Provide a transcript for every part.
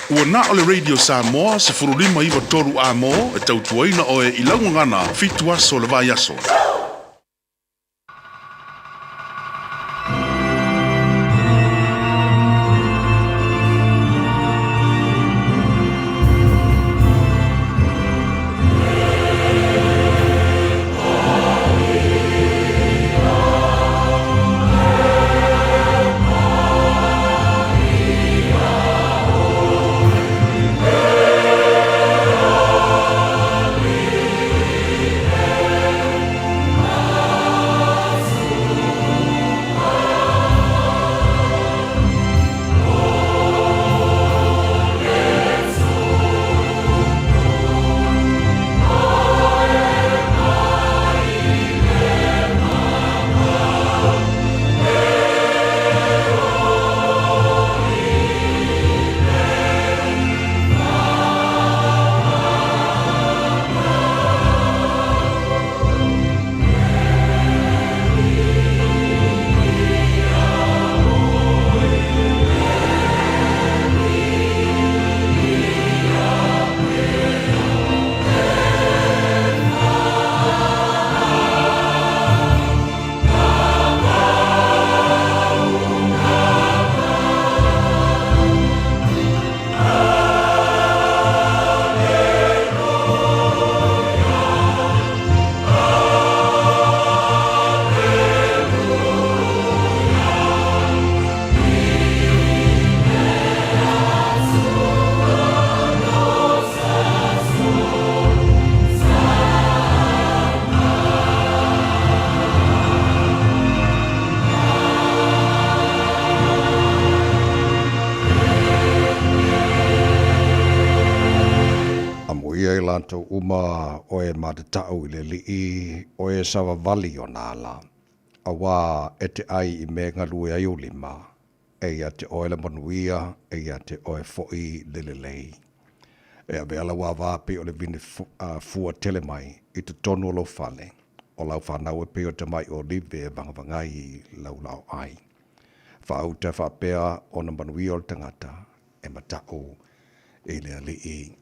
Ua na o le Radio Samoa 1593 Amo e tautuaina oe i lau gagana fitu aso o le vaiaso. Amuia i latou uma o e matatau i le Alii, o e savavali i ona ala, auā e te ʻai i mea e galue ai ou lima, e ia te oe le manuia, e ia te oe foʻi le lelei. E avea lau ava pei o le vine fua tele mai i totonu o lou fale, o lau fanau e pei o tamai olive e vagavagai i lau laoai. Faauta faapea ona manuia o le tagata e mataʻu i le Alii.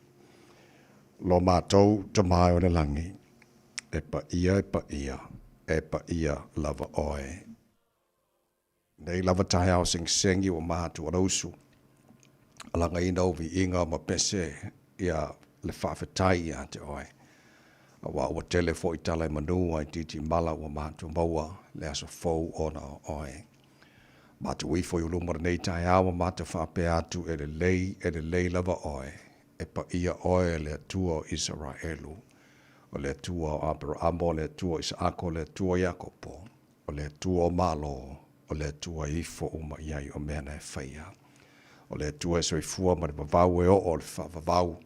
Lo matou Tama e o le lagi, e paia e paia, e paia lava oe. Nei lava taeao segisegiua matua lausu, alagaina ou viiga ma pese ia le faafetai ia te oe. Aua ua tele foi tala i manu ai titi mala ua matua maua le aso fou ona o oe. Matou ifo i luma lenei taeao ma matou faapea atu e lelei, e lelei lava oe, e paia oe le Atua o Isaraelu, o le Atua o Aperahama, o le Atua o Isaako, o le Atua o Iakopo, o le Atua o Malo, o le Atua e ifo uma i ai o mea na e faia. O le Atua e soifua ma le vavau e oo o le faavavau,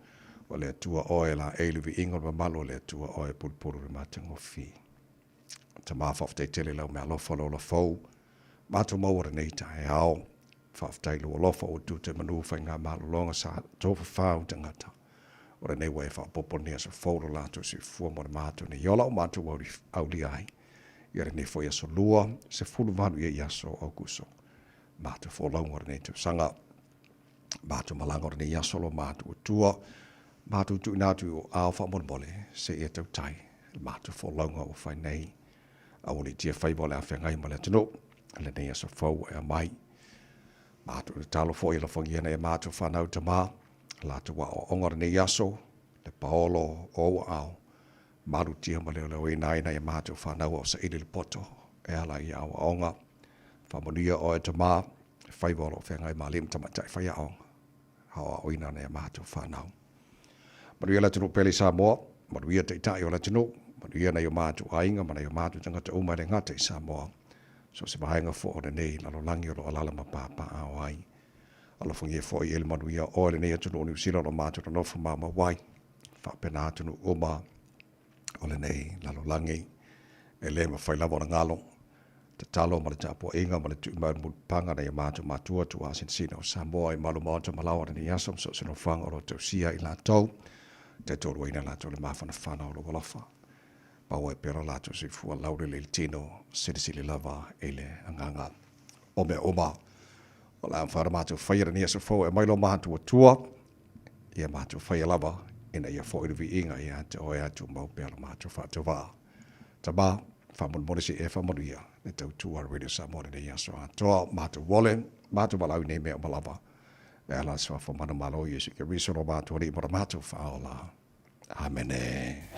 o le Atua oe e laei le viiga o le mamalu o le Atua oe e pulupulu le matagofie. Tama faafetai tele i lau meaalofa o le ola fou, matou maua lenei taeao. Faafetai i lou alofa ua tute manu faiga malologa sa tofafa ou tagata. O lenei ua e faaopoopo nei aso fou lo latou soifua mo le matou nei ola o matou aulia ai. Ia lenei foi aso lua, 18 ia i aso o Aukuso. Matou folauga o lenei tausaga. Matou malaga o lenei aso lo matou atua. Matou tuuina atu i o ao faamolemole se ia tautai. Le matou folauga ua fai nei. Aua le tia faiva o le afeagai ma le atunuu. Lenei aso fou e amai. Matou tatalo foi e alofagia nai a matou fanau tama, latou aoaoga o lenei aso, le paolo o ou aao, malutia ma leoleoina ai nai a matou fanau a o saili le poto e ala i aoaoga. Faamanuia oe tama, le faiva o lo o feagai ma alii ma tamaitai faiaoga, aoaoina nai a matou fanau. Manuia le atunuu pele i Samoa, manuia taitai o le atunuu, manuia nai o matou aiga ma nai o matou tagata uma e le gata i Samoa. So o se vaega foi o lenei lalolagi o lo o alaala ma papaaao ai. Alofagia foi e le manuia oe lenei atunuu o Niu Sila o lo o matou nonofo maumau ai, faapena atunuu uma o lenei lalolagi. E le mafai lava ona galo tatalo ma le tapuaiga ma le tui mai o le mulipapaga nai o matou matua tuaa sinasina o Samoa i malu maota ma laoa lenei aso ma so o se nofoaga o lo o tausia i latou, taitoluaina latou le mafanafana o lou alofa. Maua ai pea lo latou soifua laulele i le tino, silisili lava i le agaga o mea uma. O le a mafai ona matou faia lenei aso fou e aumai lo matou Atua. Ia matou faia lava ina ia foi le viiga ia te oe a tumau pea lo matou faatauvaa. Tama, faamolemole se i e faamanuia le tautua a le Radio Samoa i lenei aso atoa. Matou ole, matou valaau i nei mea uma lava. E ala i le suafa manumalo o Iesu Keriso lo matou Alii ma lo matou Faaola. Amene.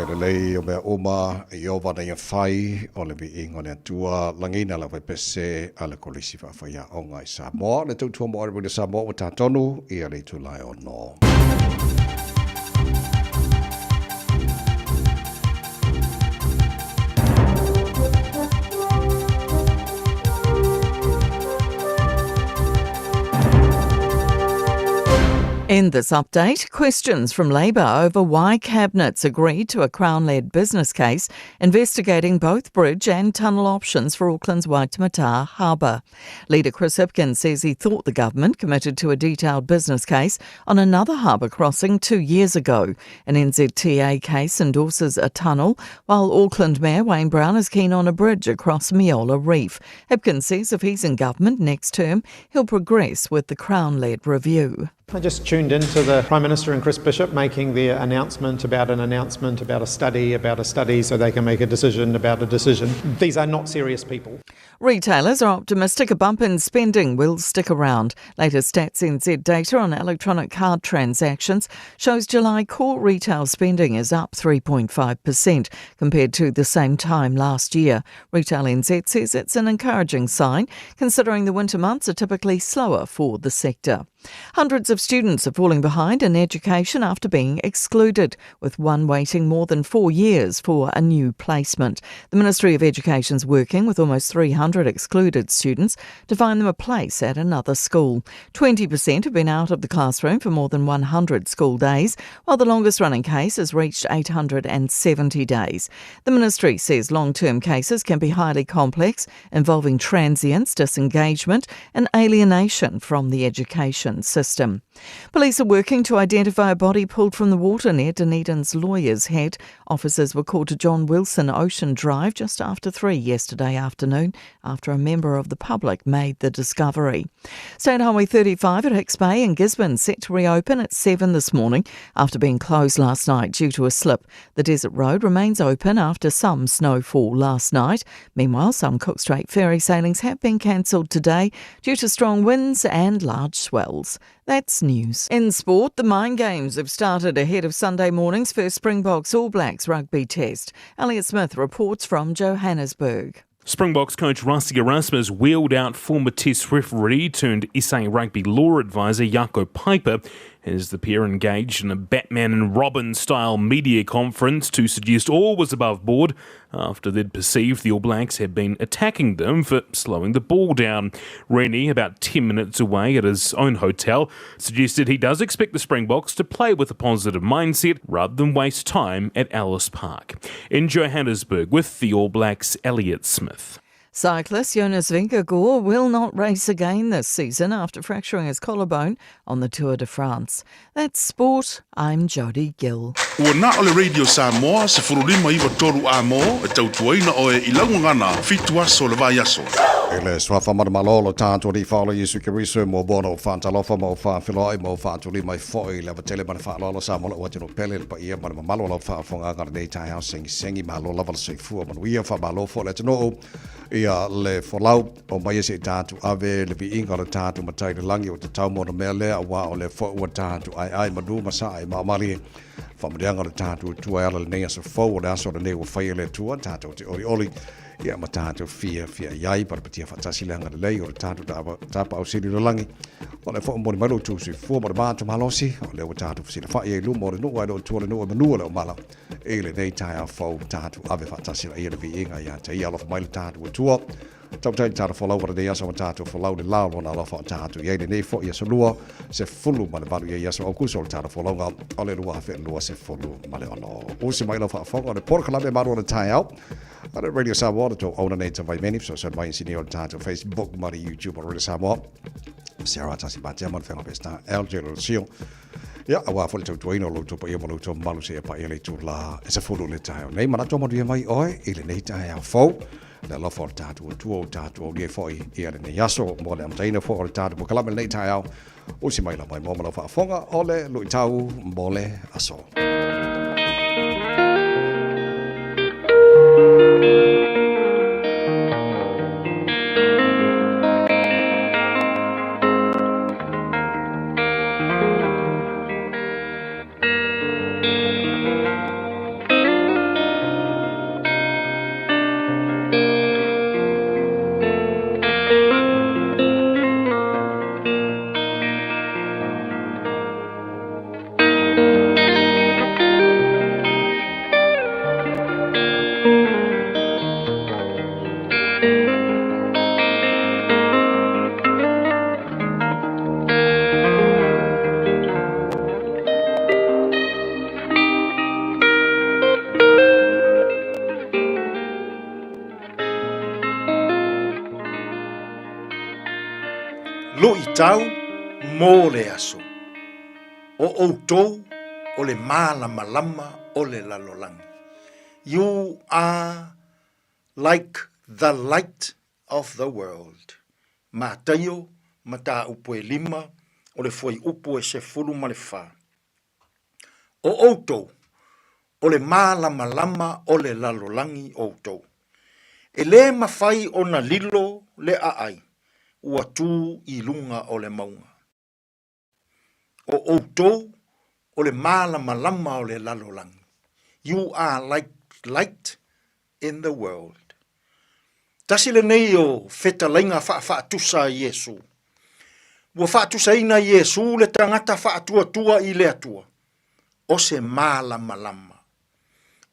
E lelei o mea uma i ova na ia fai o le viiga o le Atua lagiina le aufaiPese a le Kolisi Faafaiaoga i Samoa. Le tautua mo le Samoa ua tatonu ia le itula e 6. In this update, questions from Labour over why cabinets agreed to a Crown led business case investigating both bridge and tunnel options for Auckland's Waitemata Harbour. Leader Chris Hipkins says he thought the government committed to a detailed business case on another harbour crossing 2 years ago. An NZTA case endorses a tunnel, while Auckland Mayor Wayne Brown is keen on a bridge across Myola Reef. Hipkins says if he's in government next term, he'll progress with the Crown led review. I just tuned into the Prime Minister and Chris Bishop making their announcement about an announcement about a study about a study so they can make a decision about a decision. These are not serious people. Retailers are optimistic a bump in spending will stick around. Latest Stats NZ data on electronic card transactions shows July core retail spending is up 3.5% compared to the same time last year. Retail NZ says it's an encouraging sign considering the winter months are typically slower for the sector. Hundreds of students are falling behind in education after being excluded, with one waiting more than 4 years for a new placement. The Ministry of Education is working with almost 300 excluded students to find them a place at another school. 20% have been out of the classroom for more than 100 school days, while the longest running case has reached 870 days. The ministry says long term cases can be highly complex, involving transience, disengagement, and alienation from the education system. Police are working to identify a body pulled from the water near Dunedin's Lawyer's Head. Officers were called to John Wilson Ocean Drive just after 3 yesterday afternoon after a member of the public made the discovery. State Highway 35 at Hicks Bay in Gisborne set to reopen at 7 this morning after being closed last night due to a slip. The Desert Road remains open after some snowfall last night. Meanwhile, some Cook Strait ferry sailings have been cancelled today due to strong winds and large swells. That's news. In sport, the Mind Games have started ahead of Sunday morning's first Springboks All Blacks rugby test. Elliot Smith reports from Johannesburg. Springboks coach Rassie Erasmus wheeled out former Test referee turned SA Rugby law advisor Jaco Peyper as the pair engaged in a Batman and Robin style media conference to suggest all was above board after they'd perceived the All Blacks had been attacking them for slowing the ball down. Rennie, about 10 minutes away at his own hotel, suggested he does expect the Springboks to play with a positive mindset rather than waste time at Ellis Park. In Johannesburg with the All Blacks, Elliot Smith. Cyclist Jonas Vingegaard will not race again this season after fracturing his collarbone on the Tour de France. That's sport. I'm Jodie Gill. Ua na o le Radio Samoa, 15 93 Amo, e tautuaina oe i lau gagana, fitu aso o le vaiaso. I le Suafa Manumalo o lo tatou Alii Faaola Iesu Keriso e muamua ona ou faatalofa ma ou faafeiloai ma ou faatuli mai foi i le ava tele ma le faaaloalo Samoa lou atunuu pele i le paia ma le mamalu o lau faafofogaaga i lenei taeao segisegi malo lava le soifua manuia faamalo foi le atunuu ia le folau o mai e se i tatou ave le viiga o le tatou Matai i le lagi ua tatau mo ona mea lea aua o lea foi ua tatou aeae manu ma saa i maamalie Faamanuiaga o le tatou Atua e ala i lenei aso fou o le aso lenei ua faia e le Atua tatou te olioli ia ma tatou fiafia i ai patapatia faatasi le agalelei o le tatou Tapaau Sili i le lagi. O le foi momoli mai lo outou soifua ma le matou malosi, o lea ua tatou fesilafai ai i luma o le nuu ae le o tua le nuu e manua le omala i lenei taeao fou tatou ave faatasi laia le viiga ia te ia. Alofa mai le tatou Atua. Tautai le tatou folau o lenei aso ma tatou folau le la o lona alofa o tatou i ai lenei foi aso lua 18 i ai aso Aukuso o le tatou folauga o le 2026. Usi mai lau faafofoga o le polokalame malu o le taeao a le Radio Samoa le tou auna nei tavaimeni fesoasoani mai inisinia o le tatou Facebook ma le YouTube o le Radio Samoa Sarah Tasi Matea ma le Whenga Pesta LJ Lolosio Ia, aua foi le tautuaina o lo outou paia ma lo outou mamalu seia paia le itula e 10 le taeao nei. Manatu manuia mai oe i lenei taeao fou. Le alofa o le tatou Atua o tatou aulia foi ia lenei aso mo le amataina foi o le tatou polokalame lenei taeao. Usi mai la mai mo ma lau faafofoga o le luitau mo le aso. Luitau mo le aso. O outou o le malamalama o le lalolagi. You are like the light of the world. Mataio, mataupu e lima, o le fuaiupu e 14. O outou, o le malamalama o le lalolagi outou. E lē mafai ona lilo le aai ua tū i luga o le mauga. O outou, o le malamalama o le lalolagi. You are like light in the world. Tasi lenei o fetalaiga faafaatusa a Iesu. Ua faatusaina Iesu le tagata faatuatua i le Atua, o se malamalama.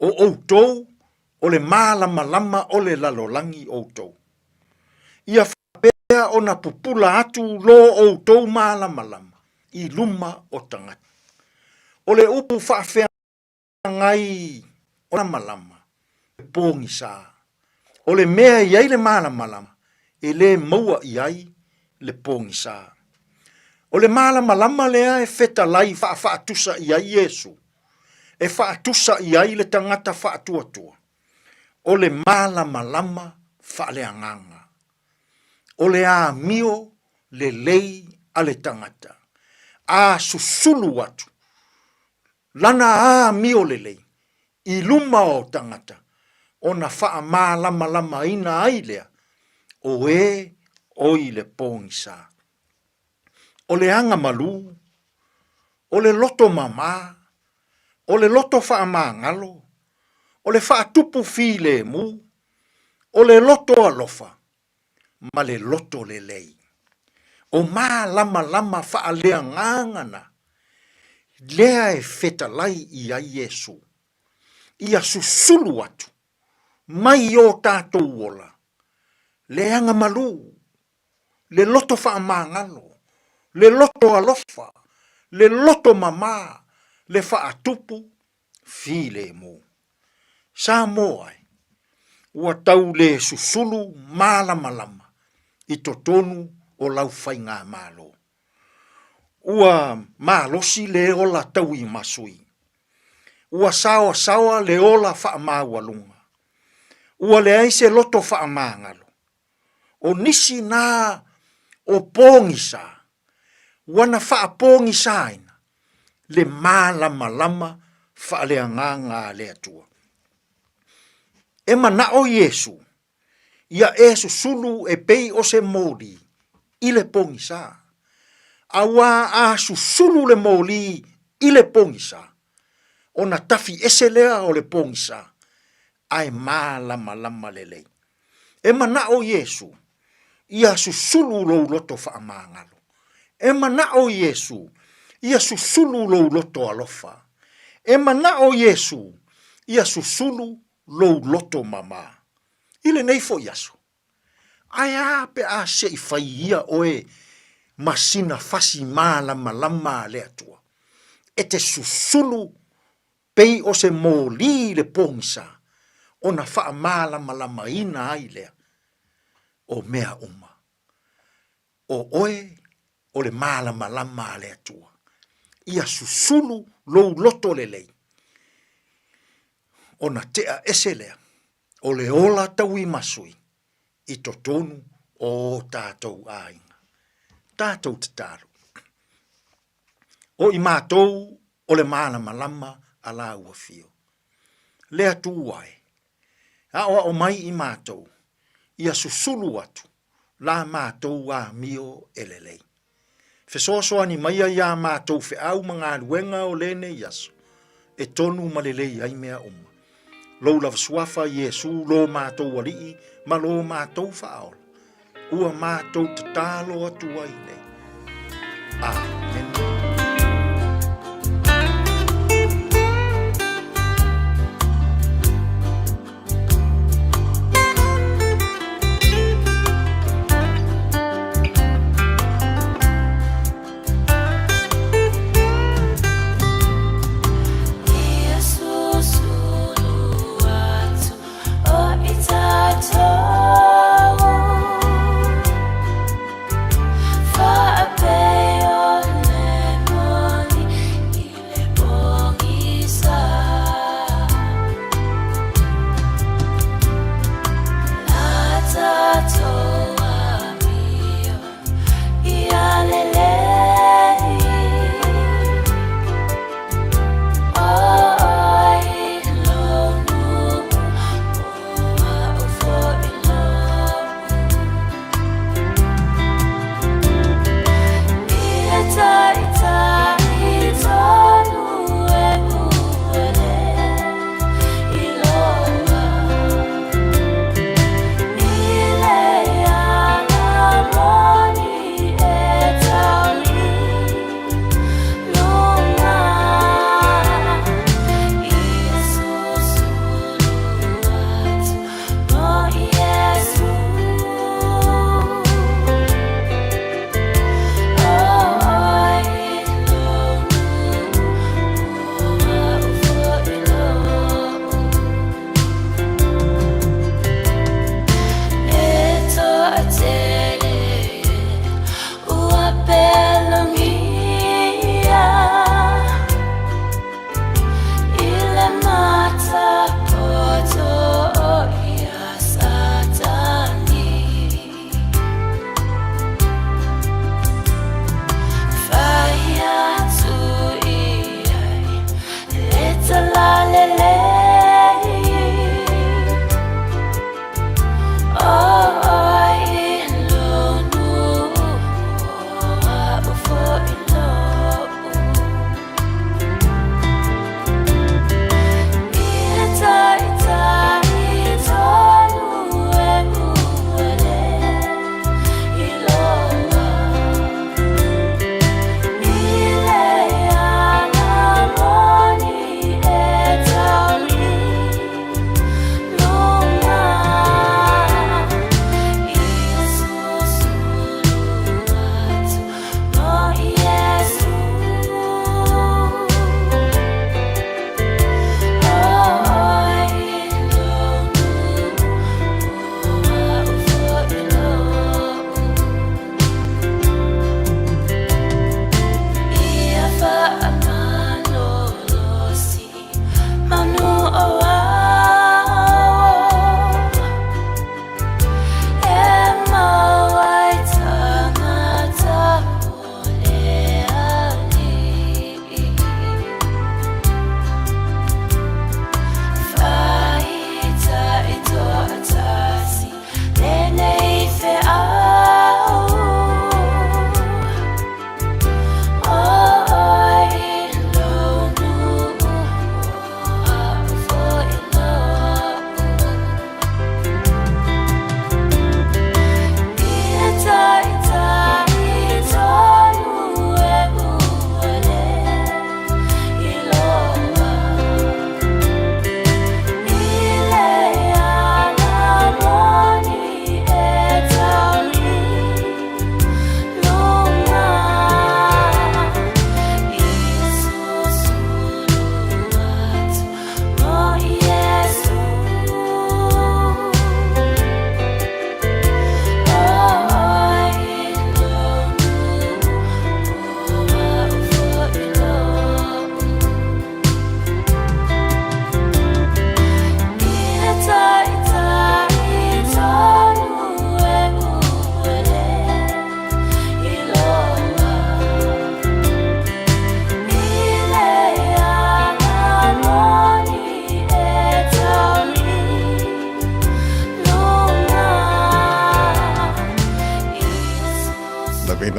O outou, o le malamalama o le lalolagi outou. Ia faapea ona pupula atu lo outou malamalama i luma o tagata. O le upu faafeagai o le malamalama, e pogisa. O le mea e i ai le malamalama, e le maua i ai le pogisa. O le malamalama lea e fetalai faafaatusa i ai Iesu, e faatusa i ai le tagata faatuatua, o le malamalama faaleagaga. O le amio lelei a le tagata, a susulu atu lana amio lelei i luma o tagata, ona faamalamalamaina ai lea o e o i le pogisa. O le aga malū, o le loto mamā, o le loto faamagalo, o le faatupu filemu, o le loto alofa ma le loto lelei. O malamalama faaleagaga na, lea e fetalai i ai Iesu, ia susulu atu mai o tatou ola le aga malū, le loto faamagalo, le loto alofa, le loto mamā, le faatupu filemu. Samoa e, ua tau le susulu malamalama i totonu o lau faigamalo. Ua malosi le ola tauimasui. Ua saoasaoa le ola faamaualuga. Ua leai se loto faamagalo. O nisi na o pogisa, ua na faapogisaina le malamalama faaleagaga a le Atua. E manao Iesu ia e susulu e pei o se moli i le pogisa, auā a susulu le moli i le pogisa, ona tafi ese lea o le pogisa, ae malamalama lelei. E manao Iesu ia susulu lou loto faamagalo. E manao Iesu ia susulu lou loto alofa. E manao Iesu ia susulu lou loto mama. I lenei foi aso, ae a pe a se i fai ia oe ma sina fasi malamalama a le Atua, e te susulu pei o se moli i le pogisa ona faamalamalamaina ai lea o mea uma. O oe o le malamalama a le Atua. Ia susulu lou loto lelei, ona tea ese lea o le ola tauimasui i totonu o o tatou aiga. Tatou tatalo. O i matou o le malamalama a lāua fio. Le Atua e, aʻoaʻo mai i matou, ia susulu atu la matou amio e lelei. Fesoasoani maia iā matou feau ma galuega o lenei aso, e tonu ma lelei ai mea uma. Lou lava suafa Iesu lo matou Alii ma lo matou Faaola, ua matou tatalo atu ai nei. Amene.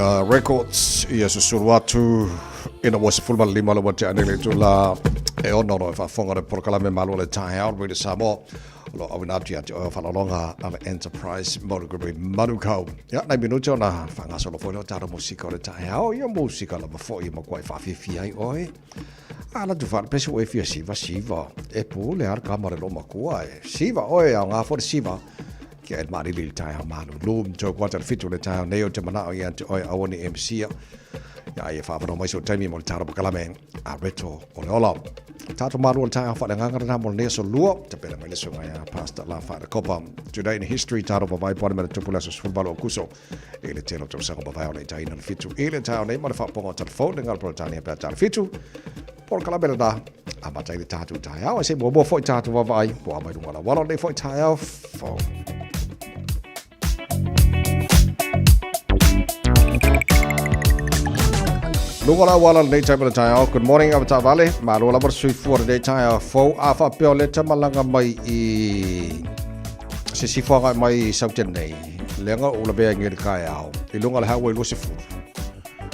Carolina Records ia susulu atu ina ua 15 le ua tea nei le itula e ono o lo e faafofoga le polokalame malo le taeao Radio Samoa o lo auina atu ia te oe o faalologa a le Enterprise Motor Group i Manukau. Ia, nai minute ona faagasolo foi lea o tatou musika o le taeao, ia musika lava foi e makuai faafiafia ai oe. A la tu fale pese ua e fia siva siva. E pule a le kama le loomatua e siva oe aoga foi le siva. Kia e maalili i le taeao malulu. Toe kuata le fitu le taeao nei o te manao ia te oe aua ni MC-a. Ia ai e whaawhano mai so taimi mo le tāro pakalame a reto o le ola. Tātou mālua le taeao whaale nganga rana mo le nei aso lua. Te pera mai le sunga ia Pastor La Whaare Kopa. Today in history, tātou pavai poana me le tupu le aso 18 o Kuso. I le tele o tausaga mavae o le itaina le fitu i le taeao nei ma le faapopoga o telefone ngā Peretania pea tala fitu. Polokalame lena, amata i le tatou taeao, ai se muamua foi tatou vaavaai, po a mai luga o le auala o lenei foi taeao fou. Luga o le auala lenei taimi o le taeao. Good morning, avetaavale. Malo lava le soifua lenei taeao fou. A faapea o lea e te malaga mai i Sisifo agai mai i Saute nei, leaga ua lavea i le taeao, i luga o le Highway 20.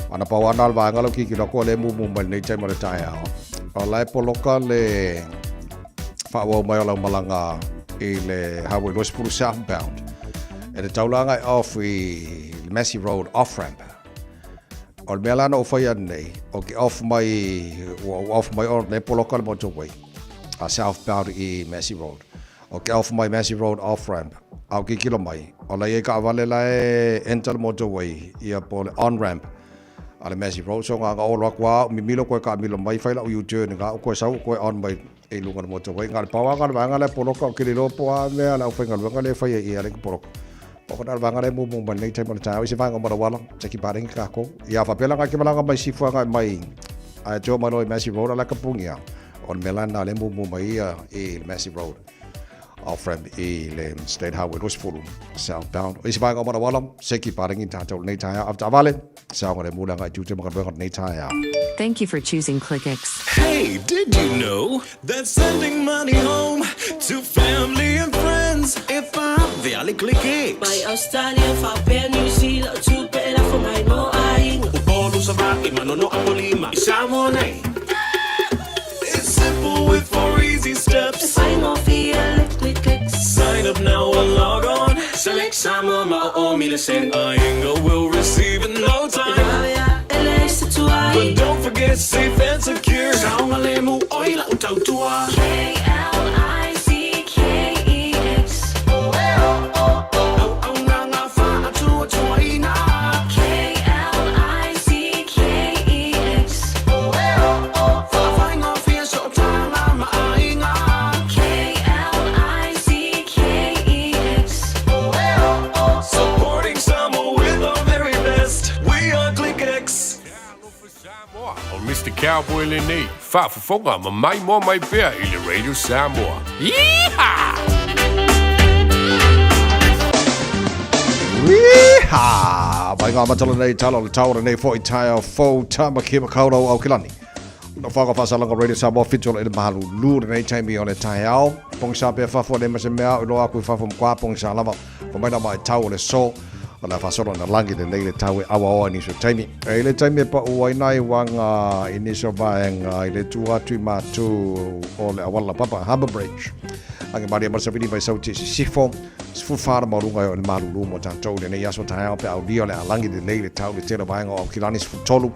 Ana pau ana le vaega lau kikilo atu o lea e mumu mai lenei taimi o le taeao. O la e poloka le faaauau mai o lau malaga i le Highway 20 southbound. E te taula agai off i le Massey Road off-ramp. O le mea la na ou faia nei, o ke off mai, ua ou off mai o le poloka le motorway, a southbound i Massey Road. O ke off mai Massey Road off ramp, a o kikilo mai, o la i ai kaawale la e enter le motorway, ia po le on ramp a le Massey Road. So nga nga olo aku a, mimilo koe ka milo mai, fai lau U-turn nga o koe sau o koe on mai i lunga le motorway. Nga le pawa nga le vaega le poloka o kili po a mea le au whaingaluenga le whai e ia le poloka. O kona le vaega le mumu mai nei taimi o le taeao i se vaega o Marawala, se ki parengi kākou. Ia whapela ngā ki malanga mai sifua ngai mai a te o mai i Massey Road ala ka pungia. O le mea la na le mumu mai ia i le Massey Road off ramp i le State Highway 20 southbound. I se vaega o Marawala, se ki parengi tātou nei taeao. Avetaavale, saoga le mulaga i tute makaluenga o nei taeao. Thank you for choosing Clickex. Hey, did you know that sending money home to family and friends e vale ClickX? Mai Australia, faapea New Zealand, o tupe e lafo mai mo aiga. Upolu, Savaii, Manono, Apolima, i Samoa nei. It's simple with four easy steps. E faigofie le ClickX. Sign up now or log on. Select Samoa ma o o mile sen. Aiga will receive in no time. E vave a e leai se tuai. But don't forget safe and secure. Saogalemu oi lau tautua. K-L-I-C-K-E-X. Auaunaga faatuatuaina. K-L-I-C-K-E-X. Faafaigofie sootaga ma aiga. K-L-I-C-K-E-X. Supporting Samoa with our very best. We are ClickX. Samoa, o Mister Cowboy lenei, faafofoga ma maimoa mai pea i le Radio Samoa. Yeehaw! Yeehaw! Mai ngā matala nei tala o le tau o lenei foi taeao fou Tāmaki Makaurau Aokelani. Na whaka whasalanga Radio Samoa fitu o le mahalu lu lenei taimi o le taeao. Pongisa pea fafo le ma se mea o iloa aku i fafo mkwa pongisa lava. Fa mai na mai tau o le so. O le faasolo na lagi lenei le tau e awaoa i nisi o taimi. E i le taimi e pau ai nai waga i nisi o vaega i le tu atu i mātū o le auala laupapa, Harbour Bridge. Age maria ma le savili mai sau te sisifo, 14 le maualuga e o i le malulu mo tatou i lenei aso taeao pe aulia o le alagi lenei le tau i le tele o vaega o Aukilani 13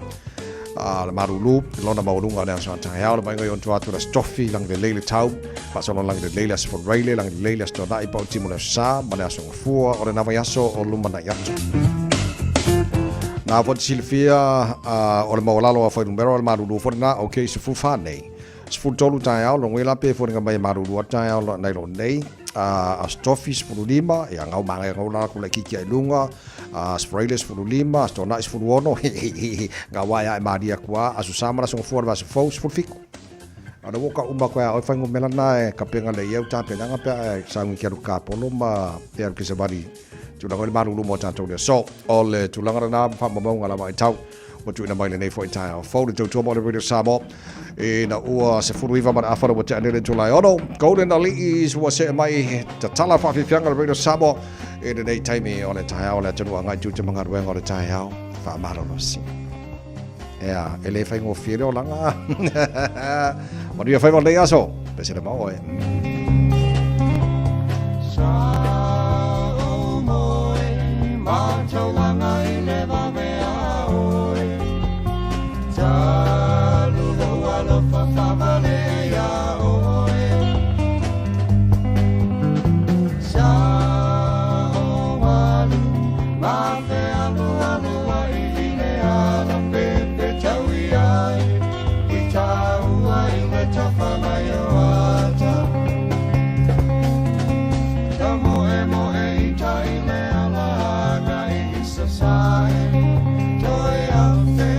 a le malulu lona maualuga o le aso taeao le vaega i ona tua atu le Aso Tofi lagi lelei le tau faasolo lagi lelei le Aso Faraile lagi lelei le Aso Toonai pau timu le Aso Sa ma le Aso Gafua o lena vaiaso o lumanai atu. Nā foi te silafia o le maualalo a fuainumera o le malulu foi lena ok 14 nei. 13 taeao longoi la pe foliga mai e malulu atu taeao nai lo nei. Aso Tofi 15 ia ngau magai ngau la ku laitiiti ai luga. Aso Faraile 15 Aso Toonai 16 ngā wā e ae malie atu a Aso Sa ma le Aso Gafua o le vaiaso fou 17. A o le ua ka uma koe a oe fuainumera na e kapenga le iau tapenaga pe a e sauni ki alu kapolo ma e alu ki savali tulaga o le malulu mo tatou lea. So, o le tulaga lena ma faamaumauga lava i tau ua tuuina mai lenei foi taeao fou le tautua mo le Radio Samoa. Ina ua 19 ma le afa ua tea nei le itula e ono. Golden Aliis ua see mai tatala faafiafiaga le Radio Samoa i lenei taimi o le taeao o le atunuu agai tiute ma galuega o le taeao faamalolosi. Ea, e le faigofie le olaga. Manuia faiva o lenei aso. Pese le mao e. Sa o moe ma taulanga i le vave a oe. Talu lou alofa faavale ia oe. Sa o alu ma fealualu ai i le ala pepe tau i ai i tāua i le tafa mai o ata. Ta moe moe i tai le ala agai i sasae. Toe afe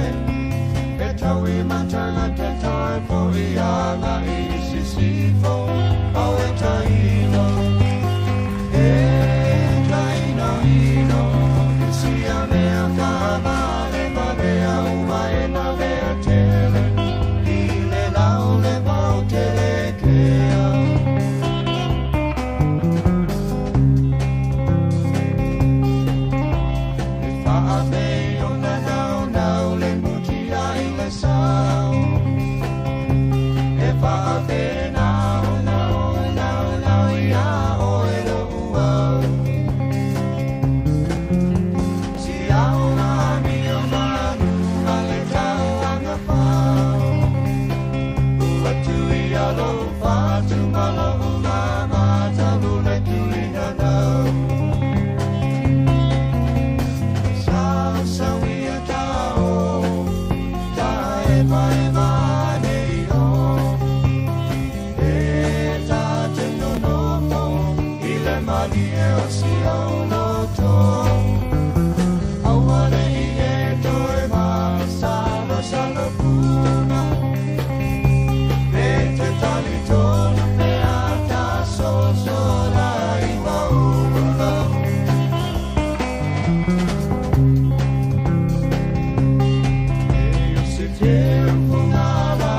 e tau i matangata toe po i anga i sisifo au e taino. E taino ino i sia mea whaavale valea uma e na mea tele. I le lau le vau tele kea. E whaafei o na nau nau le muti ai le sau. E whaafei nau nau nau nau ia oe lo uau. Si au ngā mi o manu ma le tau anga whau. Ua tui a lo whatu ma lo mama talu le tui na nau. Sa sa wia ta o, ta e vai vai nei o. E ta te no no fo, i le mani e o si au no tō. Aua le i e toe ma sa lo sa lo puna. Me te tali tonu pe a ta so so la i maunga. E o se tempo ngā la,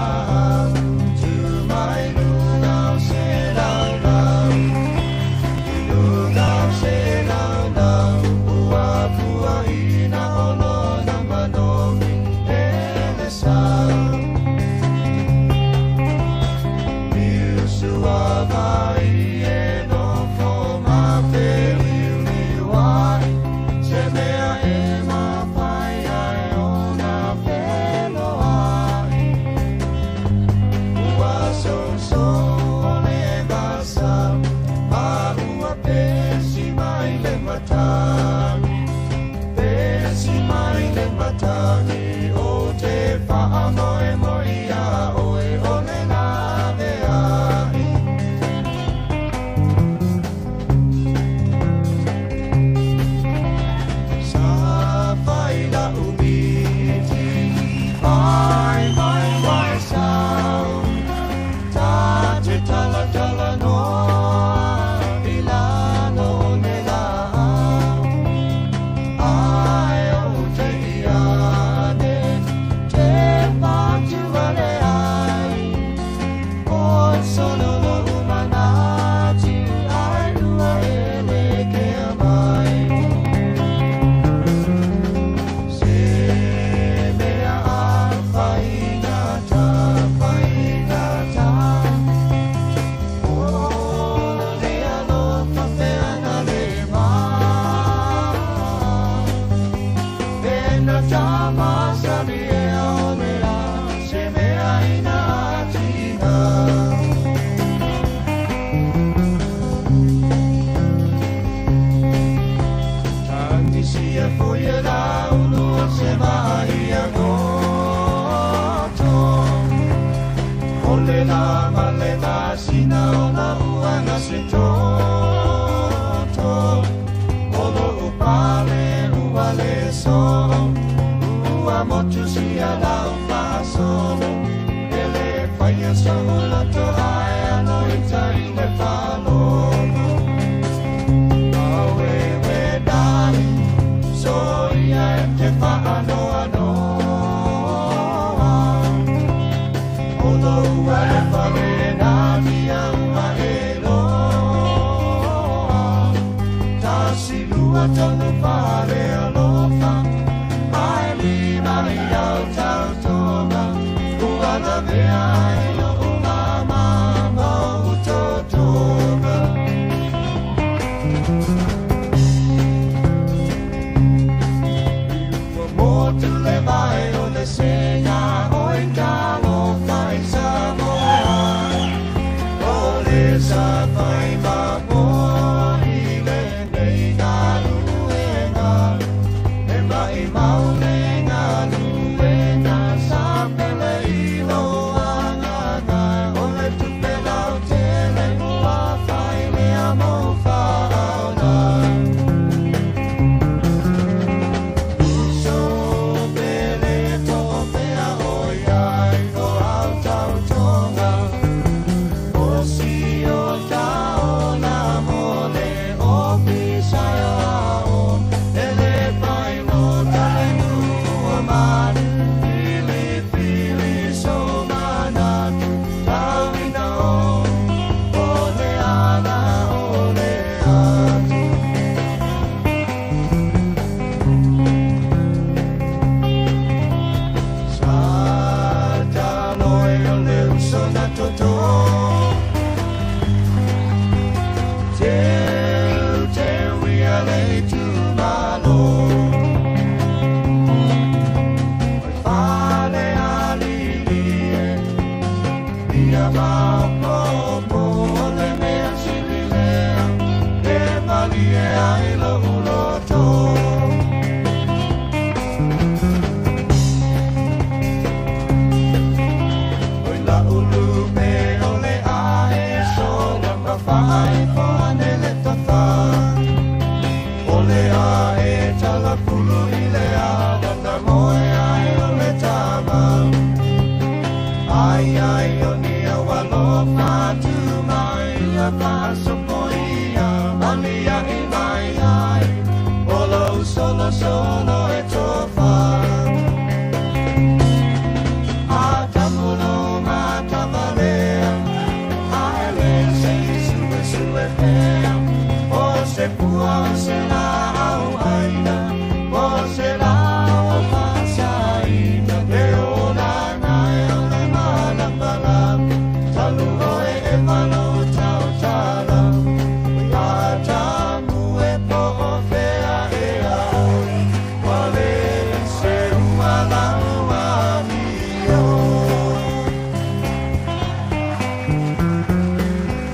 tu mai lunga o se lau lau. I lunga o se lau lau, ua pua ina o lona manogi e le sau. Niu sua vai e no fo ma pe liu liu ai. Se mea e mawhai ai o na whelo ai. Ua so so o le vasa, ma ua pesi mai le matagi. Pesi mai le matagi, o te whaamoe moi a oe o le lave ai. Sa whai la umiti, mai mai mai sau. Ta te tala tala noa, i lalo o le la. Ai o te iane, te pātua le ai. O solo lo umanati, ai lua e le kea mai. Se mea a whaingata, whaingata. O le alofa wheana le mā. Pena tā masani e o le a, se mea ina atina. Tangisia foia la ulu o se mai a goto. O le la ma le masina o la uanga se toto. O lo upale ua le so, ua motu si a la upasolo. E le whaia sa ulato ai ano i tai le whalogo. Awe we dai, so ia e te whaano anoa. O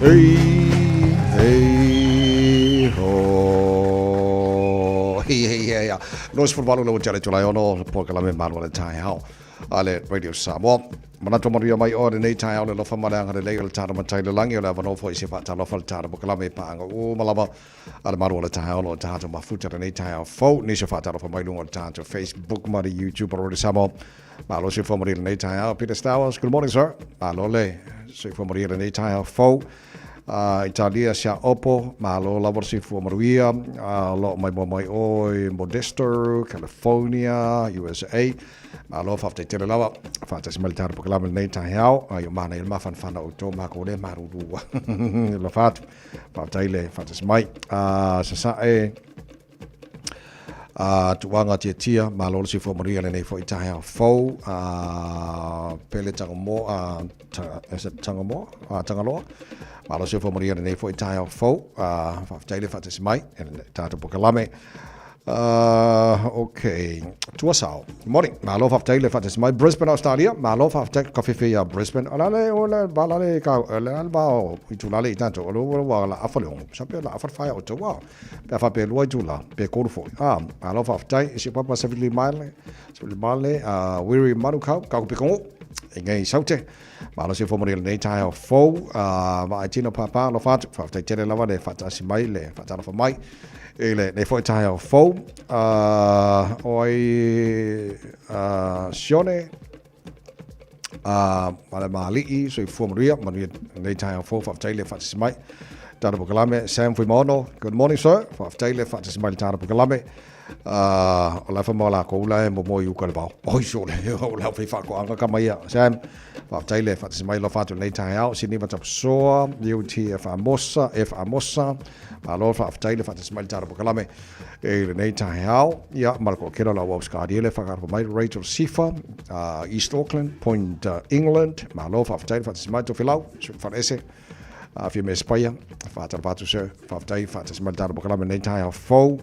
Hey, hey, ho. Hey, hey, hey, hey. 28 le ua tele ono polokalame Malu o le Taeao a le Radio Samoa. Manatu manuia mai oe lenei taeao le alofa ma le agalelei o le Tata Matai le Lagi o le avanoa foi i se faatalofa le tatou polokalame e paaga uma lava a le Malu o le Taeao o lo o tatou mafuta lenei taeao fou. Nisi o faatalofa mai luga o le tatou Facebook ma le YouTube o Radio Samoa. Malo soifua manuia lenei taeao. Peter Stowers, good morning sir. Malo le soifua manuia lenei taeao fou. Italia sia opo, malo lava le soifua manuia. Lo mai mo mai oi Modesto, California, USA. Malo faafetai tele lava. Faatasi mai le tatou polokalame lenei taeao. Ai o mana i le mafanafana o tō mākou le maruru. La fatu. Faafetai le faatasi mai. Sasae A tuaga tiatia, malo le soifua manuia lenei foi taeao fou, a Pele Tangamoa, a, is it Tangamoa? A Tangaloa. Malo le soifua manuia lenei foi taeao fou, a faafetai le faatasi mai, e le tatou polokalame. Okay. Tuasao. Morning. Malo faafetai le faatasi mai. Brisbane, Australia. Malo faafetai ka fefe ia Brisbane. Ala le o le ba le ka le al ba o i tula le i tatou. O le ua la afa le ongo. Sa pe la afa whaia o te wā. Pe a faapea e lua itula, pe kolu foi. Ā, malo faafetai i si papa 70 mile, 70 mile, a Wiri Manukau, ka ku pikongo, i ngei saute. Malo se fomori lenei taeao fou, a vaai tino pāpā, alofa atu, faafetai tele lava le faatasi mai, le faatalofa mai, i le nei foi taeao fou, a, o ai, a, Sione, a, ma le Maali'i, soifua manuia, manuia lenei taeao fou, faafetai le faatasi mai. Tatou polokalame. Sam Fuimaono, good morning sir. Faafetai le faatasi mai i le tatou polokalame. O la e fai mai o lakou la e momoe i uka i le vao. Oi sole, o le au faifaatoaga tama ia. Sam, faafetai le faatasi mai alofa atu i lenei taeao. Siniva Tapusoa, UTF Amosa, F Amosa, malo faafetai le faatasi mai i le tatou polokalame i lenei taeao. Ia, ma le toatele o le au Auscadia le whakarapo mai, Rachel Sifa, East Auckland, Point England, malo faafetai le faatasi mai Tofilau, Whareese, Afia me Espaia, whātara atu sir, faafetai faatasi mai le tatou polokalame lenei taeao fou.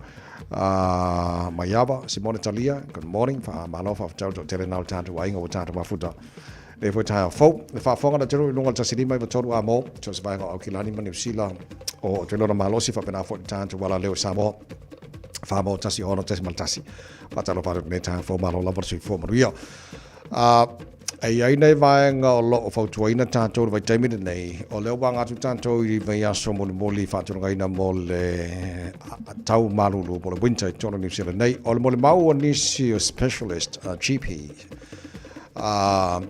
Maiava, Simone Talia, good morning, malo faafetai o le toatele na o le tatou aiga ua tatou mafuta. Lenei foi taeao fou, le faafofoga na telu i luga o le 153 amo, so se vaega o Aukilani ma Niu Sila o Otelona Malosi faapena foi le tatou alaleo i Samoa. Whamau tasi ono tasi ma le tasi. Faatalofa atu lenei taeao fou, malo lava le soifua manuia. E i ai nei vaega o lo o fautuaina tatou i le vaitaimi lenei, o lea ua aga atu tatou i vaiaso mulimuli faatulagaina mo le tau malulu po o le winter i totonu o Niu Sila nei. O le molimau o nisi o specialist GP,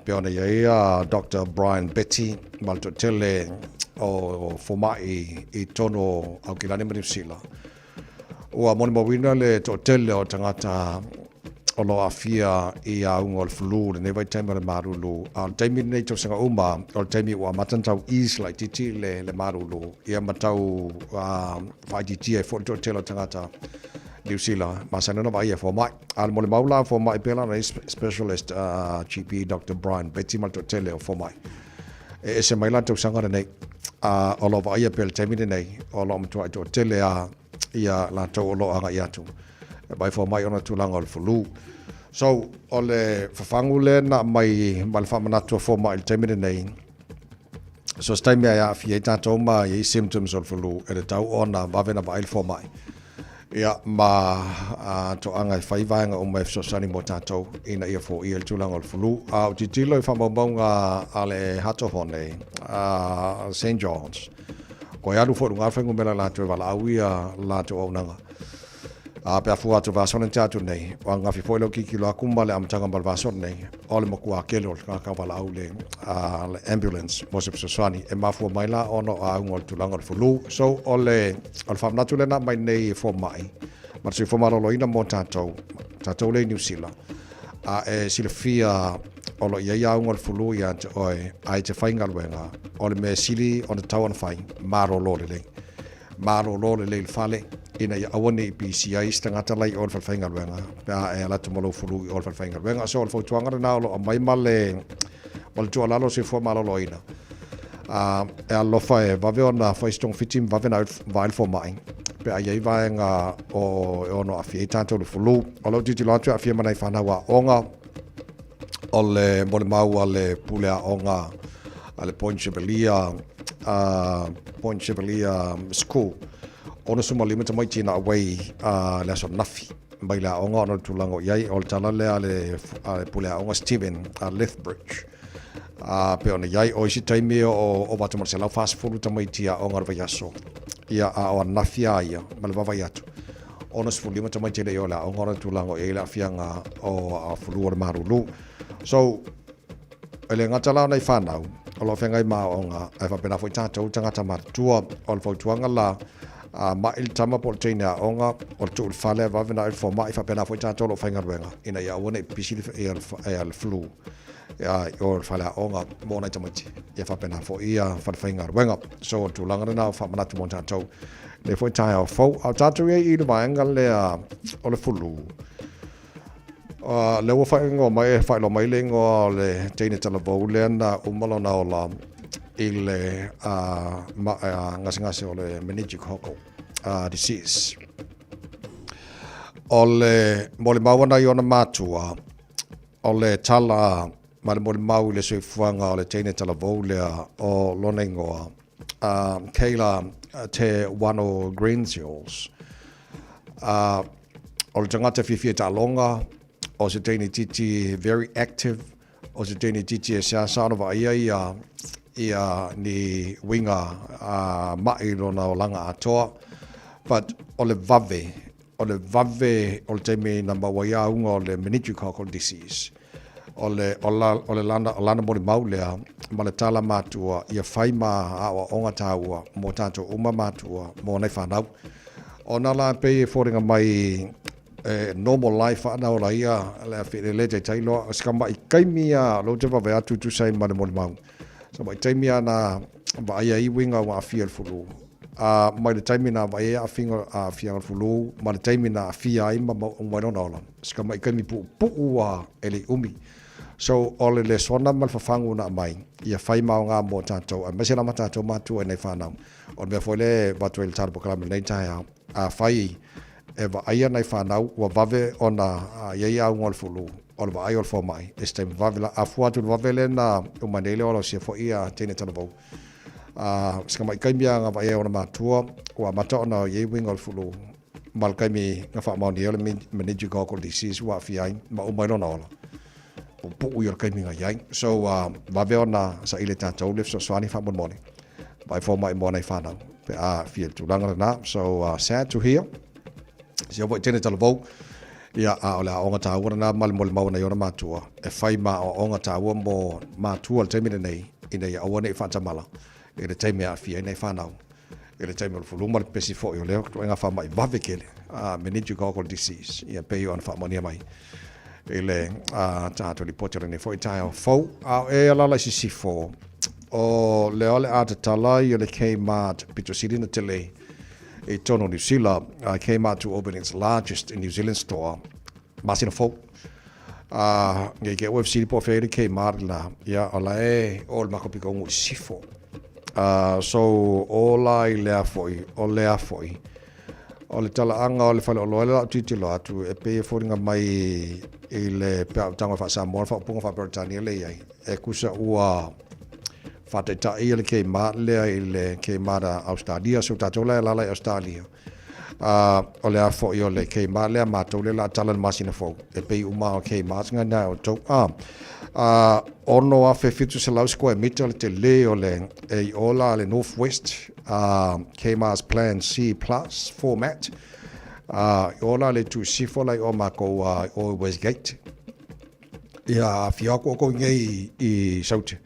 pei ona i ai Doctor Brian Betty ma le toatele o fomai i totonu o Aukilani ma Niu Sila, Ua molimauina le toatele o tagata o lo o aafia i auga o le flu i lenei vaitaimi o le malulu. A o le taimi lenei i tausaga uma, o le taimi ua amata ona tau ease laitiiti le, le malulu, ia ma tau faaitiitia ai foi le toatele o tagata Niu Sila, masani ona vaaia e fomai. A o le molimau la a fomai pea la ona i specialist GP Doctor Brian Betty ma le toatele o fomai. E ese mai la le tausaga lenei, a o lo o vaaia pea i le taimi lenei, o lo o matuai toatele lava ia latou o lo o agai atu e vaai fomai ona tulaga o le flu. So, o le fafagu lea na aumai ma le faamanatu a fomai i le taimi lenei, so se taimi e aafia ai tatou ma i ai symptoms o le flu, e tatau ona vave ona vaai le fomai. Ia, ma toaga e fai vaega uma e fesoasoani mo tatou ina ia foia le tulaga o le flu. A ou tilotilo i faamaumauga a le Hato Hone, a St. John's, koe alu foi i luga le fuainumera latou e valaau ia latou auaunaga. A pe a fua atu i le vaiaso lea na tea atu nei, o ananafi foi lea ou tilotilo atu ma le amataga mai o le vaiaso lenei, o le matua tele o le tagata valaau le, le ambulance mo se fesoasoani. E mafua mai la ona o auga o le tulaga o le flu. So o le, o le faamanatu lea na aumai nei e fomai ma le soifua maloloina mo tatou, tatou lea i Niu Sila, a e silafia o lo o i ai auga o le flu ia te oe a e te faigaluega, o le mea sili ona tatau ona fai, malolo lelei. Malolo lelei i le fale, ina ia aua ne i pisi ai se tagata la i o i le falefaigaluega pe a e alu atu ma lou fulu i o i le falefaigaluega. So o le fautuaga lena o lo o aumai ma le ma le tuualalo o le soifua maloloina, e alolofa e vave ona fai se togafiti ma vave ona vaai le fomai pe a i ai vaega o e ono aafia ai tatou i le fulu. O lou tilotilo atu e aafia ma nai fanau aoga o le molimau a le pule aoga a le Point Chevalier, Point Chevalier School, 65 tamaiti na away le aso ananafi mai le aoga ona o le tulaga o i ai. O le tala lea a le, a le pule aoga Steven Lethbridge. Pei ona i ai, o isi taimi o ova atu ma le 140 tamaiti aoga o le vaiaso, ia, a o ananafi lava ia ma le vaavaai atu. 65 tamaiti e le i oo i le aoga ona o le tulaga o i ai le aafiaga o fulu o le malulu. So, e le gata la o nai fanau o lo o feagai ma aoaoga, ae faapena foi tatou tagata matutua. O le fautuaga la, a mai le tama po o le teine aoga, o le tuu i le fale ae vave ona ave i le fomai, faapena foi tatou o lo o faigaluega, ina ia aua ne i pipisi le flu i o i le faleaoga mo nai tamaiti, ia faapena foi ia falefaigaluega. So, o le tulaga lena o faamanatu mo tatou lenei foi taeao fou. A o tatou i ai i le vaega lea o le fulu, lea ua faaigoa mai, faailoa mai le igoa o le teine talavou lea na uma lona ola i le gasegase o le meningococcal disease. O le molimau a nai ona matua, O le tala ma le molimau i le soifuaga o le teine talavou lea o lona igoa, a Kayla Te Wano Greensills. A, o le tagata fiafia taaloga, o se teine itiiti very active, o se teine itiiti e seasea ona vaaia ia, ia ni uiga ma'i i lona olaga atoa. But o le vave O le vave o le taimi na maua ai auga o le meningococcal disease, o le, o la, o le lana, o lana molimau lea, ma le tala matua ia fai ma aoaoga taua mo tatou uma matua mo nai fanau. Ona la pei e foliga mai e normal life a na ola ia le afi le le taitai loa o se ma'i taimi a lou te vave atu tusa ai ma le molimau. Se ma'i taimi a na vaai ai uiga ua aafia i le fulu. A mai le taimi na vaai ai aafiga aafiaga o le fulu ma le taimi na aafia ai ma uma ai lona ola. Se ma'i taimi puupuu a e le i umi. So o le lesona ma le fafagu na aumai ia fai ma aoga mo tatou aemaise lava tatou matua i nai fanau. O le mea foi lea e avatu ai le tala polokalame i lenei taeao, afai e vaaia nai fanau ua vave ona i ai auga o le fulu, o le vaai o le fomai, i se taimi vave la, a fua atu i le vave lea na uma nei le ola o sia foi ia teine talavou. A si tamai taimi lava na vaai ai ona matua, ua amata ona i ai uiga o le fulu ma le taimi na faamaonia ai o le meningococcal disease ua aafia ai ma uma ai lona ola. Puupuu ia o le taimi na i ai. So, vave ona saili e tatou le fesoasoani faamolemole. Vaai fomai mo nai fanau pe a aafia i le tulaga lena. So, sad to hear. Sia foi teine talavou. Ia, a o le aoga taua lena ma le molimau a nai ona matua e fai ma aoaoga taua mo matua i le taimi lenei ina ia aua ne i faatamala i le taimi e aafia ai nai fanau i le taimi o le fulu ma le pepesi foi o lea ituaiga faamai vave tele, meningococcal disease, ia pei ona faamaonia mai i le tatou lipoti o lenei foi taeao fou. A o e alaala i sisifo, o lea o le a tatala ia le Kmart pito sili ona tele i totonu o Niu Sila, Kmart to open its largest in New Zealand store, masina fou. Nei te ua fesili po o fea le Kmart la, ia o la e o le matou pitoga i sisifo. So o la i lea foi, o lea foi, o le talaaga o le faleoloa lea o le a ou tilotilo atu, e pei e foliga mai i le pe a ou tago e faa-Samoa le faaupuga faa-Peretania lea e i ai, e tusa ua faataitai le Kmart lea i le Kmart a Ausetalia. So tatou la e alaala i Ausetalia, A o le a foi o le Kmart lea matou lea o le a tala i le masina fou, e pei uma lava o Kmarts nga na e outou. A, a 6,700 square meter le tele o le e i o la le North West, a Kmart's Plan C Plus format, a i o la le itu sifo la i o makou a i o i Westgate. Ia afio atu outou i nei i Saute.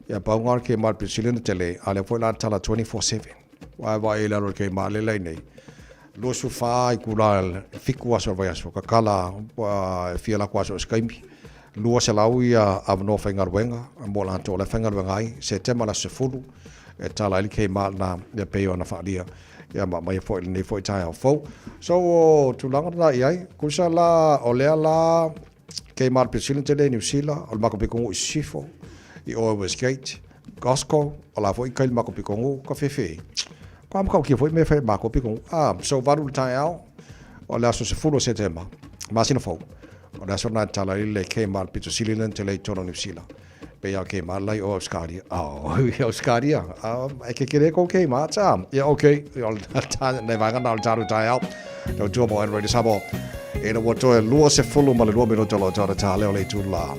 Ia pau nga o le Kmart pito sili ona tele, a lea foi la tala 24/7. Aua e vaai i lalo o le Kmart lea e i nei, 24 itula e 7 aso o le vaiaso, tatala e fia latou aso i se taimi. 200 ia avanoa faigaluega mo latou o la e faigaluega ai. Setema i le aso 10 e tala ai le Kmart lena e pei ona faaalia ia ma aumaia foi i lenei foi taeao fou. So o tulaga lena i ai, tusa la o lea la Kmart pito sili ona tele i Niu Sila, o le matou pitonuu i Sisifo, i o i Westgate, Costco, o la foi kai le matou pitonuu, ka fefe. Ko a matautia foi mea e fai e le matou pitonuu. Ah, so 8 i le taeao o le aso 10 o Setema, masina fou, o le aso lena e tatala ai le Kmart pito sili lea ona tele i totonu o Niu Sila. Pei lava o Kmart la i o Ausetalia. Oh, i Ausetalia. E kekele kou Kmart, ah. Ia, okay. O le nei vaega na o le tatou taeao. Tautua mo Android Samoa. Ina ua toe 22 minute o lo tatou tale o le itula.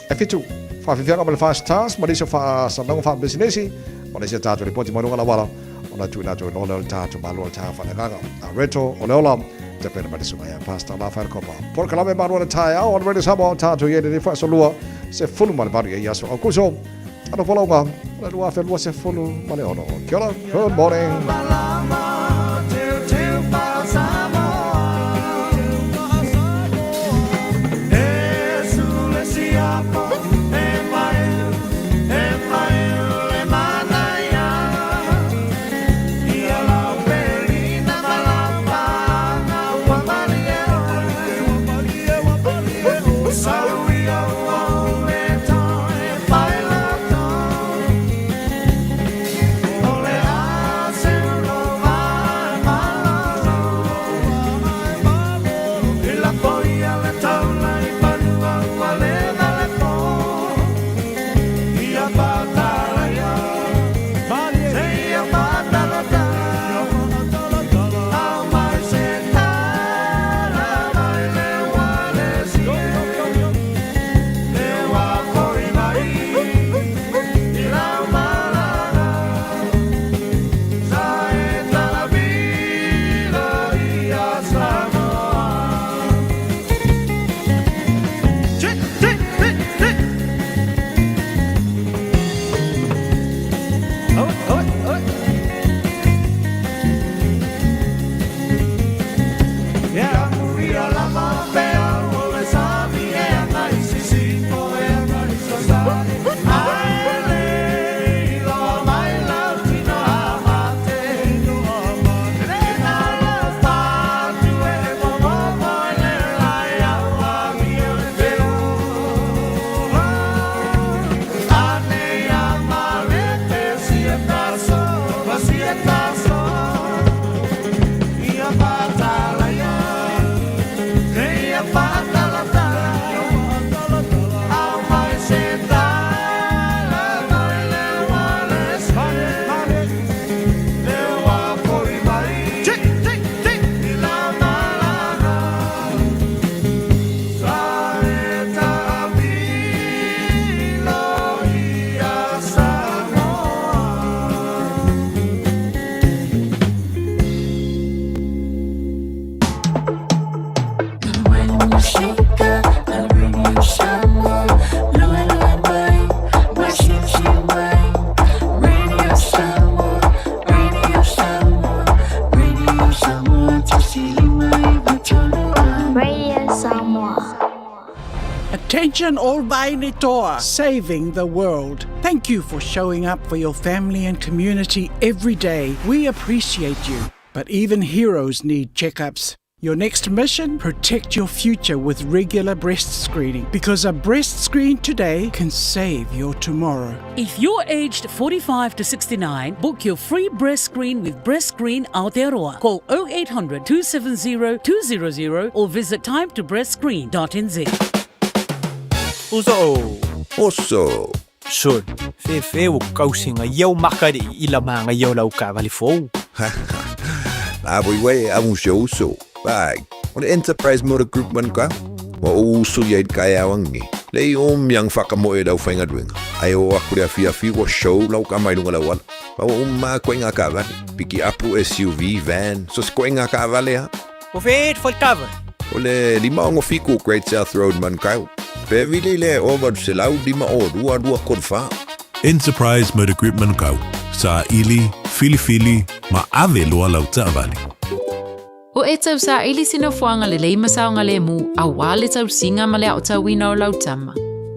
E fitu, whawhiwhianga ma le Fast Task, ma nisi o whaasalauga whaapisinisi, ma nisi o tātou ripoti mai runga lawala, o na tuina atu i lole o le tātou malo o le tātou whanenganga. A reto o le ola, te pena mai le sunga ia Pastor La Whaere Kopa. Porokalame malo le taeao, on Radio Samoa, tātou i ene ni whaasolua, se fulu ma le varu ia iaso Aukuso, ano whalaunga, o le 2026. Kia ora, good morning. Attention all Vaine Toa, saving the world. Thank you for showing up for your family and community every day. We appreciate you. But even heroes need checkups. Your next mission? Protect your future with regular breast screening because a breast screen today can save your tomorrow. If you're aged 45 to 69, book your free breast screen with Breast Screen Aotearoa. Call 0800 270 200 or visit timetobreastscreen.nz. Uso. Oso. Sol, fefe o kausinga iau makari i la manga iau lau kavali fou. La voi wei a un show so. Bag. O le Enterprise Motor Group man ka. Wa o uso ia i kai awangi. Le i o miang whakamoe lau whainga duenga. Ai o aku le awhi awhi wa show lau ka mai lunga lau ala. Pa wa umma koe ngā kavale. Piki apu SUV, van, so se koe ngā kavale ha. O fe fo tava. O le 567 Great South Road Manukau. Pe vili le o 852 2 3 4. Enterprise Motor Group Manukau, Saili, Filifili, ma ave loa lau taavale. O e tau saili se nofoaga lelei ma saogalemu aua le tausiga ma le aotauina o lau tama.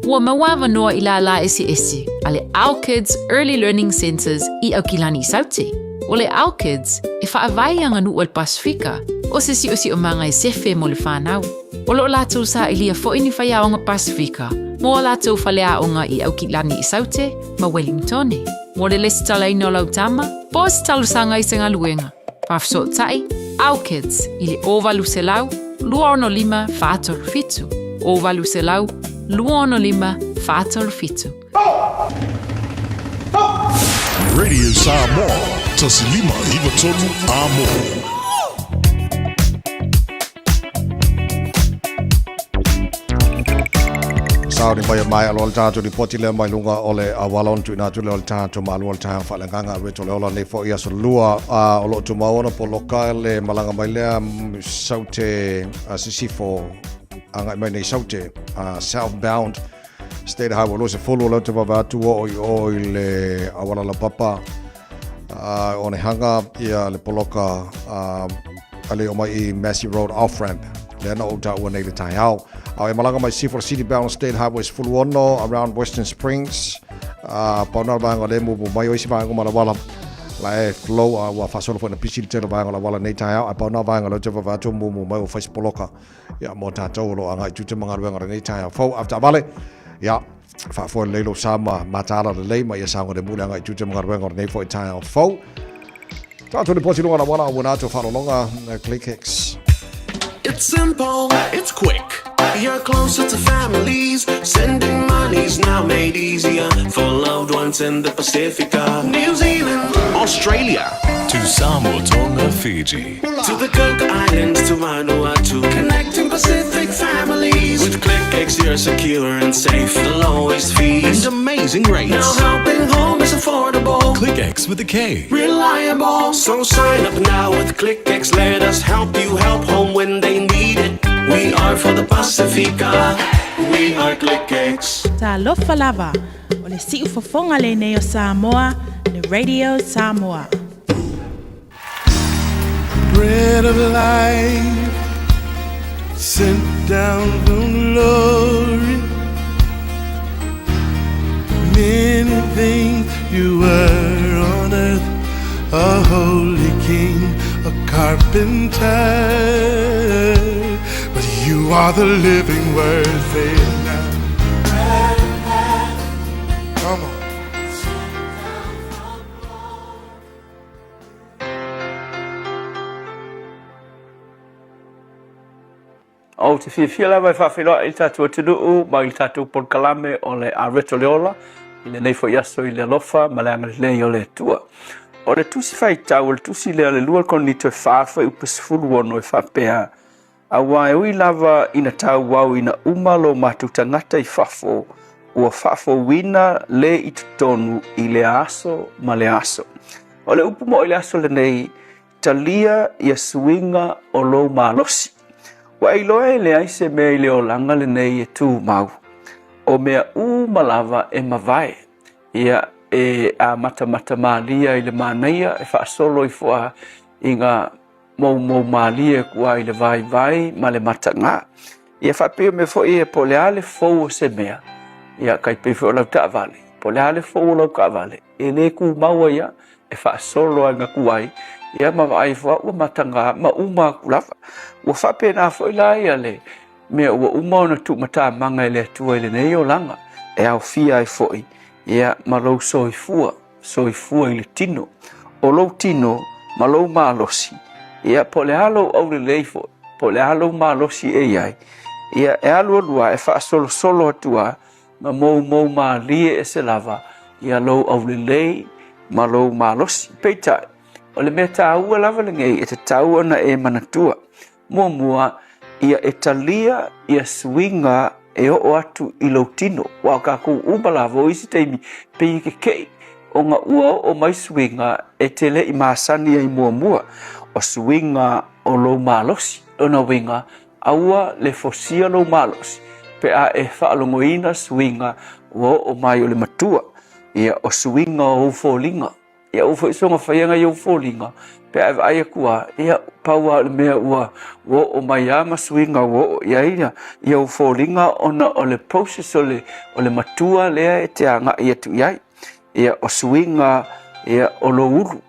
Ua maua avanoa i lālā eseese a le Our Kids Early Learning Centres i Aukilani i Saute. O le Our Kids, e faavae i aganuu a le Pasefika, o se siosiomaga e sefe mo le fanau. O lo o latou sailia foi ni faiaoga Pasefika mo a latou faleaoga i Aukilani i Saute ma Wellingtone. Mo le lesitalaina o lau tama, po o se talosaga i se galuega. Faafesootai, Our Kids i le 0800 265 437, 0800 265 437. Radio Samoa, 1593 Amo. Sauni mai mai alo le tatou lipoti lea mai luga o le auala ona tuuina atu lea o le tatou malua le taeao faaleagaga a Reto Leola nei foi aso lua a o loo tumau ona poloka le malaga mai lea Saute Sisifo agai mai nei Saute southbound State Highway 20 o lea ou te vaavaai atu ua oo i o i le auala laupapa o Onehunga ia le poloka a le o mai i Massey Road off ramp lea na ou taua nei le taeao. A e malaga mai Sifo City bound State Highway 16 around Western Springs pau na le vaega o lea e mumu mai o isi vaega uma lawala la e flow a ua faasolo foi na pisi le tele o vaega o le auala nei taeao ae pau na vaega o lea ou te vaavaai atu mumu mai ua fai se poloka ia mo tatou o lo o agai i tiute ma galuega o lenei taeao fou avetaavale ia faafoe lelei lou sa ma mataala lelei ma ia saogalemu le agai i tiute ma galuega o lenei foi taeao fou. Tatou lipoti i luga o le auala auana atu o faaaloaloga Click X. It's simple, it's quick. You're closer to families. Sending money's now made easier for loved ones in the Pacifica, New Zealand, Australia, To Samoa, Tonga, Fiji. To the Cook Islands, to Vanuatu, connecting Pacific families. With ClickX, you're secure and safe. The lowest fees and amazing rates. Now helping home is affordable. ClickX with a K. Reliable. So sign up now with ClickX. Let us help you help home when they need it. We are for the Pacifica. We are ClickX. Talofa lava, o le siufofoga lenei o Samoa, le Radio Samoa. Bread of life sent down from glory. Many things you were on earth, a holy king, a carpenter. But you are the living word, say it now. Come on. Ou te fiafia lava e faafeiloai i le tatou atunuu ma i le tatou polokalame o le Areto le Ola i lenei foi aso i le alofa ma le agalelei o le Atua. O le tusi faitau, o le tusi lea o le 2 Korinito e 4 fuaiupu 16 e faapea, Aua e ui lava ina tauauina uma lo matou tagata i fafo, ua faafouina le i totonu i lea aso ma lea aso. O le upu moʻo i le aso lenei, talia ia suiga o lou malosi. Ua e iloa e leai se mea i le olaga lenei e tumau. O mea uma lava e mavae. Ia, e amatamata malia i le manaia e faasolo ifo a i ngā moumou mālie kua i le vaivai ma le matagā. Ia faapea mea foi ia po o le a le fou o se mea, ia kai pei foi o lau taavale, po o le a le fou o lau taavale, e le tumau ai lava, e faasolo lava ina tuai, ia ma vaai ifo lava ua mataga ma uma atu lava. Ua faapena foi la ia le mea ua uma ona tuumatamaga e le Atua i lenei olaga, e aofia ai foi ia ma lou soifua. soifua i le tino. O lou tino ma lou malosi, ia po o le a lou aulelei foi, po o le a lou malosi e i ai, ia e alualu lava, e faasolosolo atu lava ma moumou malie ese lava ia lou aulelei ma lou malosi. Peitai, o le mea taua lava lenei e tatau ona e manatua, Muamua, ia e talia ia suiga e oo atu i lou tino. Aua o tatou uma lava o isi taimi pei e kekeʻi ona ua oo mai suiga e te le i masani ai muamua. O suiga o lou malosi. Lona uiga, aua le fosia lou malosi pe a e faalogoina suiga ua oo mai o le matua. Ia, o suiga o ou foliga. Ia aua foi soona faia nai ou foliga pe a e vaai atu lava, ia, pau lava o le mea ua oo mai lava ma suiga ua oo i ai ia ou foliga ona o le process o le, o le matua lea e te agai atu i ai. Ia, o suiga ia, o lou ulu.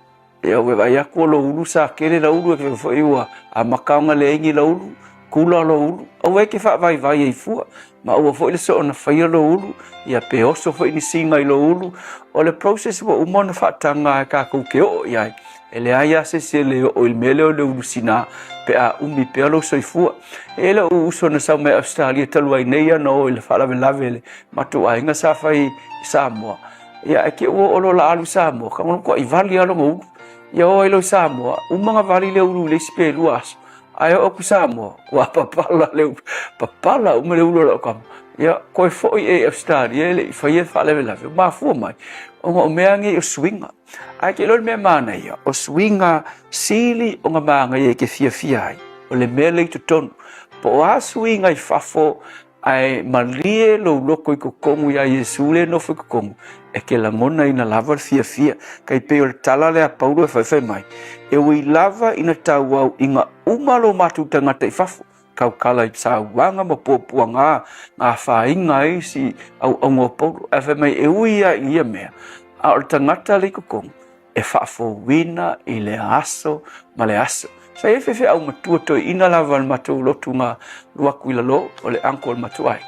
Ia, ua e vaai atu o lou ulu sa tele lau ulu, e foi ua amata ona leai ni lau ulu, kula lou ulu. Aua e te faavaivai ai fua, ma aua foi le soona faia lou ulu, ia pe oso foi ni siga i lou ulu. O le process ua uma ona faataga e tatou te oo i ai. E leai lava se isi e le oo i le mea lea o le ulu sina pe a umi pea lou soifua. E i ai lou uso na sau mai Ausetalia talu ai nei ana o i le faalavelave i le matou aiga sa fai i Samoa. Ia ae te i ua oo loa o le a alu i Samoa, ka matuai vali lava lona ulu. Ia oo ai loa i Samoa, uma ona vali le ulu i le isi pe 2 aso. Ae oo atu i Samoa, ua papala le ulu, papala uma le ulu o lau tama. Ia, toe foi ea i Ausetalia e le i faia le faalavelave, ua mafua mai, ona o mea nei o suiga. Ae te iloa le mea manaia, o suiga sili ona manaia e te fiafia ai, o le mea lea i totonu. Po o a suiga i fafo Ae malie lou loto i totonu iā Iesu lea e nofo i totonu, e te lagonaina lava le fiafia. Tai pei o le tala lea a Paulo e faifai mai, E ui lava ina tauauiga uma lo matou tagata i fafo, tautala i sauaga ma puapuaga na afaina ai isi auauna o Paulo. Ae fai mai, e ui lava i ia mea, a o le tagata lea i totonu, e faafouina i le aso ma le aso. Sa i ai faifeau matua toeaina lava o le matou lotu na alu atu i lalo, o le uncle o le matou aiga.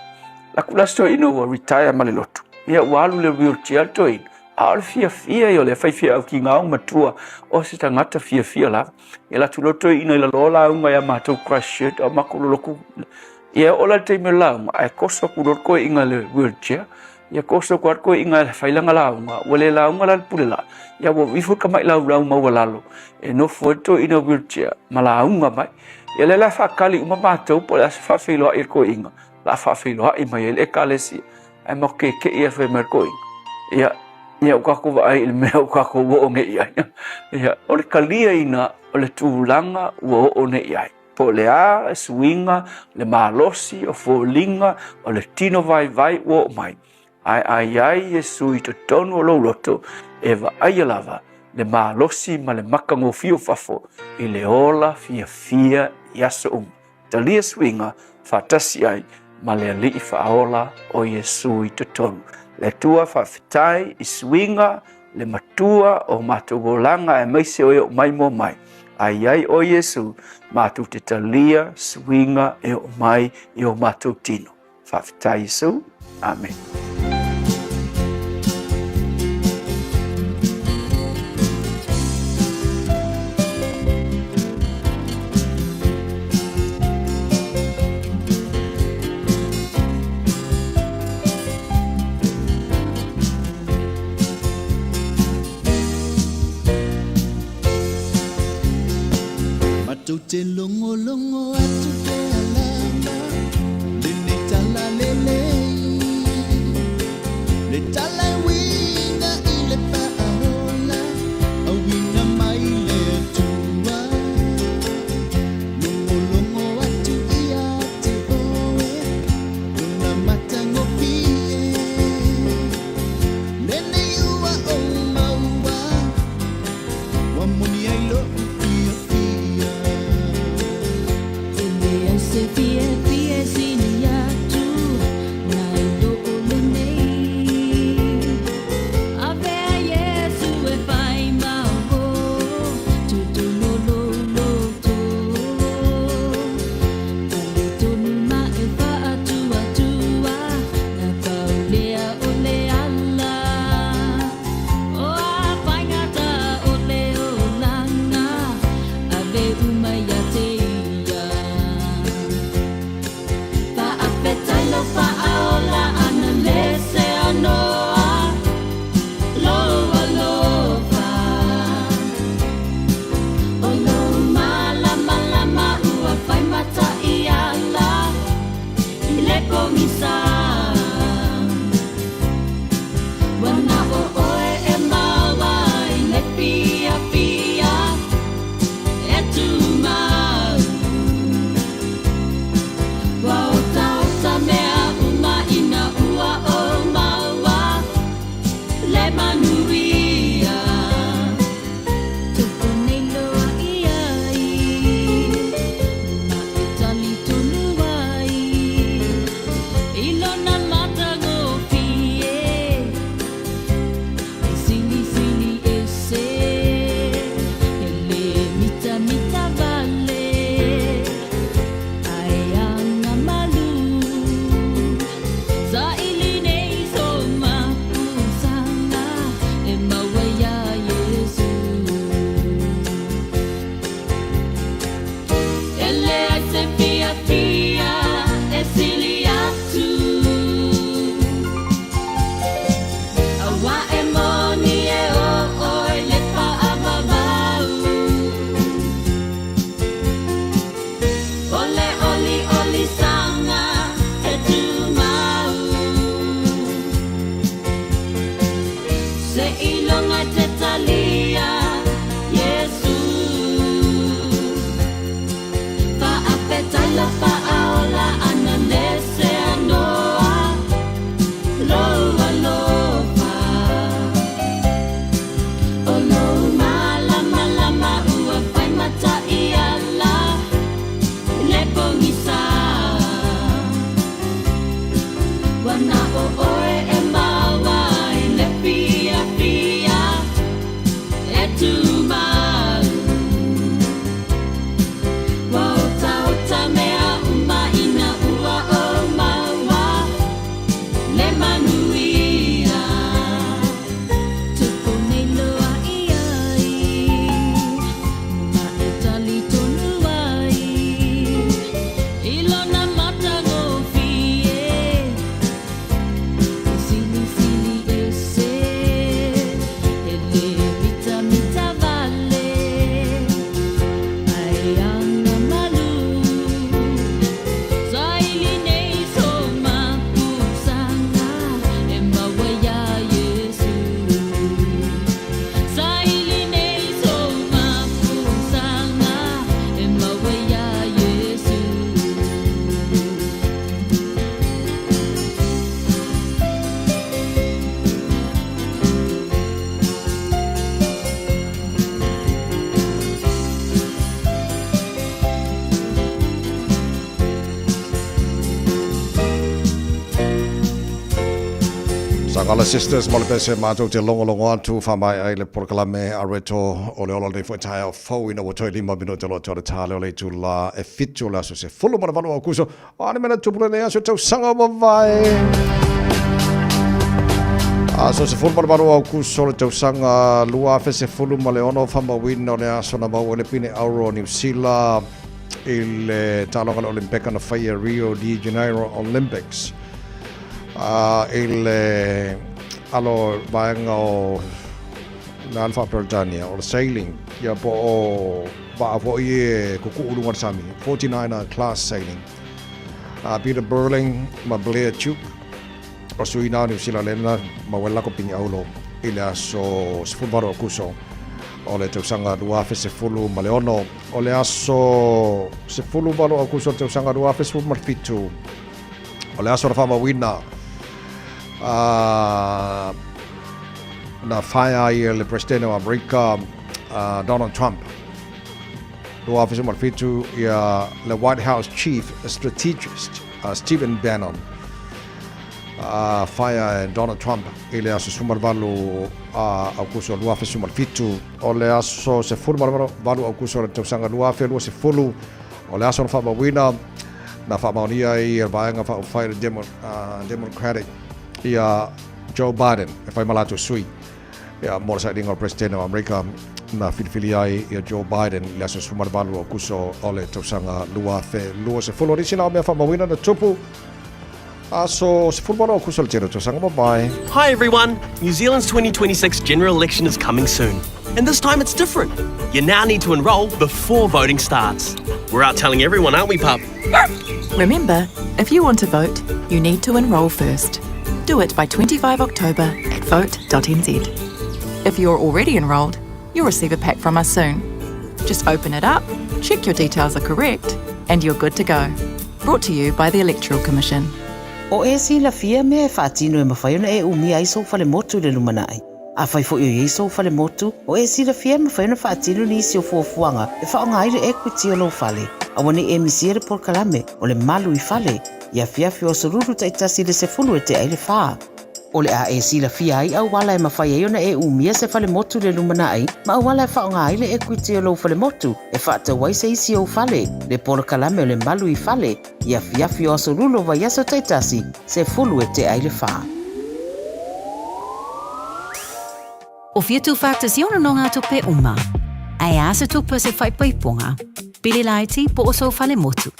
Alu atu la si toeaina ua retire ma le lotu, ia ua alu i le wheelchair le toeaina, a o le fiafia ia o le faifeau tiga matua o se tagata fiafia lava. Ia alu atu loa le toeaina i lalo lauga ia matou Christchurch, a o matou lolotu. Ia e oo la i le taimi o le lauga, ae toso atu loa le toeaina i le wheelchair, Ia koso atu lava koe i fai lana lauga, ua le lauga la le pule la, ia ua ifo le tamai laulau maualalo e nofo ai le toeaina wheelchair ma lauga mai. Ia lea la faatali uma matou po o le a se faafeiloai a le toeaina, la faafeiloai mai ai le ekalesia. Ae matou keke'i lava fai mai le toeaina, ia, ia ua tatou vaai i le mea ua tatou oo nei i ai. Ia, o le taliaina o le tulaga ua oo nei i ai. Po o le a le suiga, le malosi, o foliga, o le tino vaivai ua oo mai, ae a i ai Iesu i totonu o lou loto, e vaaia lava le malosi ma le matagofie o fafo i le ola fiafia i aso uma. Talia suiga faatasi ai ma le Alii Faaola o Iesu i totonu. Le Atua faafetai i suiga le matua o matou olaga aemaise o e oo mai moa mai. A i ai oe Iesu, matou te talia suiga e oo mai i o matou tino. Faafetai Iesu. Amene. Matou te logologo atu pea lava lenei tala lelei Le tala e uiga i le faaola Auina mai le Atua Logologo atu ia te oe Lona matagofie Lenei ua ou maua Ua moni ai lo'u fiafia. manuia. Tupu nei loa i ai, ma e talitonu ai i lona matagofie. E silisili ese, e le mitamita vale, ae aga malu. Saili nei so mapusaga e maua iā Iesu. E leai se fiafia e sili atu, Auā e moni e o ʻoe le paʻamamau. O le ʻoliʻolisaga e tumau. Seiloga e te talia Iesu. Faafetai la faaola ana le seanoa lou alofa. O lou malamalama ua fai mataiala le pogisa. Ua na o ʻoe e maua ai le fiafia e tumau. Ua otaota mea uma ina ua ou maua le manuia. Tupu nei loa i ai, ma e talitonu ai i lona matagofie. E silisili ese, e le mitamita vale, ae aga malu. Saili nei so mapusaga e maua iā Iesu. Saili nei so mapusaga e maua iā Iesu. Sagala Sisters ma le pese matou te logologo atu faamaea ai le polokalame a Reto o le Ola lenei foi taeao fou ina ua toe 5 minute loa atu o le ta lea o le itula e 7 o le aso 18 o Aokuso. O a ni mea na tupu lenei aso tausaga ua mavae? Aso 18 o Aokuso le tausaga 2016 faamauina o le aso na maua ai le pine auro o Niu Sila i le taaloga a le Olimpeka na faia Rio de Janeiro Olympics. I le alo vaega o le ala faa-Peretania o le sailing, ia po o vaa foi e kukuu i luga o le sami, 49er class sailing. Peter Burling ma Blair Tuke o sui na o Niu Sila lena maua ai le lako pini aulo i le aso 18 o Akuso o le tausaga 2016. O le aso 18 o Akuso o le tausaga 2017, O le aso na faamauina na faea ai e le Peresetene o Amerika Donald Trump 2017 ia le White House Chief Strategist Stephen Bannon faea e Donald Trump i le aso 18 Aukuso 2017. O le aso 18 Aukuso o le tausaga 2020 o le aso na faamauina Na faamaonia ai e le Vaega Faaupufai o le Democratic ia Joe Biden e fai ma latou sui ia mo le sailiga o le Peresetene o Amerika na filifili ai ia Joe Biden i le aso 18 o Akuso o le tausaga 2020. O nisi na o mea faamauina na tupu aso 18 o Akuso o le tele o tausaga mavae. Hi everyone! New Zealand's 2026 general election is coming soon. And this time it's different. You now need to enrol before voting starts. We're out telling everyone, aren't we, pup? Remember, if you want to vote, you need to enrol first. Do it by 25 October at vote.nz. If you're already enrolled, you'll receive a pack from us soon. Just open it up, check your details are correct, and you're good to go. Brought to you by the Electoral Commission. O e silafia mea e faatino e mafai ona e umia ai sou falemotu i le lumanai. Afai foi o i ai sou fale motu, o e silafia e mafai ona faatino nisi o fuafuaga e faaaoga ai le equity o lou fale. Aua ne i e misia le polokalame o le Malu i Fale i afiafi o aso Lulu taitasi i le 10 e tea i le 4. O le a e silafia ai auala e mafai ai ona e umia se fale motu i le lumanai ma auala e faaaoga ai le equity o lou fale motu e faatau ai se isi ou fale, le polokalame o le Malu i Fale i afiafi o aso Lulu o vaiaso taitasi, 10 e tea i le 4. O fia tūwhātasi ona no ngā tupe uma. Ae a se tupe se whaipaiponga, pili laiti po o sou fale motu.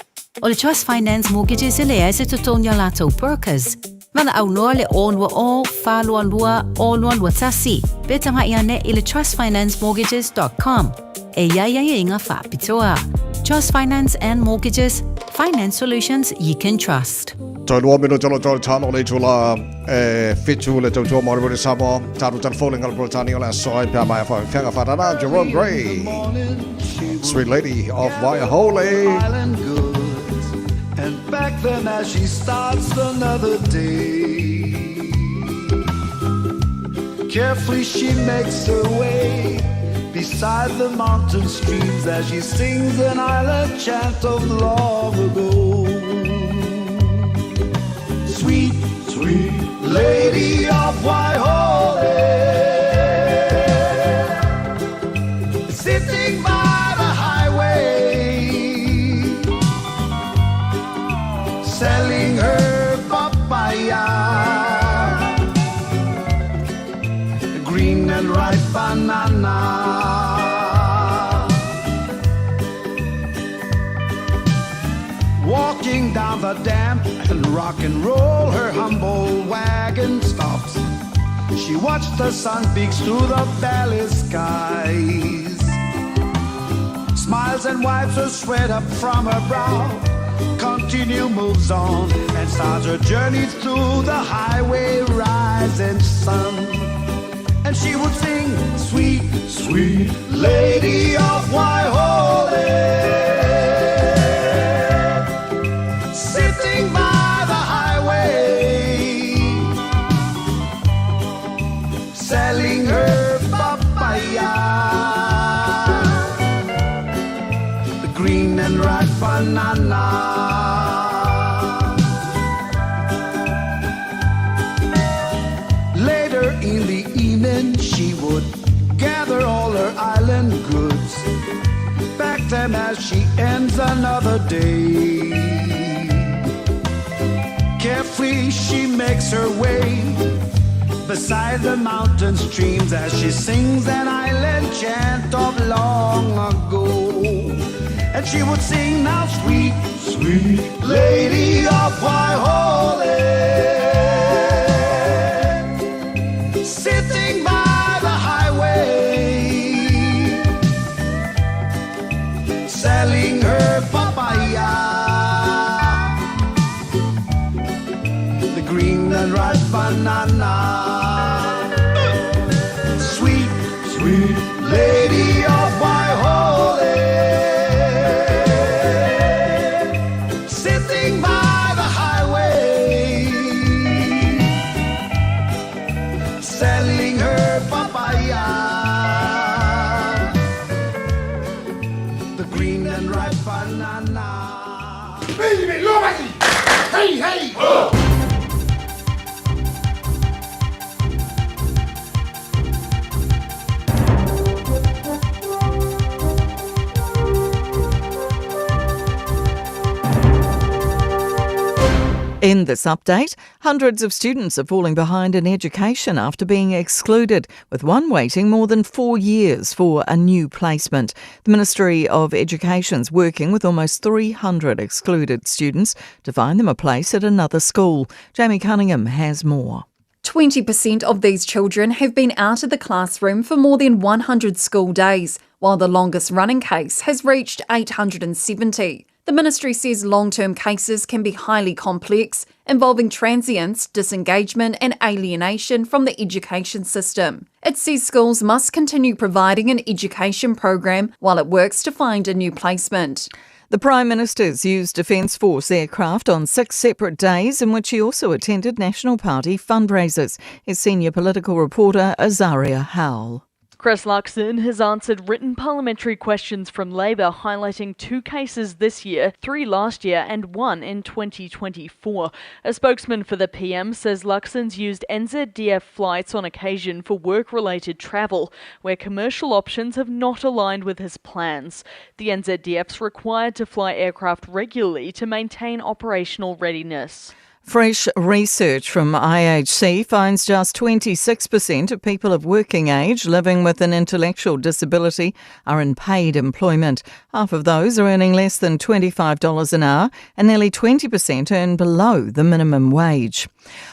O le Trust Finance Mortgages e leai se totogi o latou brokers. Valaau loa le 020 422 0221 pe tagai ane i le trustfinancemortgages.com e i ai aiaiga faapitoa. Trust Finance and Mortgages, finance solutions you can trust. Toe lua minuta lo toe tano le itula e fitu le tautua mo le Samoa. Tātou telefone ngā Britania o le aso ai pea mai a whaifenga whanana Jerome Gray. Sweet Lady of Waiahole. And back then as she starts another day. Carefully she makes her way beside the mountain streams as she sings an island chant of long ago. Sweet, sweet lady of Waihole, sitting by the highway, selling her papaya, green and ripe banana. Walking down the damp and rock and roll, her humble wagon stops. She watched the sun peeks through the valley skies. Smiles and wipes her sweat up from her brow. Continue moves on and starts her journey through the highway rising sun. And she would sing, sweet, sweet lady of Waihole. Sitting by the highway, selling her papaya, the green and ripe banana. Later in the evening, she would gather all her island goods, pack them as she ends another day. Carefully, she makes her way beside the mountain streams as she sings an island chant of long ago. And she would sing now, sweet, sweet lady of Waihole, sitting by the highway, selling her papaya, the green and ripe banana. Sweet, sweet lady of Waihole, sitting by the highway, selling her papaya, the green and ripe banana. Hey, hey! Oh! In this update, hundreds of students are falling behind in education after being excluded, with one waiting more than 4 years for a new placement. The Ministry of Education's working with almost 300 excluded students to find them a place at another school. Jamie Cunningham has more. 20% of these children have been out of the classroom for more than 100 school days, while the longest running case has reached 870. The ministry says long-term cases can be highly complex, involving transience, disengagement and alienation from the education system. It says schools must continue providing an education program while it works to find a new placement. The Prime Minister's used Defence Force aircraft on six separate days in which he also attended National Party fundraisers. His senior political reporter Azaria Howell. Chris Luxon has answered written parliamentary questions from Labor highlighting two cases this year, three last year, and one in 2024. A spokesman for the PM says Luxon's used NZDF flights on occasion for work related travel, where commercial options have not aligned with his plans. The NZDF's required to fly aircraft regularly to maintain operational readiness. Fresh research from IHC finds just 26% of people of working age living with an intellectual disability are in paid employment. Half of those are earning less than $25 an hour, and nearly 20% earn below the minimum wage.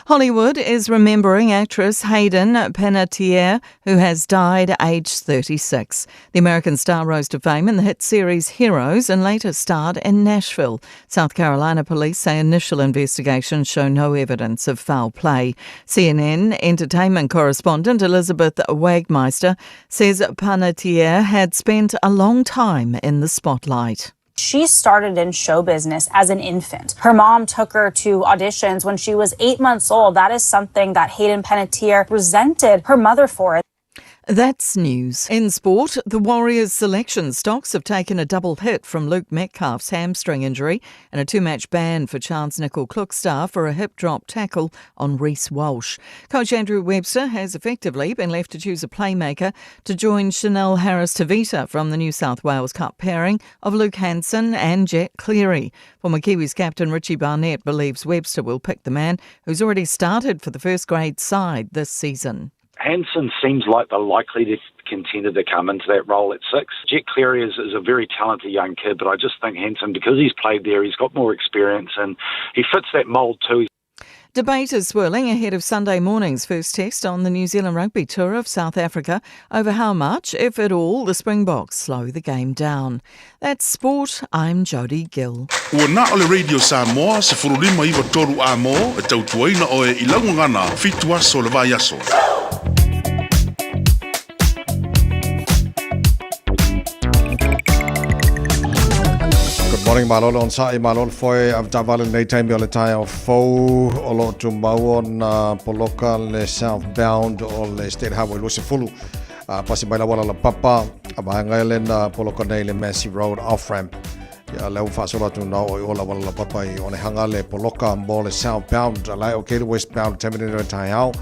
Hollywood is remembering actress Hayden Panettiere, who has died aged 36. The American star rose to fame in the hit series Heroes and later starred in Nashville. South Carolina police say initial investigations show no evidence of foul play. CNN entertainment correspondent Elizabeth Wagmeister says Panettiere had spent a long time in the spotlight. She started in show business as an infant. Her mom took her to auditions when she was eight months old. That is something that Hayden Panettiere resented her mother for. That's news. In sport, the Warriors selection stocks have taken a double hit from Luke Metcalf's hamstring injury and a two-match ban for Charnze Nicoll-Klokstad for a hip drop tackle on Reece Walsh. Coach Andrew Webster has effectively been left to choose a playmaker to join Chanel Harris-Tavita from the New South Wales Cup pairing of Luke Hanson and Jet Cleary. Former Kiwis captain Richie Barnett believes Webster will pick the man who's already started for the first grade side this season. Hanson seems like the likely contender to come into that role at six. Jet Cleary is, is a very talented young kid, but I just think Hanson, because he's played there, he's got more experience and he fits that mould too. Debate is swirling ahead of Sunday morning's first test on the New Zealand Rugby Tour of South Africa over how much, if at all, the Springboks slow the game down. That's sport. I'm Jodie Gill. Ua na o le Radio Samoa, 159 a mo, e tautuaina oe i laugagana, fitu aso le vaiaso. Good morning, malo le onsa'i, malo le foe avetaavale lenei taimi o le taeao fou o lo o tumau ona poloka le southbound o le State Highway 20. A pasi mai la wala la papa, a vaega e lena poloka nei le Massey Road off-ramp. Ia lea ua faasolo atu na oo i o la wala la papa i Onehanga le poloka mo le southbound a lae o ke le westbound taimi lenei o le taeao.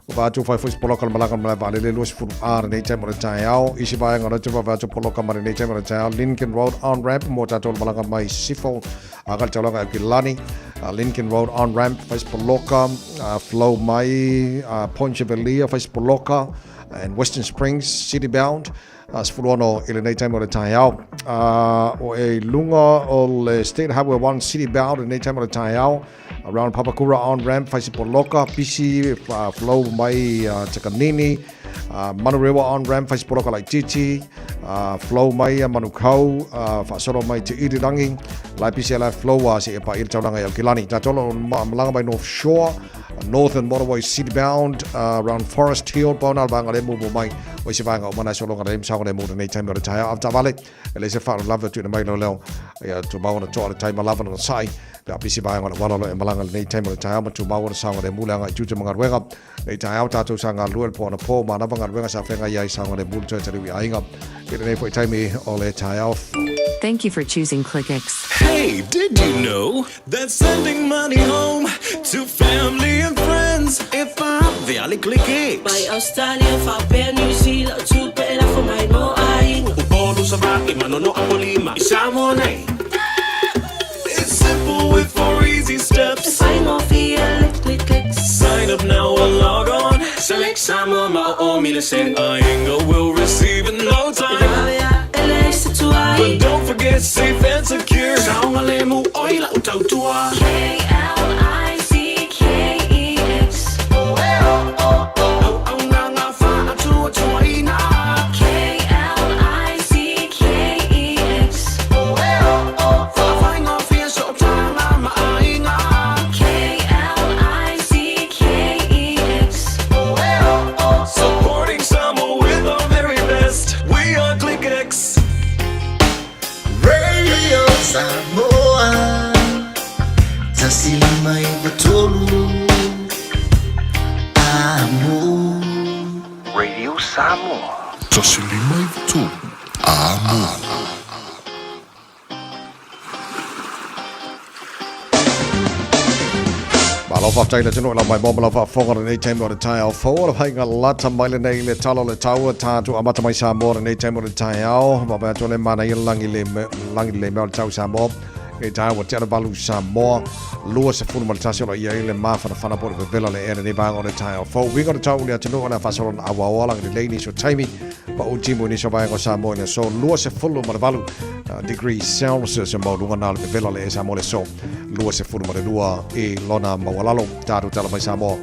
Ua vaai atu fai foi se poloka le malaga malae vaalele 20 A lenei taimi o le taeao. Isi vaega o le atu vaavaai atu poloka ma lenei taimi o le taeao Lincoln Road on ramp mo tatou le malaga mai Sisifo a ka le taulaga i Aukilani. Lincoln Road on ramp fai se poloka flow mai Point Chevalier fai se poloka and Western Springs city bound 16 i lenei taimi o le taeao. O e lunga o le State Highway 1 City Bound i lenei taimi o le taeao. Around Papakura on ramp, whaisi poloka, pisi, flow mai Takanini, Manurewa on ramp, whaisi poloka lai titi, flow mai Manukau, whaasoro mai Te Irirangi, lai pisi lai flow a se e pa i tauranga i Aukilani. Tātou malanga mai North Shore, Northern Motorway City Bound, around Forest Hill, paona al vanga le mumu mai, o isi vaenga o mana solo ngara im sago le mu nei taimi o le taeao. Avetaavale, e le se faalavelave tuuina mai leo leo, ia tumau ona toa le taima lava na sai, pe a pisi vaenga o le wala lo e malanga lenei taimi o le taeao ma tumau ona saoga le mu le agai tiute ma galuega. Nei taeao tātou sa galulue le po anapo, manava galuega sa whenga i ai saoga le mu le toe taliu i aiga. I lenei foi taimi o le taeao. Thank you for choosing ClickX. Hey, did you know that sending money home to family and friends e faave ClickX? Mai Australia, faapea New Zealand, tupe e lafo mai mo aiga. Upolu Savaii, Manono Apolima, i Samoa nei. It's simple with four easy steps. E faigofie le click clicks. Sign up now or log on. Select Samoa ma o o mile send. Aiga will receive in no time. E vave ae leai se tuai. But don't forget safe and secure. Saogalemu oi lau tautua. K-L-I-C-K-E-X. Auaunaga faatuatuaina. K-L-I-C-K-E-X. Faafaigofie sootaga ma aiga. K-L-I-C-K-E-X. Supporting Samoa with our very best. We are ClickX. Radio Samoa. Samoa. 153 Amo. Malo faafetai le atunuu i lau maimoa ma lau faafofoga lenei taimi o le taeao fou o le faiga lata mai lenei le tala o le taua tatou amata mai Samoa lenei taimi o le taeao vaavaai atu le manaia lagi le lagi le mea o le tau Samoa e taeao ua tea le valu Samoa 21 o lo o i ai le mafanafana po o le vevela o le ea lenei vaega o le taeao fou. Uiga o le tau i le atunuu o le a faasolo na auaoa lagi lelei nisi o taimi pa u timu i nisi o vaega o Samoa i le aso 28 degrees Celsius e maualuga na o le vevela o le ea Samoa i le aso 22 i lona maualalo. Tatou tala mai Samoa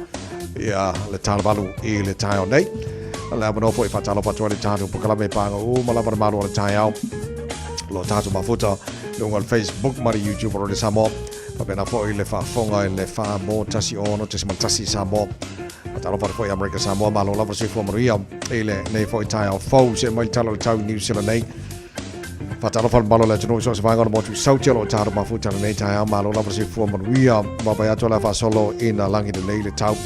ia le talavalu i le taeao nei. Le avanoa foi e faatalofa atu ai le tatou polokalame pāga uma lava le malo o le taeao. Lo tatou mafuta luga o le Facebook ma le YouTube o Radio Samoa. Faapena foi le faafofoga i le 4.16.1 Samoa. Faatalofa atu foi i Amerika Samoa, malo lava le soifua manuia i lenei foi taeao fou. See mai le tala o le tau i New Zealand nei. Faatalofa le mamalu o le atunuu i so o se vaega o le motu i Sauti o lo o tatou mafuta i lenei taeao. Malo lava le soifua manuia. Vaavaai atu o le a faasolo ina lagi lelei le tau.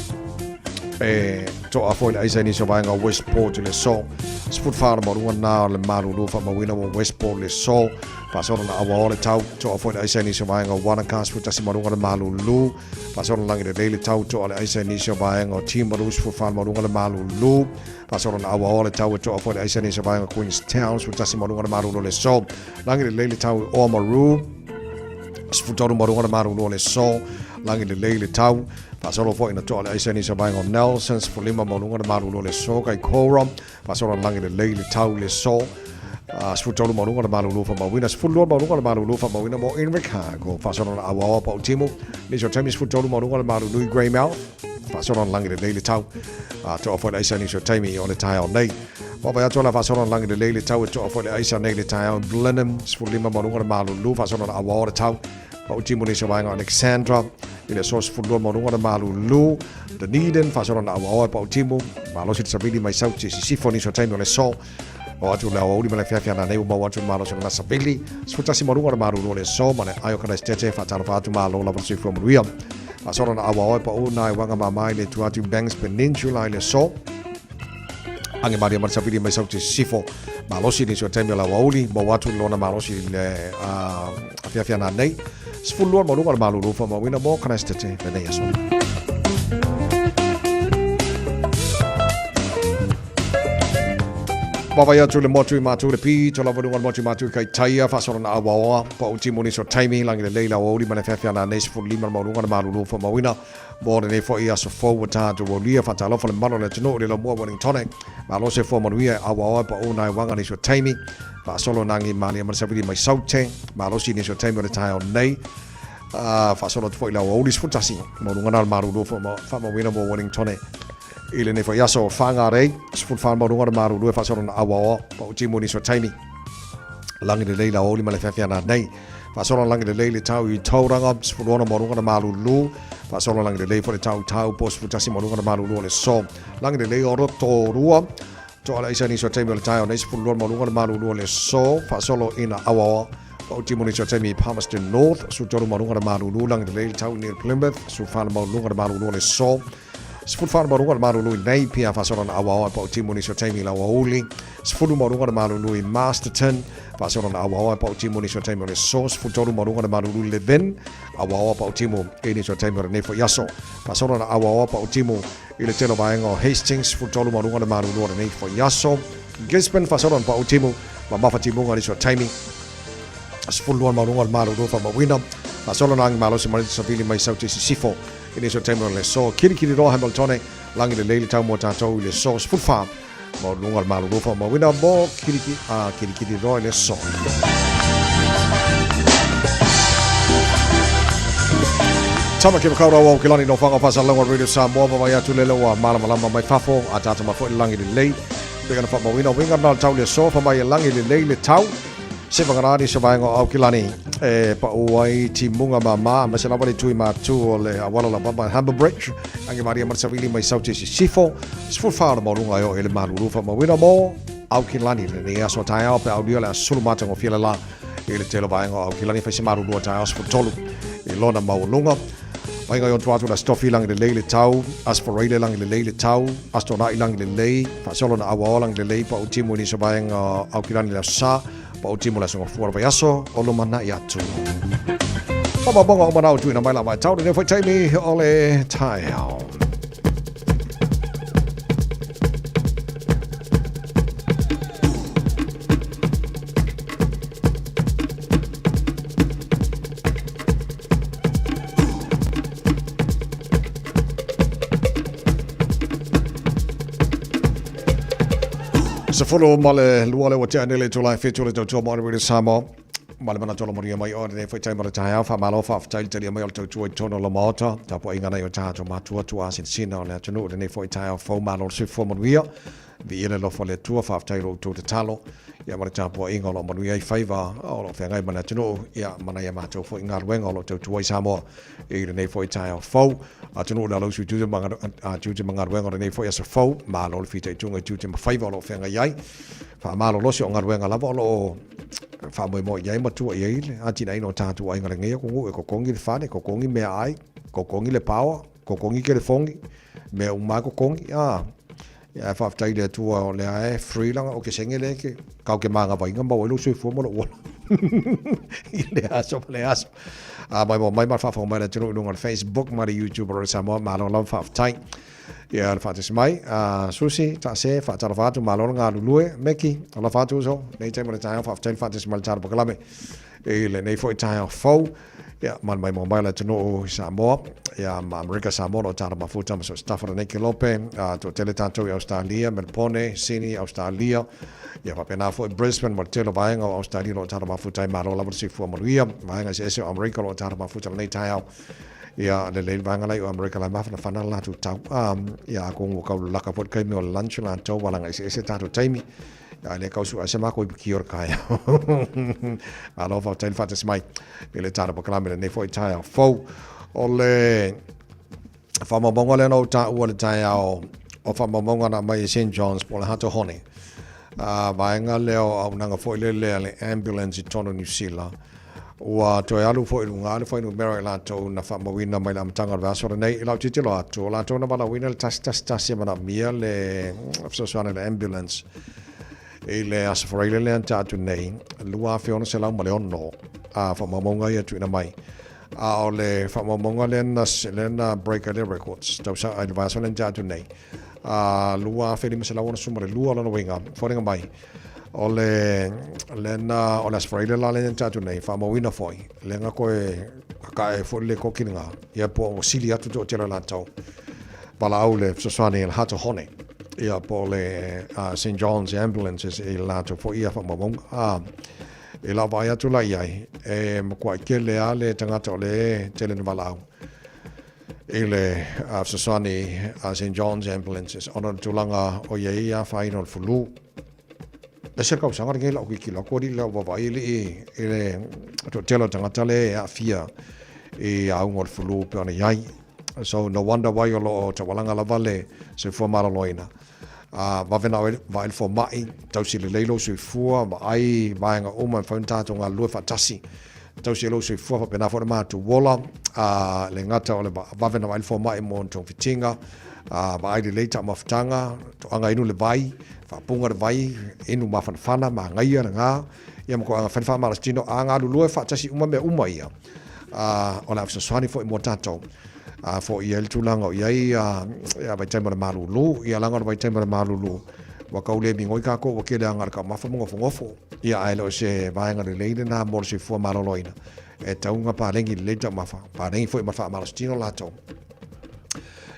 E toa foi le aisa i nisi o vaega o Westport i le aso. 14 le maualuga na o le malulu faamauina ua Westport i le aso. Faasolo na auaoa le tau. Toa foi le aisa i nisi o vaega o Wanaka, 11 maualuga le malulu. Faasolo lagi lelei le tau. Toa le aisa i nisi o vaega o Timaru, 14 maualuga le malulu. Faasolo na auaoa le tau e toa foi le aisa i nisi o vaega o Queenstown, 11 maualuga le malulu o le aso. Lagi lelei le tau i Oamaru, 13 maualuga le malulu o le aso. Lagi lelei le tau. Faasolo foi na toa le aisa i nisi o vaega o Nelson, 15 maualuga le malulu o le aso. Kaikoura, Faasolo lagi lelei le tau i le aso. 13 maualuga le malulu faamauina, 12 maualuga le malulu faamauina mo Invercargill. Faasolo na auaoa pa Utimu, nisi o taimi 13 maualuga le malulu i Greymouth. Faasolo na lagi lelei le tau. Toa foi le aisa nisi o taimi o le taeao nei. Vaavaai atu la faasolo na lagi lelei le tau e toa foi le aisa nei le taeao i Blenheim, 15 maualuga le malulu. Faasolo na auaoa le tau pa Utimu nisi o vaega o Alexandra i le aso 12 maualuga le malulu. Dunedin, faasolo na auaoa e Pautimu, malosi le savili mai Sauti e sisifo nisi o taimi o le aso. O atu le aoauli ma le afiafi ana nei ua maua atu le malosi o lana savili. 11 maualuga le malulu o le aso ma le ai o Kanaistete, faatalofa atu malo lava le soifua manuia. Faasolo na auaoa e pau na e wanga mama i le tu atu Banks Peninsula i le aso. Ange maria ma le savili mai Sauti e sisifo. Malosi nisi o taimi o le aoauli, maua atu le lona malosi i le afiafi ana nei. 12 maualuga le malulu faamauina mo Kanaistete lenei aso. Vaavaai atu le motu i Matu le pito lava luga le motu i Matu i Kaitaia faasolo na auaoa pa u timu nisi o taimi lagi lelei le aoauli ma le afiafi ana nei 15 le maualuga le malulu faamauina mo lenei foi aso fou ua tatou aulia. Faatalofa le mamalu o le atunuu i le laumua Wellingtone malosi e fua manuia e auaoa e pau nai waga nisi o taimi faasolo nagi malia ma le savili mai Saute malosi nisi o taimi o le taeao nei. Faasolo atu foi le aoauli 11 maualuga na le malulu faamauina mo Wellingtone i lenei foi aso. Whangarei 14 maualuga le malulu e faasolo na auaoa pau timu nisi o taimi lagi lelei le aoauli ma le afiafi ana nei. Faasolo lagi lelei le tau i Tauranga 16 maualuga le malulu. Faasolo lagi lelei foi le tau i Taupo 11 maualuga le malulu o le aso. Lagi lelei o Rotorua toa le aisa nisi o taimi o le taeao nei 12 maualuga le malulu o le aso. Faasolo ina auaoa pau timu nisi o taimi i Palmerston North 13 maualuga le malulu. Lagi lelei le tau i New Plymouth 14 maualuga le malulu o le aso. 14 maualuga le malulu i Napier, faasolo na auaoa e pau timu nisi o taimi i Lauauli. 10 maualuga le malulu i Masterton, faasolo na auaoa e pau timu nisi o taimi o le aso. 13 maualuga le malulu i Levin, auaoa pau timu i nisi o taimi o lenei foi aso. Faasolo na auaoa pau timu i le tele o vaega o Hastings, 13 maualuga le malulu o lenei foi aso. Gisborne, faasolo na pau timu ma mafatimuga nisi o taimi. 12 maualuga le malulu faamauina. Faasolo na agi malosi mai le savili mai Sauti Sisifo i nisi o taimi o le aso. Kirikiri roa Hamiltone, lagi lelei le tau mo tatou i le aso. 14 maualuga le malulu faamauina mo kiriki, Kirikiri roa i le aso. Tama ke makaurau au ke lani no whanga whasalauga Radio Samoa vaavaai atu lele ua malamalama mai fafo a tata mai foi le lagi lelei. Pei ona faamauina uiga na o le tau le aso fa mai e lagi lelei le tau. Se whakarani se vaenga o Aukilani e pau ai timuga mama aemaise lava le tui matu o le auala laupapa Humber Bridge ange maria ma le savili mai Saute i Sisifo 14 le maualuga e oo i le malulu faamauina mo Aukilani lenei aso taeao pe aulia le aso sulu matagofie le la i le tele o vaega o Aukilani fai se malulu o taeao 13 i lona maualuga. Vaega i onto atu le Aso Tofi lagi lelei le tau, Aso Faraile lagi lelei le tau, Aso Toonai lagi lelei, faasolo na auaoa lagi lelei pa'u timu i nisi o vaega o Aukilani i le Aso Sa, pa'u timu i le Aso Gafua o le vaiaso o lumanai atu. Faamaumauga uma na o tuuina mai la vaitau lenei foi taimi o le taeao. 12 le ua tea nei le itula e 7 o le tautua mo Radio Samoa. Ma le manatu o la manuia mai oe lenei foi taimi o le taeao. Faamalo faafetai le talia mai o le tautua i totonu o le Maota. Tapuaiga nai o tatou matua tuaa sinasina o le atunuu i lenei foi taeao fou. Malo le soifua manuia. Viia le alofa o le Atua, faafetai i lo outou tatalo, ia ma le tapuaiga o lo o manuia ai faiva o lo o feagai ma le atunuu, ia ma nai a matou foi galuega o lo o tautua i Samoa i lenei foi taeao fou. Atunuu o le alausu i tiute ma, tiute ma galuega o lenei foi aso fou, malo le fitaituga i tiute ma faiva o lo o feagai ai. Faamalolosi o galuega lava o lo o faamoemoe i ai ma tua i ai le atinaeina o tatou aiga lenei atunuu e totogi le fale, totogi meaai, totogi le paoa, totogi telefoni, mea uma lava e totogi, a. Ia ae faafetai i le Atua o lea e free lana okesene lea e te tau te manavaina ma maua ai lou soifua ma lou ola i le aso ma le aso. A mai mai ma le faafofoga mai a le atunuu i luga o le Facebook ma le YouTube o Radio Samoa, malo lava faafetai. Ia le faatasi mai, a Susi, Taase, faatalofa atu, malo le galulue, Meki, alofa atu uso, nei taimi o le taeao, faafetai le faatasi mai i le tala polokalame i lenei foi taeao fou. Ia, ma le maimoa mai o le atunuu i Samoa, ia, ma Amerika Samoa o lo o tala mafuta ma so o se tafa o lenei kelope, a toatele tatou i Ausetalia, Melpone, Sini, Ausetalia, ia faapena foi Brisbane ma le tele o vaega o Ausetalia o lo o tala mafuta ai, malo lava le soifua manuia, vaega eseese o Amerika o lo o tala mafuta lenei taeao. Ia, lelei le vaega la i o Amerika la e mafanafana le latou tau. Ia, atonu ua tau lalaka foi le taimi o le lunch latou, ua laga eseese tatou taimi. A le kau sua se mako i ki o taeao. Malo faafetai le faatasi mai i le tala polokalame lenei foi taeao fou. O le faamaumauga lea na ou taua le taeao o faamaumauga na aumai e St. John's po o le Hato Hone. A vaega lea o auaunaga foi lele a le ambulance i totonu o Niu Sila. Ua toe alu foi i luga le fuainumera i latou na faamauina mai le amataga o le vaiaso lenei. I lau tilotilo atu, o latou na valaauina le 111 e manaomia le fesoasoani a le ambulance i le Aso Faraile lea na tea atu nei, 2,606 a faamaumauga ia tuuina mai. A o le faamaumauga lea na, lea na break ai le records tausaga i le vaiaso lea na tea atu nei, a 2,562 lona uiga, foliga mai O le lena o le Aso Faraile la lea na tea atu nei, faamauina foi, lea na toe kakae foi le likoki lena, ia po ua sili atu toatele o latou valaau le fesoasoani i le Hato Hone, ia po o le St John's Ambulances i le latou foi ia faamaumauga. A, i lau vaai atu la i ai, e matuai tele lava le tagata o lea e tele na valaau i le fesoasoani a St John's Ambulances ona o le tulaga o i ai afaina o le fulu. Ese le tausaga lenei lau tilotilo atu alii lau vaavaai alii i le toatele o tagata lea e aafia i auga o le flu pei ona i ai. So no wonder why o lo o taualaga lava le soifua maloloina. A vave na oe vaai le fomai, tausi lelei lou soifua, vaai vaega uma e mafai ona tatou galulue faatasi. Tausi ai lou soifua faapena foi le matou ola, a le gata o le vave na vaai le fomai mo ona togafitiga, a vaai lelei taumafataga, toaga inu le vai, faapuga le vai, inu mafanafana, manaia lena, ia ma toaga fai le faamalositino, a galulue faatasi uma mea uma ia, a o le a fesoasoani foi mo tatou. A foi i ai le tulaga o i ai ia vaitaimi o le malulu, ia leaga o le vaitaimi o le malulu, ua tau le migoi tatou ua tele lava na o le taumafa ma nofonofo. Ia ae le o se vaega lelei lena mo le soifua maloloina, e tatau ona paleni lelei le taumafa, paleni foi ma le faamalositino latou.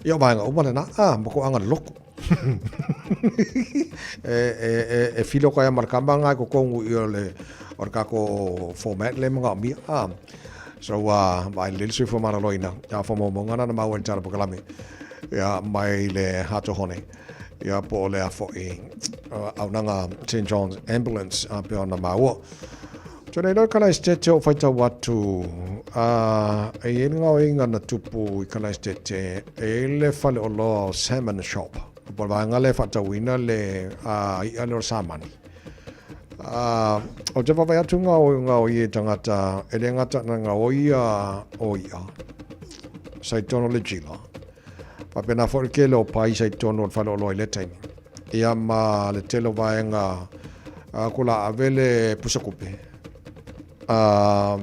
Ia o vaega uma lena, a, ma toaga le lotu. E filo kai ma le kama lena i totonu i o le o le tatou format lea e manaomia. A, so ua vaai lelei le soifua maloloina, a o faamaumauga na na maua i le Tala Polokalame ia mai le Hato Hone. Ia po o lea foi auaunaga St John's Ambulance a pei ona maua. Tau nei loa i Kalaesetete o faitau atu a e i ai le gaoioiga na tupu i Kalaesetete e i ai le faleoloa o Salmon Shop po o le vaega lea e faatauina le i'a lea o le samani. A ou te vaavaai atu gaoioi e tagata e le gata na gaoi o i'a. sa i totonu o le jila. Faapena foi le tele o pai sa i totonu o le faleoloa i lea taimi. Ia ma le tele o vaega ko la ave le pusa kupe a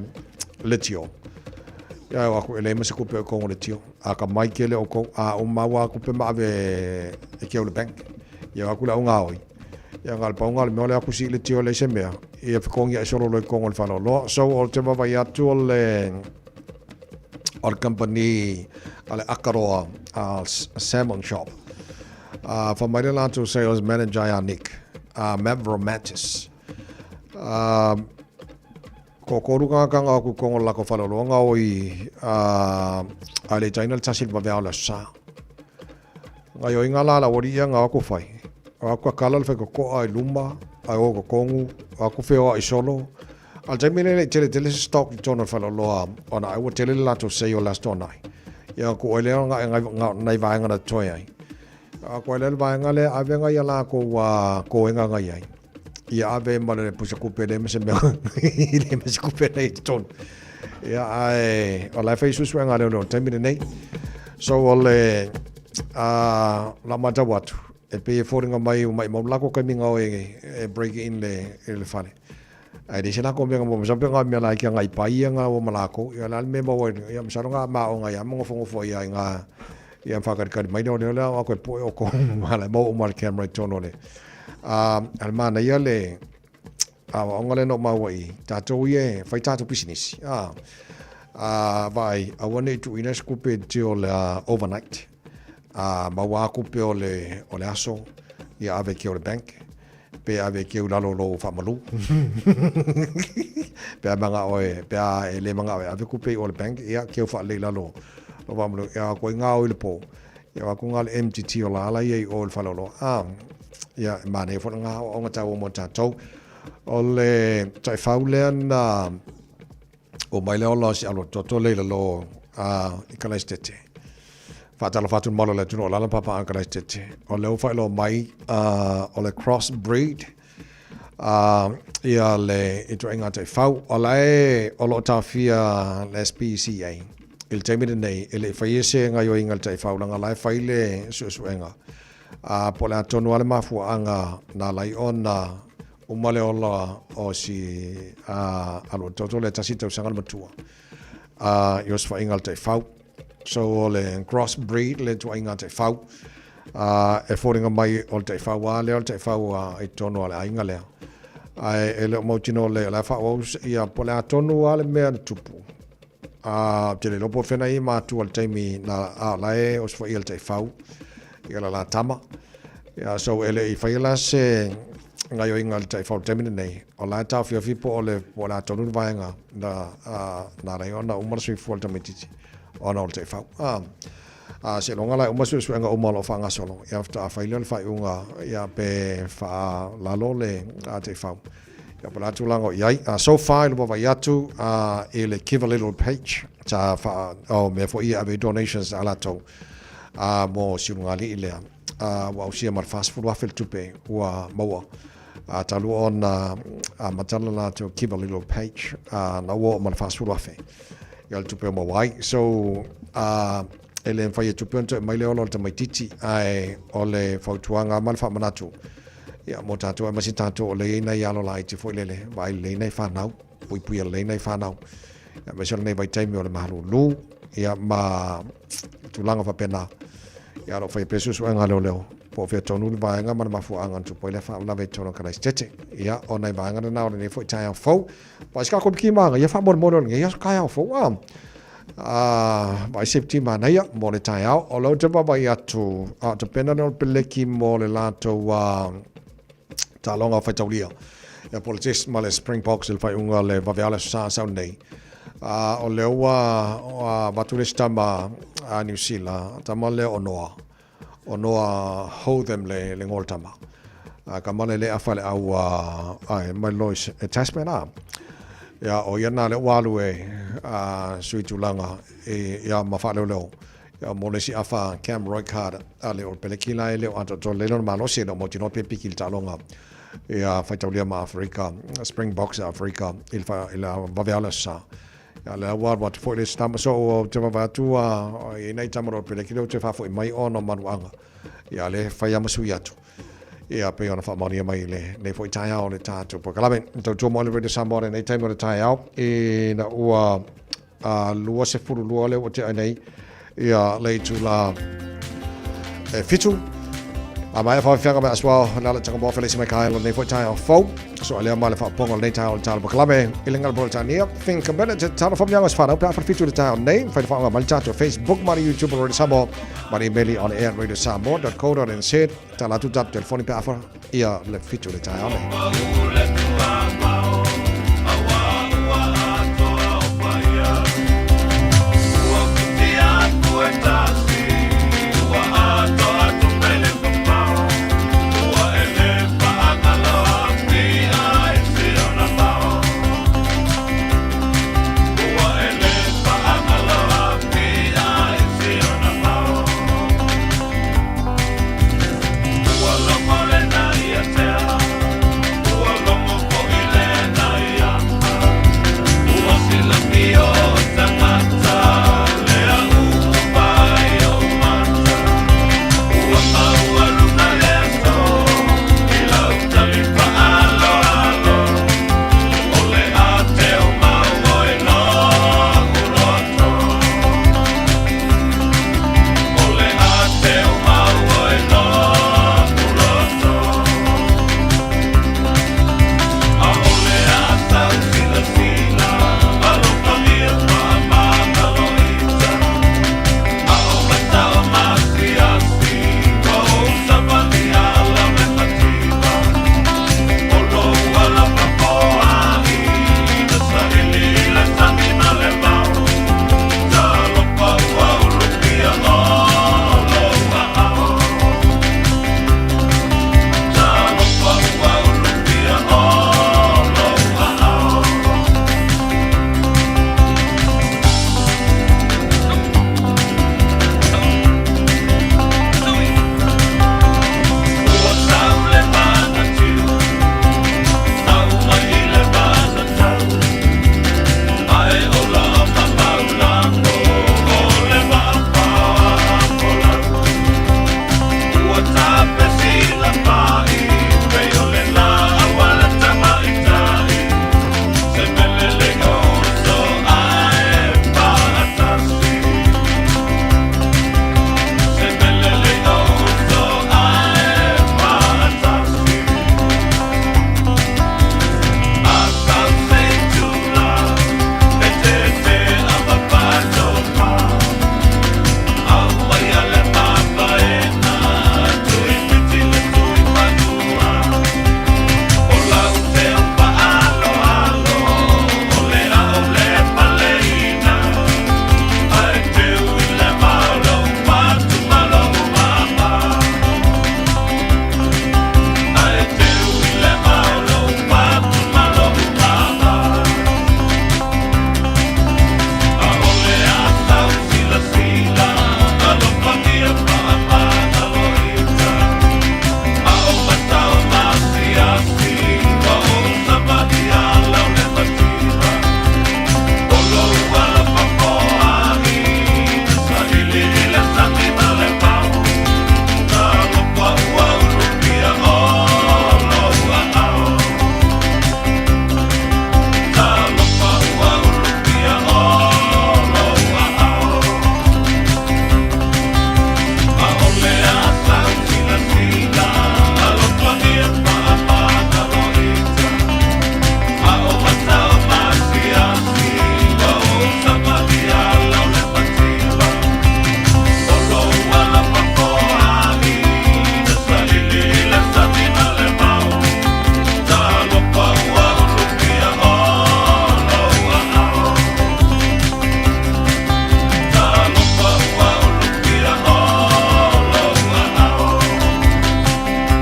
le tio. Ia o aku e leai ma se kupe o kongo le tio. A ka mai kele o kou a o maua aku pe ma ave e keu le bank. Ia o aku le au ngaoi. Ia nga le paunga le mea o le aku si le tio le se mea. Ia fekongi ai solo lo i kongo le faleoloa. So o te vaavaai atu o le o le company a le Akaroa Salmon Shop. Fa mai le latou sales manager ia Nick Mavromatis. Ko koru kanga aku kongo lako faleoloa o i a le taina le tasi le vavea o le aso sa. Ngai o inga la la wari ia ngā ako whai. O aku akala le whaikokoa i luma, ai o kokongu, o aku wheoa i solo. A le taimi lea e le i tele tele se stock i totonu o le faleoloa ona ai ua tele le latou sei o le Aso Toonai. Ia ko oe lea nga nga nai vaega na totoe ai. A ko lea le vaega lea ave ngai a lakou a koenga ngai ai. Ia ave ma le pusa kupe le ma se mea le ma se kupe nei i totonu. Ia ae o la e fai suesuega a leoleo i le taimi lenei. So o le a la matau atu e pei e foliga mai ua maimau le lakou taimi nga oe e break in le i le fale. Ae leai se lako mea mo masalo pe nga mea laiti agai pai ia nga ua ma lakou. Ia o le a le mea e maua ai, ia masalo nga maonga ia ma nofonofo ia i nga ia whakatikati mai lea o lea o ako e poe o ko ma la maua uma le camera i totonu o le a a le manaia le a waonga le no maua i tātou ia e whai tātou pisinisi a a vaai aua nei tuuina se kupe te o le overnight a maua a kupe o le o le aso ia ave ki o le bank Pe ave ki au lalo lou faamalu. Pe a mangao e, pe a e le mangao e ave kupe i o le bank, ia ki au faalelei lalo lou faamalu. Ia ko i ngao i le po. Ia wa ku nga le MTT o la ala ia i o le faleoloa. Ah, ia e manaia foi le nga aoaoga taua mo tatou. O le taifau lea na o mai le ola o si alo toto le i lalo a i Kalaisitete. Faatalofa atu le malu o le atunuu o lala papa a Kalaisitete. O lea ua faailoa mai o le cross breed ia le ituaiga taifau. O la e o lo o taofia le SPCA i le taimi lenei e le i faia se gaoioiga i le taifau leaga o la e fai le suesuega. Po o le a tonu lava le mafuaaga na ala ai ona uma le ola o si aluatoto lea tasi tausaga le matua i osofaiga a le taifau. So o le cross breed le tuaiga taifau e foliga mai o le taifau a lea o le taifau a i totonu o le aiga lea. Ae e le o mautinoa lelei o le a faaauau ia po o le a tonu lava le mea na tupu. Ou te le iloa po o fea i matua i le taimi na a o la e osofaia le taifau i la la tama. Ia so e le i faia la se gaoioiga i le taifau i le taimi lenei, o la e taofiofi po o le po o le a tonu le vaega na na ala ai ona uma le soifua o le tamaitiiti ona o le taifau. A seiloga la e uma suesuega uma o lo o faagasolo, ia faatoa fai lea o le faaiuga ia pe faalalo le taifau. Ia po o le a tulaga o i ai. So far i le vaavaai atu i le Give a Little page, sa faa, o mea foi ia e ave ai donations a latou mo si ulugalii lea. Ua ausia ma le $40,000 le tupe ua maua. Talu ona amata le latou Give a Little page, na ua oo ma le $40,000 ia le tupe o maua ai. So, e le mafai e tupe ona toe aumai le ola o le tamaitiiti, ae o le fautuaga ma le faamanatu, Ia, mo tātou, aemaise tātou o lea i ai nai alo laiti foi lele, vaai lelei nai whanau, puipuia lelei nai whanau. Ia, aemaise o lenei vaitaimi o le mahalulu, ia, ma tulaga faapena. Ia, o lo o faia pea suesuega a leoleo, po o fea tonu le vaega ma le mafuaaga na tupu ai lea faalavelave i totonu o Kalaisitete. Ia, o nai vaega na o lenei foi taeao fou. Vaai se kakoliki manaia ia faamolemole o lenei aso taeao fou a. Vaai se piti manaia mo le taeao. O lea ou te vaavaai atu, a o tapena lea o le peleki mo le latou taaloga faitaulia. Ia po o le test ma le Springboks i le faaiuga o le vaveao le Aso Sa sau nei. O lea ua avatu le isi tama a Niu Sila, tama lea o Noa. O Noa Hotham le le ngoa o le tama. A ka male le afa le au a ai mai Lois e Tasman a. Ia o ia na le ua alu e a sui tulaga e ia ma faaleoleo. Ia mo le isi afa Cam Roigard a le o peleki la e le o atoatoa lelei lona malosi e le o mautinoa pe piki i le taaloga ia faitaulia ma Aferika Springboks a Aferika i le fa i le vaveao le Aso Sa. Ia lea ua alu atu foi le isi tama so ou te vaavaai atu ua i ai nai tama o lo o peleki lea ua toe faafoi mai ona o manuaga. Ia lea e fai lava ma sui atu. Ia pei ona faamaonia mai i lenei foi taeao o le tatou polokalame. E tautua mo le Radio Samoa i lenei taimi o le taeao ina ua 22 lea ua tea nei ia le itula e 7. A maea faafiafiaga mai asuao le ala tanga moa felesi mai kaelo nei foi taeao fou. So alea mai le faapopoga o lenei taeao o le tala polokalame i le ngala Peretania. Think a minute, tala famiaga se whanau pe a whawhitu le taeao nei. Whai whaonga mai le tātou Facebook, mai le YouTube, Radio Samoa, mai le email on air radiosamoa.co.nz. Tala atu tātou telefoni pe a wha ia le fitu le taeao nei.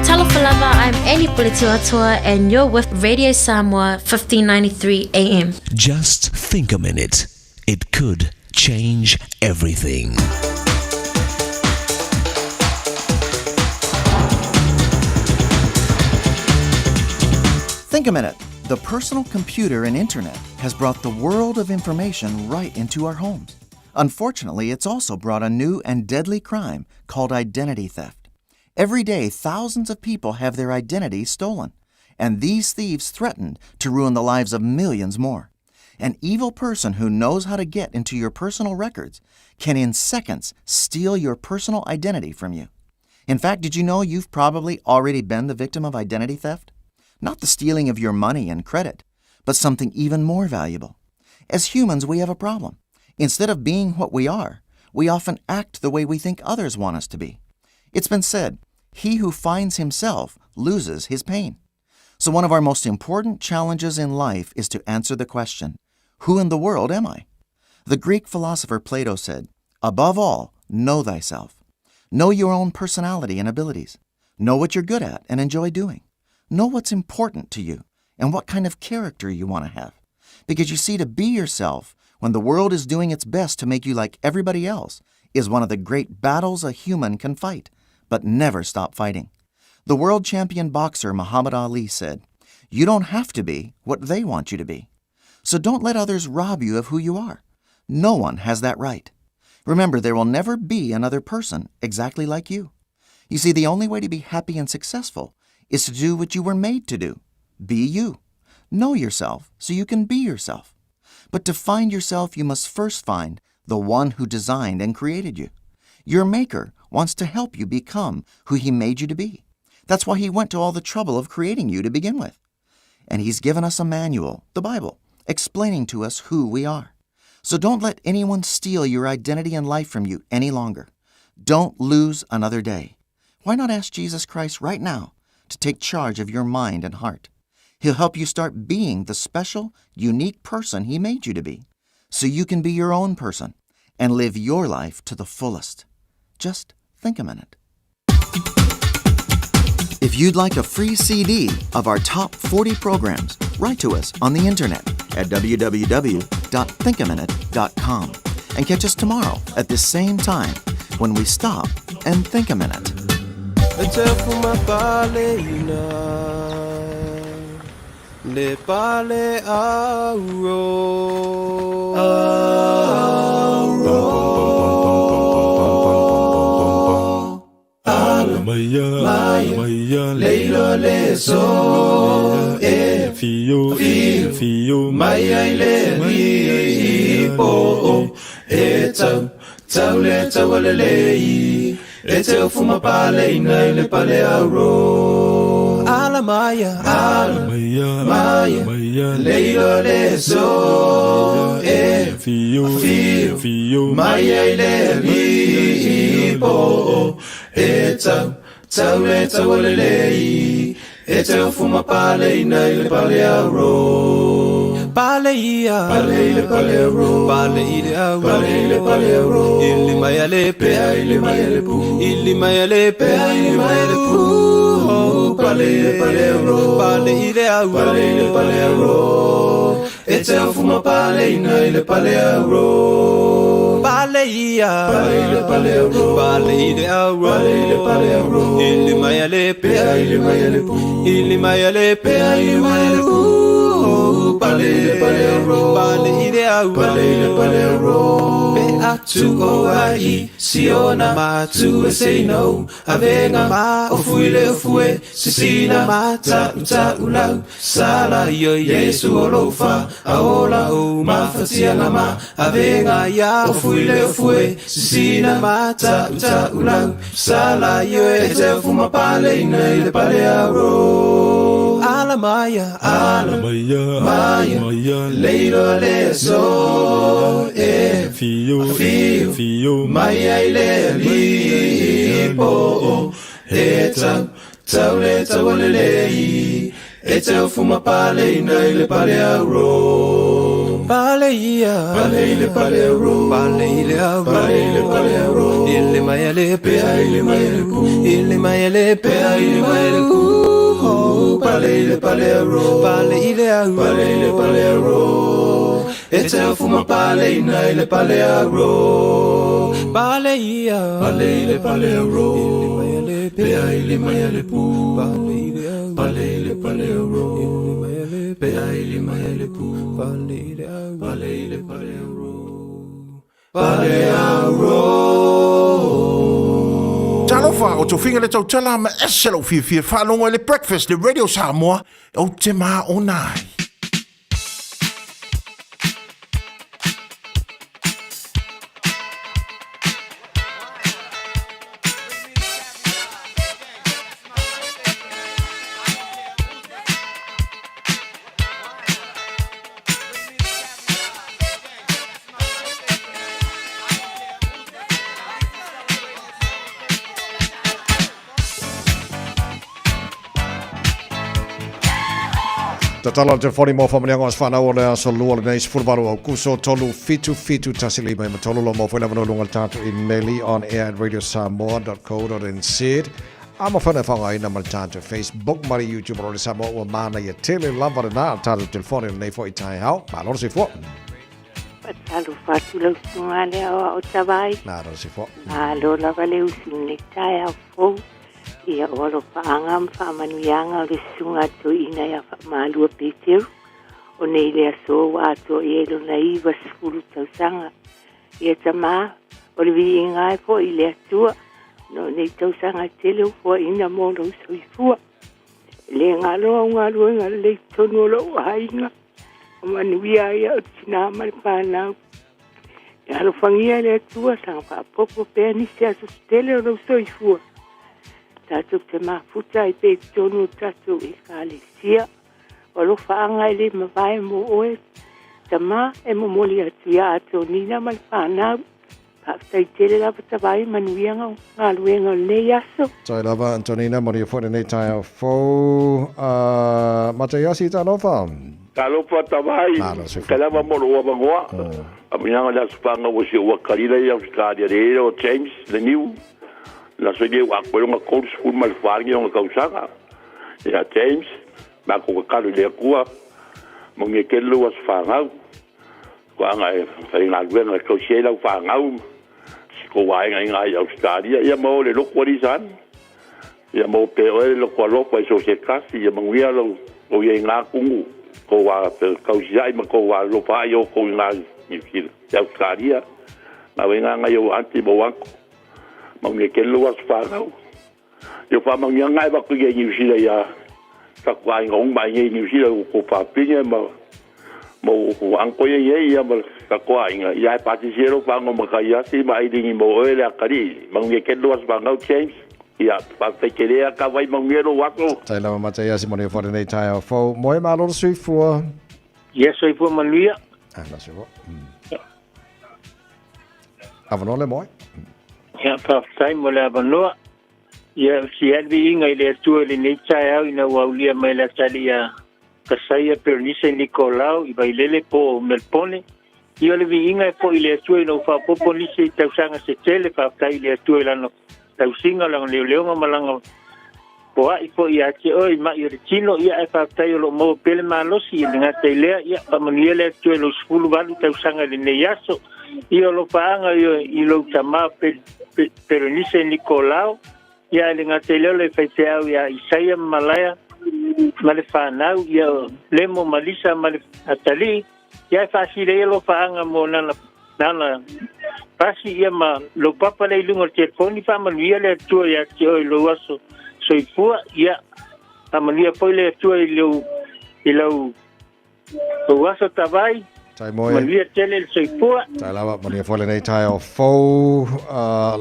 Talofa lava, I'm Annie Puletiuatoa and you're with Radio Samoa 1593 AM. Just think a minute. It could change everything. Think a minute. The personal computer and internet has brought the world of information right into our homes. Unfortunately, it's also brought a new and deadly crime called identity theft. Every day, thousands of people have their identity stolen, and these thieves threatened to ruin the lives of millions more. An evil person who knows how to get into your personal records can in seconds steal your personal identity from you. In fact, did you know you've probably already been the victim of identity theft? Not the stealing of your money and credit, but something even more valuable. As humans, we have a problem. Instead of being what we are, we often act the way we think others want us to be. It's been said, he who finds himself loses his pain. So, one of our most important challenges in life is to answer the question Who in the world am I? The Greek philosopher Plato said, Above all, know thyself. Know your own personality and abilities. Know what you're good at and enjoy doing. Know what's important to you and what kind of character you want to have. Because you see, to be yourself when the world is doing its best to make you like everybody else is one of the great battles a human can fight, but never stop fighting. The world champion boxer Muhammad Ali said, You don't have to be what they want you to be. So don't let others rob you of who you are. No one has that right. Remember, there will never be another person exactly like you. You see, the only way to be happy and successful is to do what you were made to do be you. Know yourself so you can be yourself. But to find yourself, you must first find the one who designed and created you. Your Maker wants to help you become who He made you to be. That's why He went to all the trouble of creating you to begin with. And He's given us a manual, the Bible, explaining to us who we are. So don't let anyone steal your identity and life from you any longer. Don't lose another day. Why not ask Jesus Christ right now to take charge of your mind and heart? He'll help you start being the special, unique person He made you to be, so you can be your own person and live your life to the fullest. Just think a minute. If you'd like a free CD of our top 40 programs, write to us on the internet at www.thinkaminute.com and catch us tomorrow at this same time when we stop and think a minute. Le pale auro. Auro. Maya, maya, leilo le so, e fio, fio, maya i le li po, e tau, tau le tau le lei, e te ofu pale ina i le pale auro. Ala maya, ala maya, maya, leilo le so, e fio, fio, maya i le li po, e tau, tau le tau le lei, e te ofu pale ina i le pale auro. Pale ia, pale i le pale auro, pale i le auro, pale i le pale auro. Ili mai le pe, ili mai le pu, ili mai le pe, ili mai le pu. Pale i le pale auro, pale i le auro, pale i le pale auro. E te ofu pale ina i le pale auro. Pale ia, pale i le pale auro, pale i le auro, pale i le pale auro. Ili mai le pe, ili mai le pu, ili mai le pe, ili mai le pu. Pale i le pale auro, pale i le auro, pale i le pale auro. Pe atu o ai, siona ma tu e say no. Avenga ma ofu i le ofu e, sisina ma ta uta ulau. Sala io Yesu olofa, aola o ma fatianga ma. Avenga ya ofu i le ofu e, sisina ma ta uta ulau. Sala io e te ofu ma pale ina i le pale auro. Ala maya, ala maya, maya, leilo le so, e fio, fio, maya i le li po, e tau, tau le tau le lei, e te ofu ma pale ina i le pale auro. Pale ia, pale i le pale auro, pale i le auro, pale i le pale auro. Ili maya le pe, ili maya le pu, ili maya le pe, ili maya le pu. Pale i le pale auro, pale i le auro, pale i le pale auro. E te ofu ma pale ina i le pale auro. Pale ia, pale i le pale auro, ili maya le pe, ili maya le pu, pale i le auro, pale i le pale auro, ili maya le pe, mai ai le pu, pale i le au, pale i le pale auro, pale auro. Talofa, o tofiga le tautala ma ese lou fiafia faalogo i le Breakfast le Radio Samoa, ou te maona ai. Tatalo le telefoni mo whamanianga o whanau o le aso lua le nei 18 Aukuso 3 7 7 1 5 ma tolu lo mo whaina wano lunga le tātou emaili on air at radiosamoa.co.nz a ma whana whangaina ma le tātou Facebook ma le YouTube o le Samoa ua mana ia tele lava le nā tātou telefoni le nei fo i tai hao. Malo le soifua. Faatalofa atu lau susuga le aoao Tavai. Malo le soifua. Malo lava le usi i lenei taeao fou. Ia o alofaaga ma faamanuiaga o le Susuga a Toeaina ia Faamalua Peteru, o nei le aso ua atoa i ai lona 90 tausaga. Ia tamā, o le viiga e fo'i i le Atua, ona o nei tausaga e tele ua foaina mo lou soifua. E le galo au galuega lelei i totonu o lou aiga, o manuia ai au tinā ma le fanau. E alofagia e le Atua saga faaopoopo pea nisi aso tele o lou soifua. Tatou te mafuta ai pea i totonu o tatou Ekalesia. O alofaaga e le mavae mo oe, Tamā, e momoli atu iā Atonina ma le fanau. Faafetai tele lava Tavai, manuia galuega o lenei aso. Tai lava Antonina, manuia foi lenei taeao fou. Mataiasi, talofa. Talofa Tavai, Malo se kai lava mo lou avanoa. Amuiaga le aso fanau o si ou akalila i Ausetalia le o James Leniu. Le aso nei ua akoe lona 34 lagi ona tausaga. Ia James, matou tatalo i le Atua, manuia tele lou aso fanau. Toaga e faigaluega e tausi ai lau fanau ma si tou aiga i ina i Ausetalia, ia maua le lotu alii Sani. Ia maua pea e oe le loto alofa i so o se tasi, ia manuia lou lou ia ina atunu, tou tausiai ma tou alofa ai outou i ina i Niu Sila, i Ausetalia. Na wai ngā ngai ou aunty ma ou uncle. Manuia tele lou aso fanau. Ia faamanuiaga e avatu i Niu Sila ia taku aiga uma i nei Niu Sila o kou papine ma ma o uncle ia i ia ma taku aiga ia e pasisi e lou fagoa ma kai asi ma ailini mo oe le akalii. Manuia tele lou aso fanau James. Ia faafetai tele ia ka vai manuia lou aso. Tai lava Mataiasi mo nei whare nei taeao fou. Moe malo le soifua. Ia soifua manuia. Ah, na soifua. Avanoa le moe. Ia, faafetai mo le avanoa. Ia, si ai le viiga i le Atua i lenei taeao ina ua aulia mai le atalii a Kasaia Peronise Nikolao i Vailele po o Melpone. Ia o le viiga e fo'i i le Atua ina ua faaopoopo nisi i tausaga se tele, faafetai i le Atua i lana tausiga, lana leoleoga ma lana poa'i foi ia te oe i ma'i o le tino, ia ae faafetai o lo o maua pea le malosi, e le gata i lea, ia faamanuia le Atua i lou 18 tausaga i lenei aso. Ia o lofaaga i lou tama Peronise Nikolao, ia ae le gata i lea o le faifeau ia Isaia ma Malaia ma le fanau, ia Lemo ma Lisa ma le atalii, ia e faasili ai alofaaga mo nana nana pasi ia ma lou papa lea i luga o le telefoni faamanuia le Atua ia te oe i lou aso soifua ia faamanuia foi le Atua i lou i lau lou aso tavai Tai moe. Manuia tele le soifua. Tai lava, manuia foi lenei taeao fou,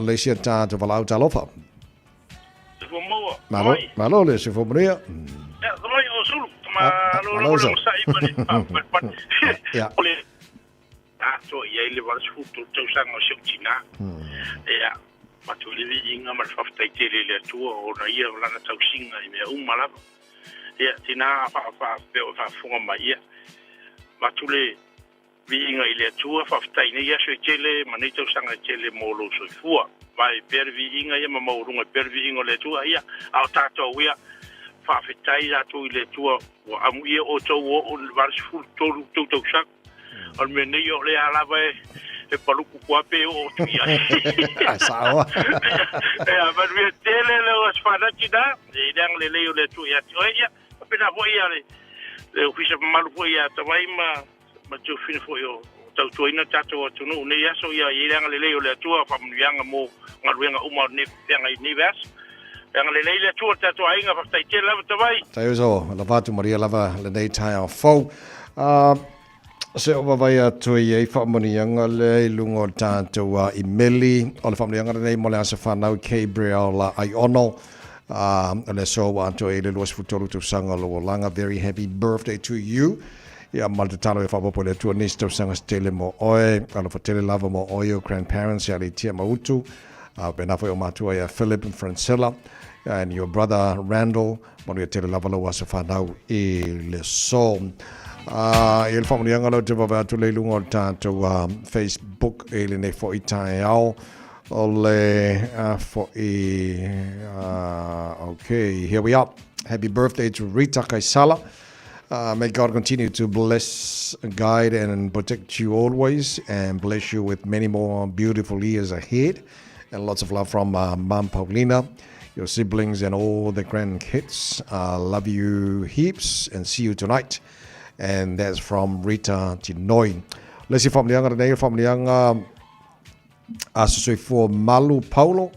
le isi a tātou valaau talofa. Soifua maua. Malo, malo le soifua manuia. Ia, mai o Sulu. Malo Malo le sa'i ma le pa. Ia. O le atoa i ai le 83 tausaga o si ou tinā. Ia, avatu ai le viiga ma le faafetai tele i le Atua ona ia o lana tausiga i mea uma lava. Ia, tinā a pea o e faafofoga mai, ia, avatu le Viiga i le Atua, faafetai i nei aso e tele ma nei tausaga e tele mo lou soifua. Vae pea le viiga ia ma maualuga pea le viiga o le Atua, ia, a o tatou ia, faafetai tatou i le Atua ua amuia outou ua oo i le 83 tou tausaga. O le mea nei o lea lava e paluku kua pe oo atu i ai. Ai sao. Ia, manuia tele le aso fanau tina, i le agalelei o le Atua ia te oe, ia, faapena foi ia le. Le ofisa mamalu foi ia Tavai ma ma Tuafine foi o tautuaina tatou atunuu nei aso ia i le agalelei o le Atua faamanuiaga mo galuega uma o lenei feagai nei vaiaso. E agalelei le Atua tatou aiga faafetai tele lava Tavai. Tai uso, lava atu maria lava lenei taeao fou. Se o vavai atu i ai faamanuiaga lea i luga o tatou imeli. O le faamanuiaga lenei mo le aso fanau Gabriel Aiono. O le aso ua atoa i le 23 tausaga o lou olaga. Very happy birthday to you. Ia ma le tatalo e faaopoopo i le Atua nisi tausaga se tele mo oe. Alofa tele lava mo oe i ou grandparents ia Leitia ma Utu. Pēnā foi o matua ia Philip and Francella and your brother Randall. Manuia tele lava lou aso fanau i le aso. I le faamanuiaga lou te vave atu le i luga o le tatou Facebook i lenei foi taeao. O le foi... Okay, here we are. Happy birthday to Rita Kaisala. May God continue to bless, guide, and protect you always, and bless you with many more beautiful years ahead. And lots of love from Mum Paulina, your siblings, and all the grandkids. Love you heaps, and see you tonight. And that's from Rita Tinoi. Le isi faamanuiaga lenei, o faamanuiaga a Sosoifua Malu Paulo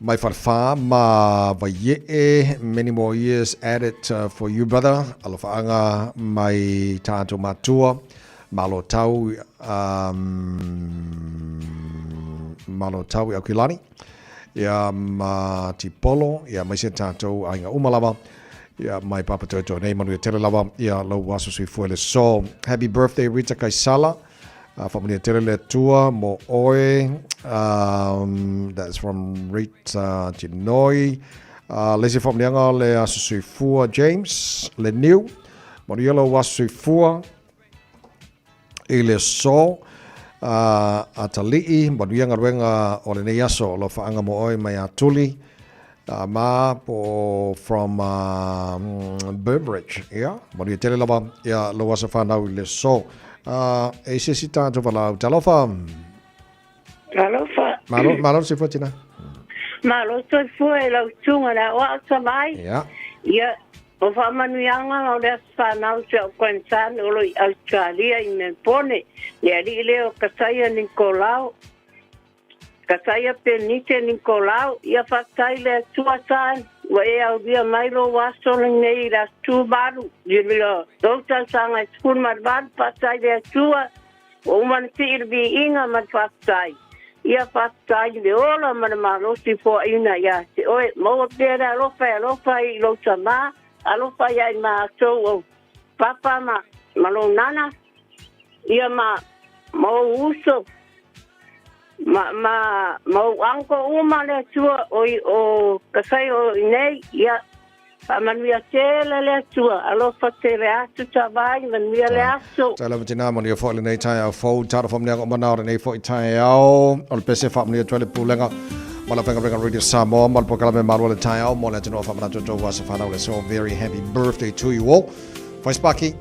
mai Falefa ma Vaiee. Many more years added for you, brother. Alofaaga mai tātou matua. Malo tau, malo tau i Aukilani. Ia ma Tipolo, ia mai se tātou aiga uma lava. Ia mai Papatoetoe nei manuia tele lava. Ia lau aso soifua le so. Happy birthday Rita Kaisala. Faamanuia tele le Atua mo oe. That's from Rita Tinoi. Le isi faamanuiaga o le aso soifua James le Niu. Manuia lou aso soifua i le aso. Atalii, manuia galuega o lenei aso. O alofaanga mo oe mai Atuli. Ma po from Burbridge. Ia, manuia tele lava. Ia, lou aso whanau i le aso. E se si tātou walau. Talofa. Talofa. Malo, malo se fuatina. Malo soifua e lau tunga le ao ao tavai. Ia. Ia, o whaamanuianga o le aso whanau se o grandson o lo i Australia i Melbourne. Le alii lea o Kasaia Nikolao. Kasaia Penite Nikolao, ia faafetai le Atua Son, ua e aulia mai lou aso lenei i le aso Tuvalu, i lou tausaga e 18, faafetai le Atua, ua uma ona sii le viiga ma le faafetai. Ia faafetai i le ola ma le malosi foaina ia te oe, maua pea le alofa e alofa ai i lou tama, alofa ia i matou o papa ma, ma lou nana, ia ma, ma ou uso, Ma, ma, ma ou uncle uma le Atua o, i, o Kasai o i nei, ia, faamanuia tele le Atua, alofa tele atu tavai, manuia le aso. Tai lava tina manuia foi lenei taeao fou, taro faamanuiaga o mana o lenei foi taeao, o le pese faamanuia atu ai le pulega ma le aufaigaluega Radio Samoa ma le polokalame Malu o le Taeao mo le atunuu faamanatu tou aso fanau le so very happy birthday to you all. Fai Sparky.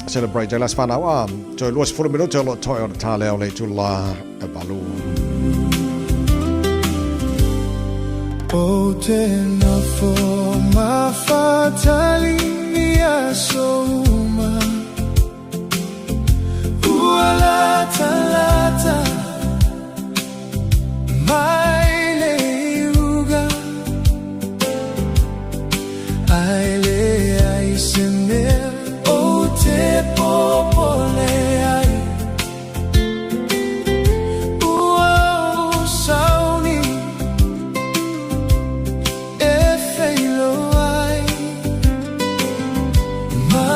Celebrate ai las whanau a toe 20 minute o lo toe o le tālea o le itula e valu. O te nofo mafatali i aso uma Ua latalata mai le iuga Ai leai se mea ou te popole ai Ua ou sauni e feiloai Ma.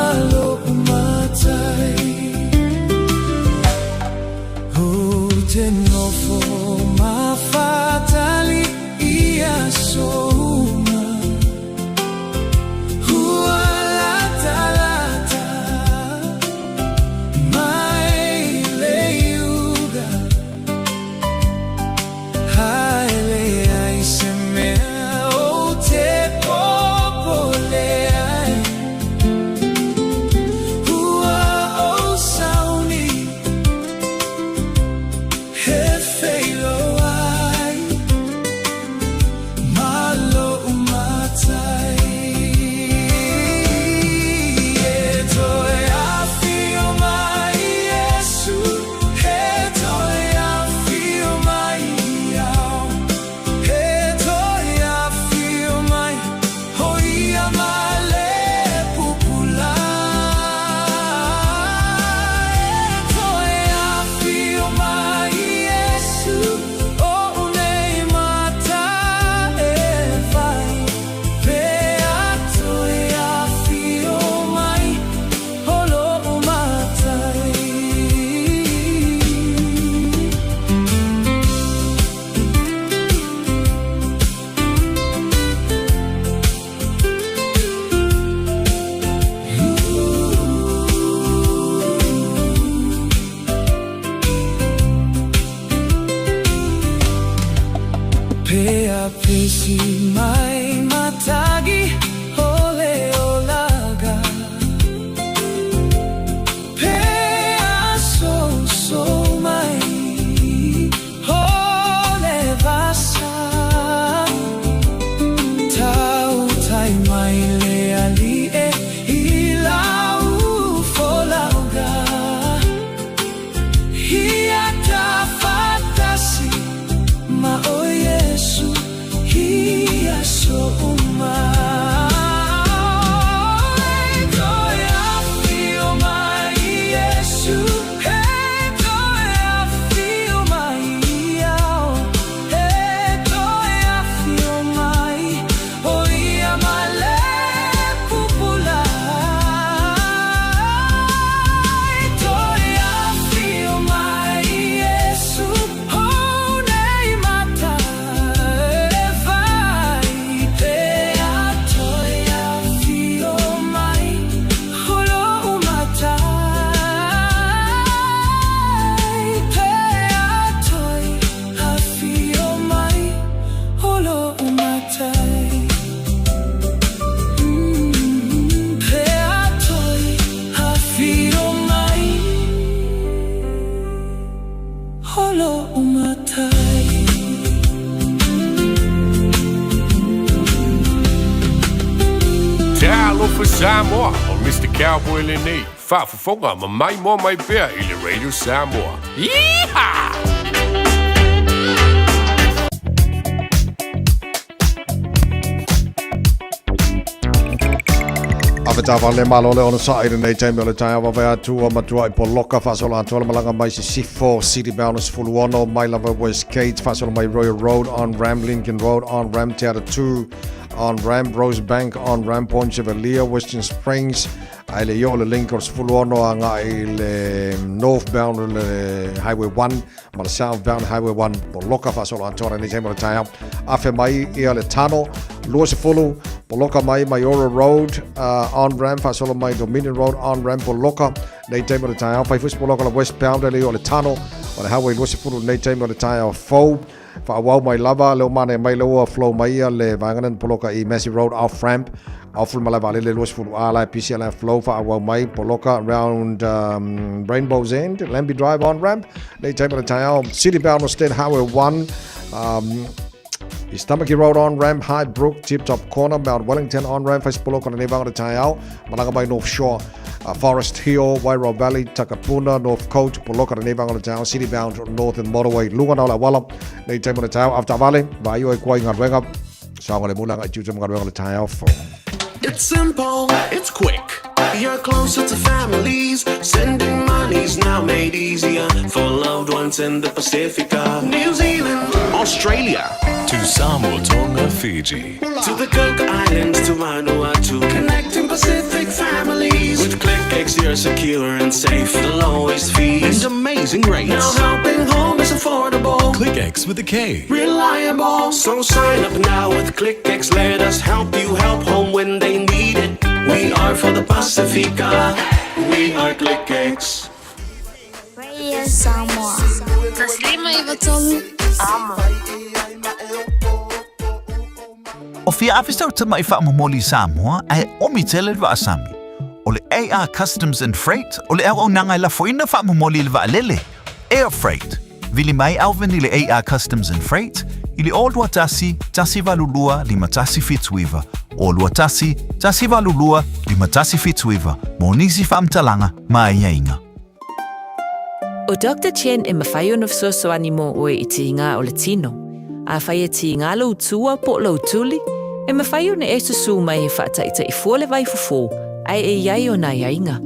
Mr. Cowboy lenei, faafofoga ma maimoa mai pea i le Radio Samoa. Yeehaw! Ave tāwale malo le ona sa i lenei taimi o le taeao vave atu a matua i poloka faasola atoa le malaga mai Sisifo City Bound 16 mai lava Westgate faasola mai Royal Road on Ram Lincoln Road on Ram Te Ara 2 on Ram Rosebank on Ram Point Chevalier Western Springs Ae le i oo le link o le 16 agai i le northbound o le Highway 1 ma le southbound Highway 1 poloka faasolo atoa lenei taimi o le taeao. Afe mai ia le tano 20 poloka mai Maiora Road on ramp faasolo mai Dominion Road on ramp poloka nei taimi o le taeao. Fai foi se poloka le westbound e le i oo le tano o le Highway 20 lenei taimi o le taeao fou. Faaauau mai lava le omana e mai le ua flow mai ia le vaega lea na poloka i Massey Road off ramp off le malae vaalele 20 A la e pisi la e flow faaauau mai poloka round Rainbow's End Lambie Drive on ramp nei taimi o le taeao City bound o State Highway 1 i Stomachy Road on ramp High Brook Tip Top Corner Mount Wellington on ramp fai se poloka lenei vaega o le taeao malaga mai North Shore Forest Hill, Wairoa Valley, Takapuna, North Coast, Poloka lenei vaega o le taeao, City Bound, Northern Motorway, luga na o le auala, nei taimi o le taeao, avetaavale, vaai oe koa i galuega, saogalemu le agai tiute ma galuega o le taeao fou. It's simple, it's quick. You're closer to families. Sending money's now made easier for loved ones in the Pacifica, New Zealand, Australia, To Samoa, Tonga, Fiji. To the Cook Islands, to Vanuatu. Connecting Pacific families. With ClickX, you're secure and safe. The lowest fees and amazing rates. Now helping home is affordable. KlickEx with a K. Reliable. So sign up now with ClickX. Let us help you help home when they need it. We are for the Pacifica. We are ClickX. Radio Samoa. Taslima Ivatolu. Amo. O fia afe sau tamaʻi faamomoli i Samoa ae omi tele le vaasami. O le AR Customs and Freight o le auaunaga e lafoina faamomoli i le vaalele, Air Freight. Vili mai Alvin i le AR Customs and Freight i le 0 21 182 5179, 0 21 182 5179 mo nisi faamatalaga ma aiaiga. ʻO Doctor Chen e mafai ona fesoasoani mo oe i tiga o le tino. Afai e tiga lou tua po o lou tuli, e mafai ona e susū mai he faataʻitaʻi fua le vaifofo ae e i ai ona aiaiga.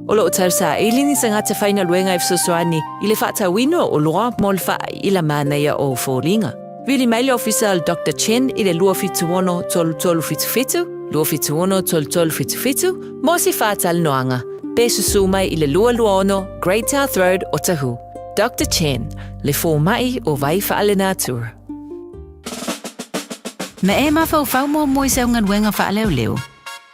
O lo o tausaili ni tagata faigaluega e fesoasoani i le faatauina o oloa mo le faaiʻila manaia o foliga. Vili mai le ofisa o le Doctor Chen i le 276 3377, 276 3377, mo se faatalanoaga, pe susū mai i le 226 Great South Road, Otahuhu. Doctor Chen, le fomai o vai faalenatura. Me e mafaufau muamua i sau galuega faaleoleo.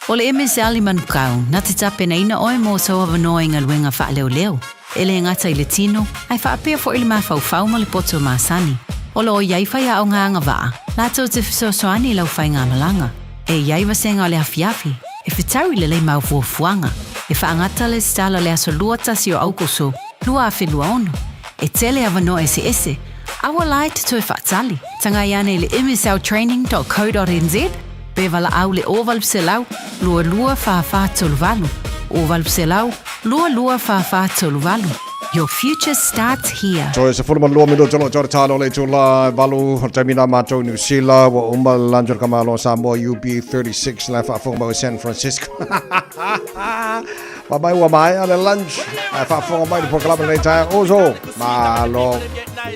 O le MSL i Manukau, na te tapenaina oe mo sou avanoa i galuega faaleoleo, e le gata i le tino, ae faapea foʻi le mafaufau ma le poto masani. O lo o i ai faiaoga agavaa, latou te fesoasoani i lau faigamalaga. E i ai vasega o le afiafi, e fetau i lelei mau fuafuaga, e faagata le lesitala le aso 21 o Aukuso 2026. E tele avanoa eseese, a ua lae te toe faatali. Tagai ane i le msltraining.co.nz pe valaau le 0800 22 44 38, 0800 22 44 38. Your future starts here. Toe 12 minuta o lo o toe talo le itula e valu o le taimi na matou i Niu Sila ua uma le lunch o le Kamalo o Samoa UB36 la e faafofoga mai o San Francisco. Fai mai ua maea le lunch ae faafofoga mai le polokalame lenei taeao. Uso, malo.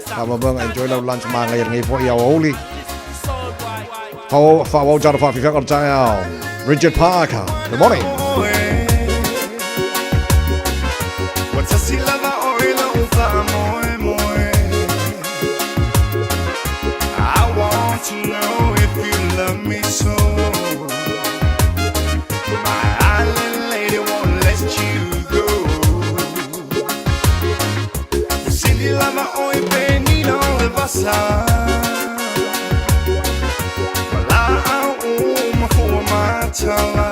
Faamaumauga enjoy lau lunch magaia lenei foi aoauli. Faaauau talo faafifeaga o le taeao. Richard Parker, good morning. I want to know if you love me so. My island lady won't let you go. Sili lava oi penina o le vasa. Malaau o mafua matala.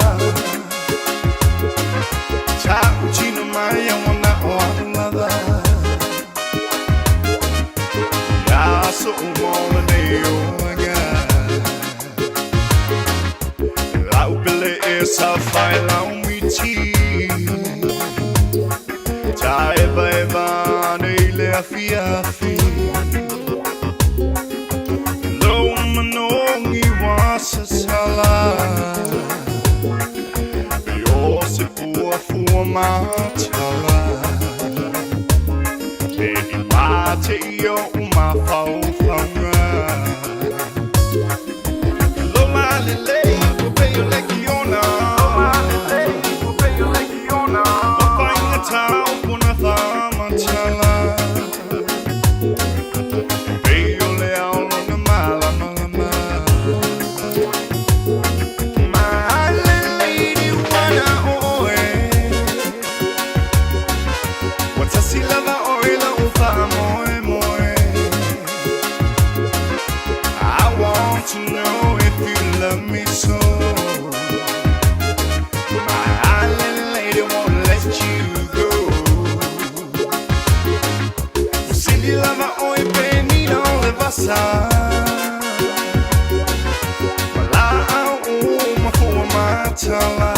afi Lo manongi wa sasala Yo se pua fua matala Te i mate i o mafaufauga Lo malelei ko pe o lekiona Lo malelei ko pe o lekiona O whainga tau pona whamatala Pe o le ao lona malamalama My lady wana oe Watasi lava oe la ufa moe moe I want to know if you love me so. My island lady won't let you go. Sili lava oi penina le vasa. Wala au ma matala.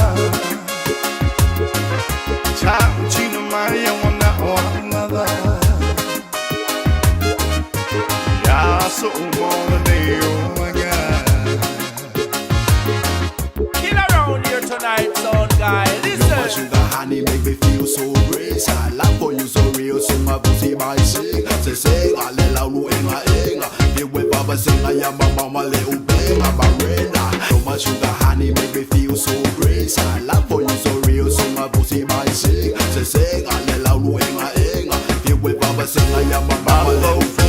Ta uchina mai wana o lava. Ya so mo le o my Kill around here tonight, sound guy. You're my Listen. sugar honey, make me feel so great. I love for you so real, so my pussy my sing. Say sing, I let out inga inga. You with baba sing, I am my mama little benga barena. You're my sugar honey, make me feel so great. I love for you so real, so my pussy my sing. Say sing, I let out inga inga. You with baba sing, I am my mama little benga.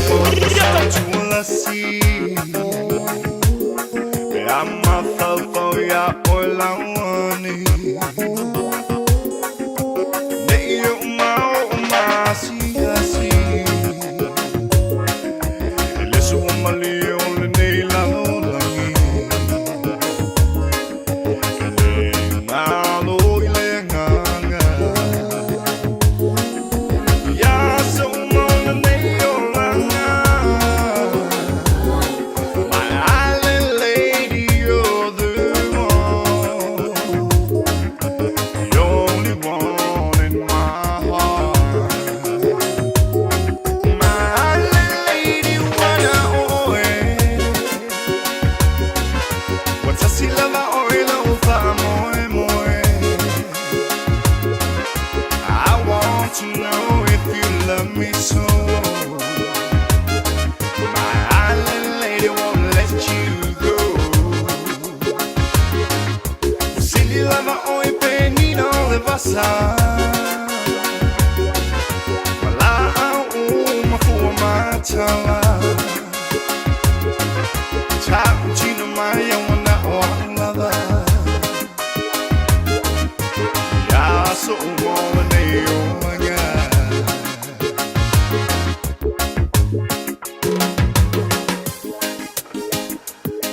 Tulasi Ya olawani Nei o mao o masi asi Le su o mali o le nei la o langi Le ngalo i le nganga Ya so mo le nei o langa My island lady, you're the one, the only one in my heart. My island lady, wanna oe. Watasi lava oe la ufa moe moe. I want to know if you love me so. My island lady won't let you go. Sili lava oi penina le vasa. Wala au ma matala. Ta uchina mai wana o lava. Ya so mo le nei o langa.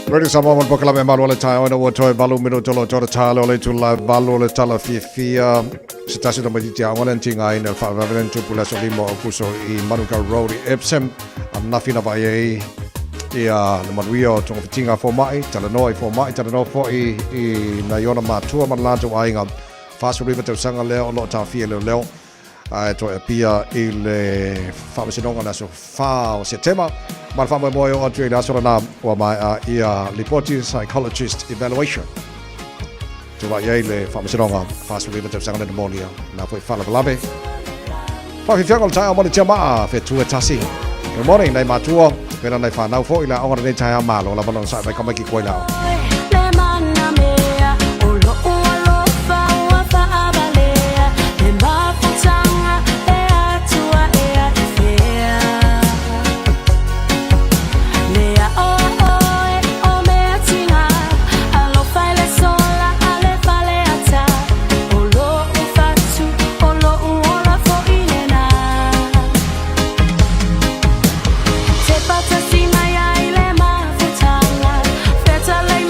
Radio Samoa mo le polokalame malo le taeao ina ua toe 8 minuto o tōra tāle o le itula e 8 o le tala fiafia. Se tasi o tamaitiiti aoga lea na tigaina i le faalavelave lea na tupu i le aso 5 o Aokuso i Manukau Road i Epsom. Ananafi na vaai ai ia le manuia o togafitiga a fomaʻi, talanoa i fomaʻi, talanoa foʻi i nai ona matua ma le latou aiga. 49 tausaga lea o loo taofia e leoleo ae toe apia i le Faamasinoga le aso 4 o Setema. Ma le faamoemoe e oo atu ai le aso lena ua maea ia lipoti psychologist evaluation. Tulai ai le Faamasinoga 49 tausaga lena molia na foi faalavelave. Faafiafiaga o le taeao mo le tiamaa fetu e tasi. Good morning nai matua, pena nai whanau fo i la onga nei taeao malo lava lona sae mai kamaiki koe lao. Le mana mea o lo'u alofa ua faavalea le mafutaga e atua ea i fea le aʻoaʻoe o mea tiga alofa i le sola a le faleata o lo'u fatu o lo'u ola foʻi lena Te patasi mai ai le mafutaga. Fetalai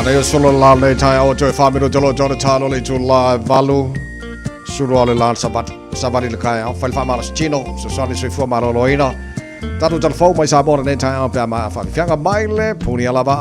Manaia solo la le tai o toe whamino te lo tōna tāno le tū la valu. Sulu o le lan sabat sabati le kai au whaile whamala tino. So sani sui fua maroloina. Tatu telefou mai Samoa lenei taeao pe a maea faafiafiaga mai le puni a lava.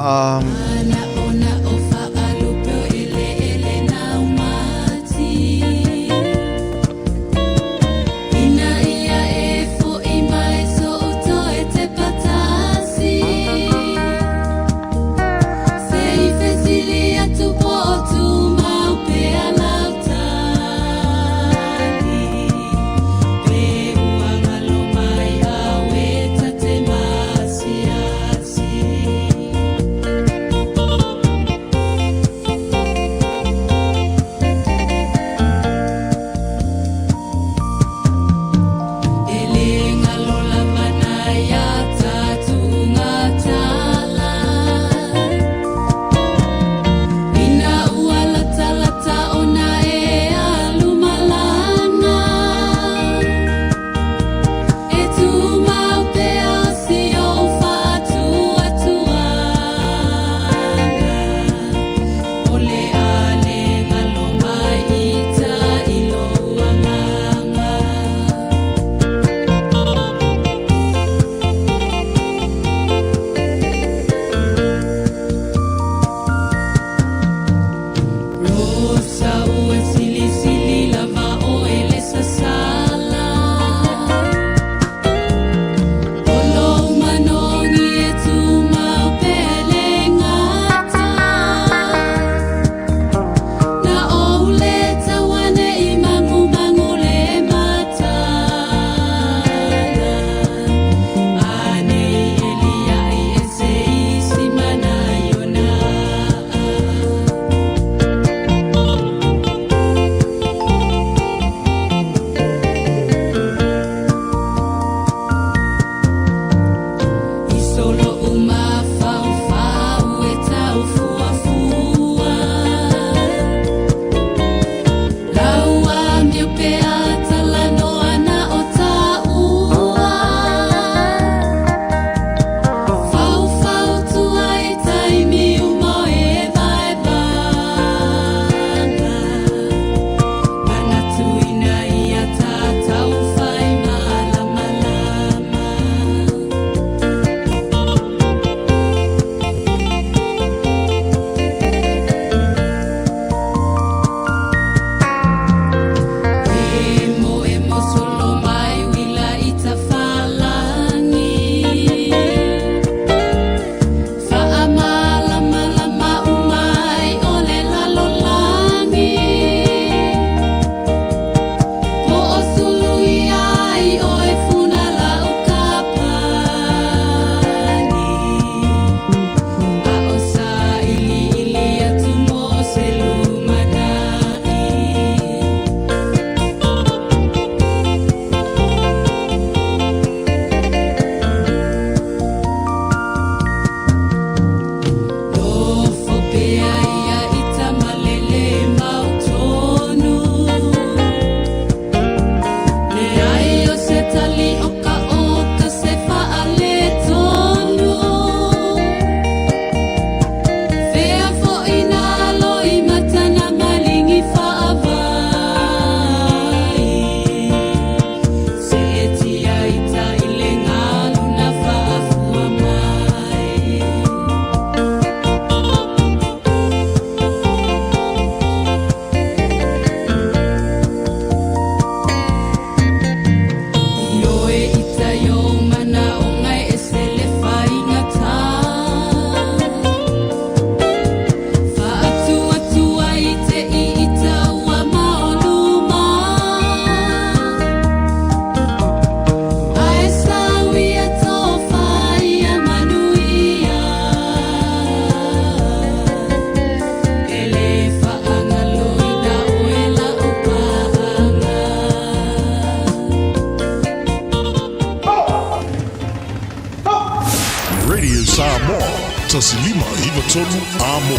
Radio Samoa, 1593 Amo.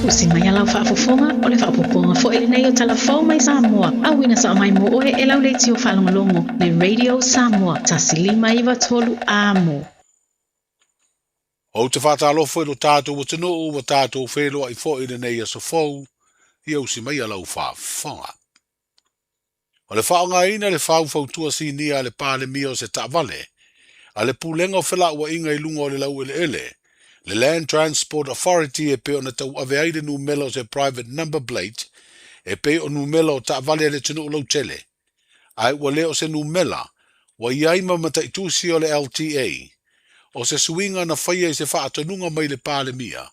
Usi mai a lau faafofoga o le faaopoopoga fo'i lenei o Talafou mai Samoa, auina sa'a mai mo oe e lau leitio faalogologo le Radio Samoa 1593 Amo. Ou te faatalofa i lo tatou atunuu ua tatou feiloai foi i lenei aso fou, ia usi maia lau faafofoga. O le faaaogaina le faufautua sinia a le Palemia o se taavale a le Pulega o Felauaiga i luga o le laueleele, le Land Transport Authority e pei ona tauave ai le numela o se private number plate e pei o numela o taavale a le atunuu lautele, ae ua le o se numela ua i ai ma mataitusi o le LTA. O se suiga na faia i se faatonuga mai le Palemia,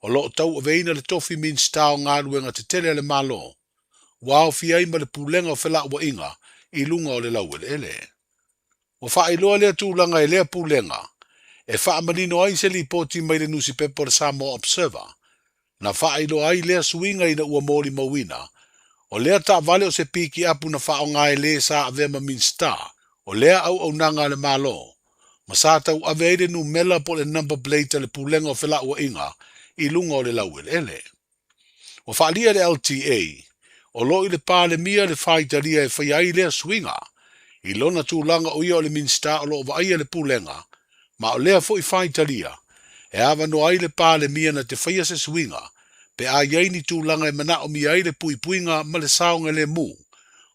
o lo o tauaveina le tofi Minisita o Galuega Tetele a le Malo, ua aofia ai ma le Pulega o Felauaiga i luga o le laueleele. Ua faailoa lea tulaga e lea Pulega e faamanino ai se lipoti mai le nusipepa o le Samoa Observer, na faailoa ai lea suiga ina ua molimauina, o lea taavale o se pikiapu na faaaoga e le sa avea ma Minisita o lea auaunaga a le Malo, ma sa tauave ai le numela po o le number plate a le Pulega o Felauaiga i luga o le laueleele. Ua faaalia le LTA, o lo o i le Palemia le faitalia e faia ai lea suiga, i lona tulaga o ia o le Minisita o lo o vaaia le Pulega, ma o lea foi faitalia, e avanoa ai le Palemia na te faia se suiga, pe a i ai ni tulaga e manaomia ai le puipuiga ma le saogalemu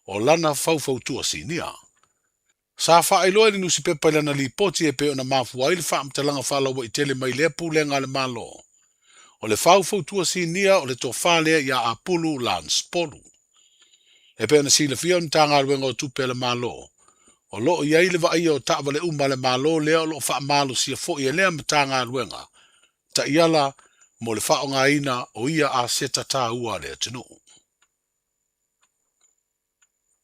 o lana faufautua sinia. Sa faailoa e le nusipepa i lana lipoti e pei ona mafua ai le faamatalaga faalauaitele mai lea Pulega a le Malo. O le faufautua sinia o le tofa lea ia Apulu Lance Polu. E pei ona silafia o le Matagaluega o Tupe a le Malo, o lo o i ai le vaaia o taavale uma a le Malo lea o lo o faamalosia foi e lea Matagaluega taiala mo le faaaogaina o ia aseta taua a le atunuu.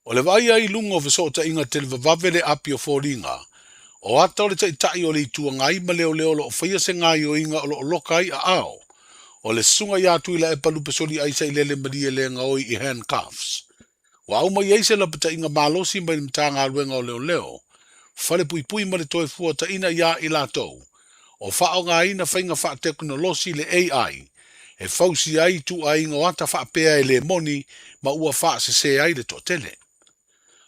O le vaaia ai i luga o fesootaiga televavave le api o foliga, o ata o le Taitai o le Itu Agai ma leoleo o lo o faia se gaoioiga o lo o loka ai aao o le Susuga ia Tuilaepa Lupesoliai Sailele Malielegaoi i handcuffs. Ua aumai ai se lapataiga malosi mai le Matagaluega o Leoleo, Falepuipui ma le Toefuataiga iā i latou o faaaogaina faiga faatekonolosi le AI e fausia ai ituaiga o ata faapea e le moni ma ua faasese ai le toatele.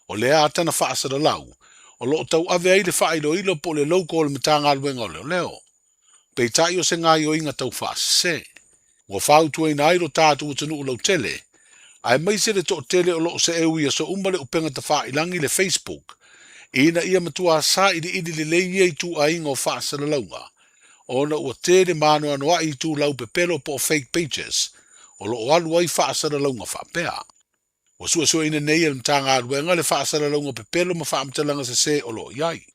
O lea ata na faasalalau, o lo o tauave ai le faailoilo po o le logo o le Matagaluega o Leoleo. Peitai o se gaoioiga tau faasese. Ua fautuaina ai lo tatou atunuu lautele, aemaise le toatele o lo o seeu i aso uma le upega tafailagi le Facebook, ina ia matua sailiili lelei ia ituaiga o faasalalauga, ona ua tele maanoanoai itulau pepelo po o fake pages o lo o alu ai faasalalauga faapea. Ua suesueina nei e le Matagaluega le faasalalauga pepelo ma faamatalaga sese o lo o i ai.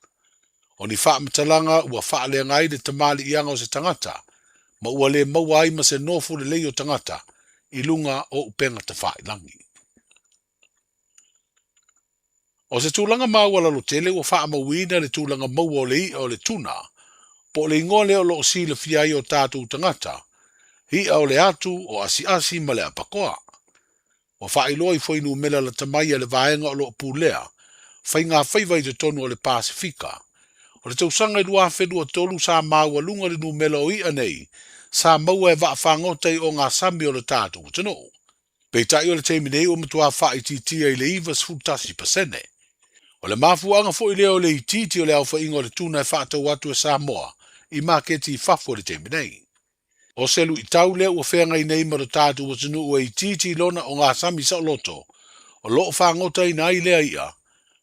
O ni faamatalaga ua faaleaga ai le tamaliiaga o se tagata ma ua le maua ai ma se nofo lelei o tagata i luga o upega tafailagi. O se tulaga maualalo tele ua faamauina le tulaga maua o le i'a o le tuna, po o le igoa lea o lo o silafia ai o tatou tagata, i'a o le atu, o asiasi ma le apakoa. Ua faailoa i fuainumera lata mai a le vaega o lo o pulea faigafaiva i totonu o le Pasefika. O le tausaga i 2023 sa maualuga le numera o i'a nei sa maua e vaafagota i ogasami o le tatou atunuu. Peitai o le taimi nei ua matua faaitiitia i le 91%. O le mafuaaga foi lea o le itiiti o le aofaiga o le tuna e faatau atu e Samoa i maketi i fafo i le taimi nei. O se luitau lea ua feagai nei ma lo tatou atunuu e itiiti lona ogasami saoloto o lo o fagotaina ai lea i'a,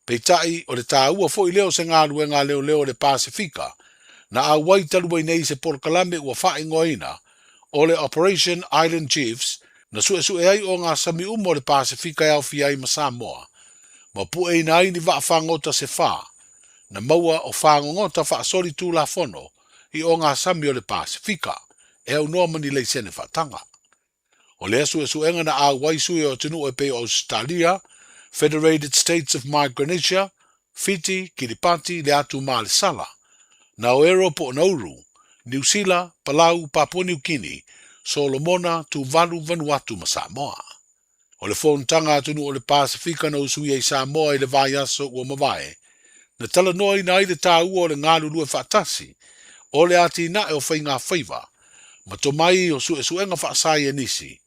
peitai o le taua foi lea o se galuega a leoleo o le Pasefika na auai talu ai nei i se polokalame ua faaigoaina o le Operation Island Chiefs na suesue ai ogasami uma o le Pasefika e aofia ai ma Samoa ma pueina ai ni vaafagota se fa na maua o fagogota faasolitulafono i ogasami o le Pasefika e aunoa ma ni laisene faataga. O lea suesuega na auai sui o atunuu e pei o Ausetalia, Federated States of Micronesia, Fiti, Kiripati, le atu Malesala, Naoero po o Nauru, Niu Sila, Palau, Papua Niu Kini, Solomona, Tuvalu, Vanuatu ma Samoa. O le fonotaga a atunuu o le Pasefika na usuia i Samoa i le vaiaso ua mavae, na talanoaina ai le taua o le galulue faatasi o le atinae o faigafaiva ma tomai o suesuega faasaienisi,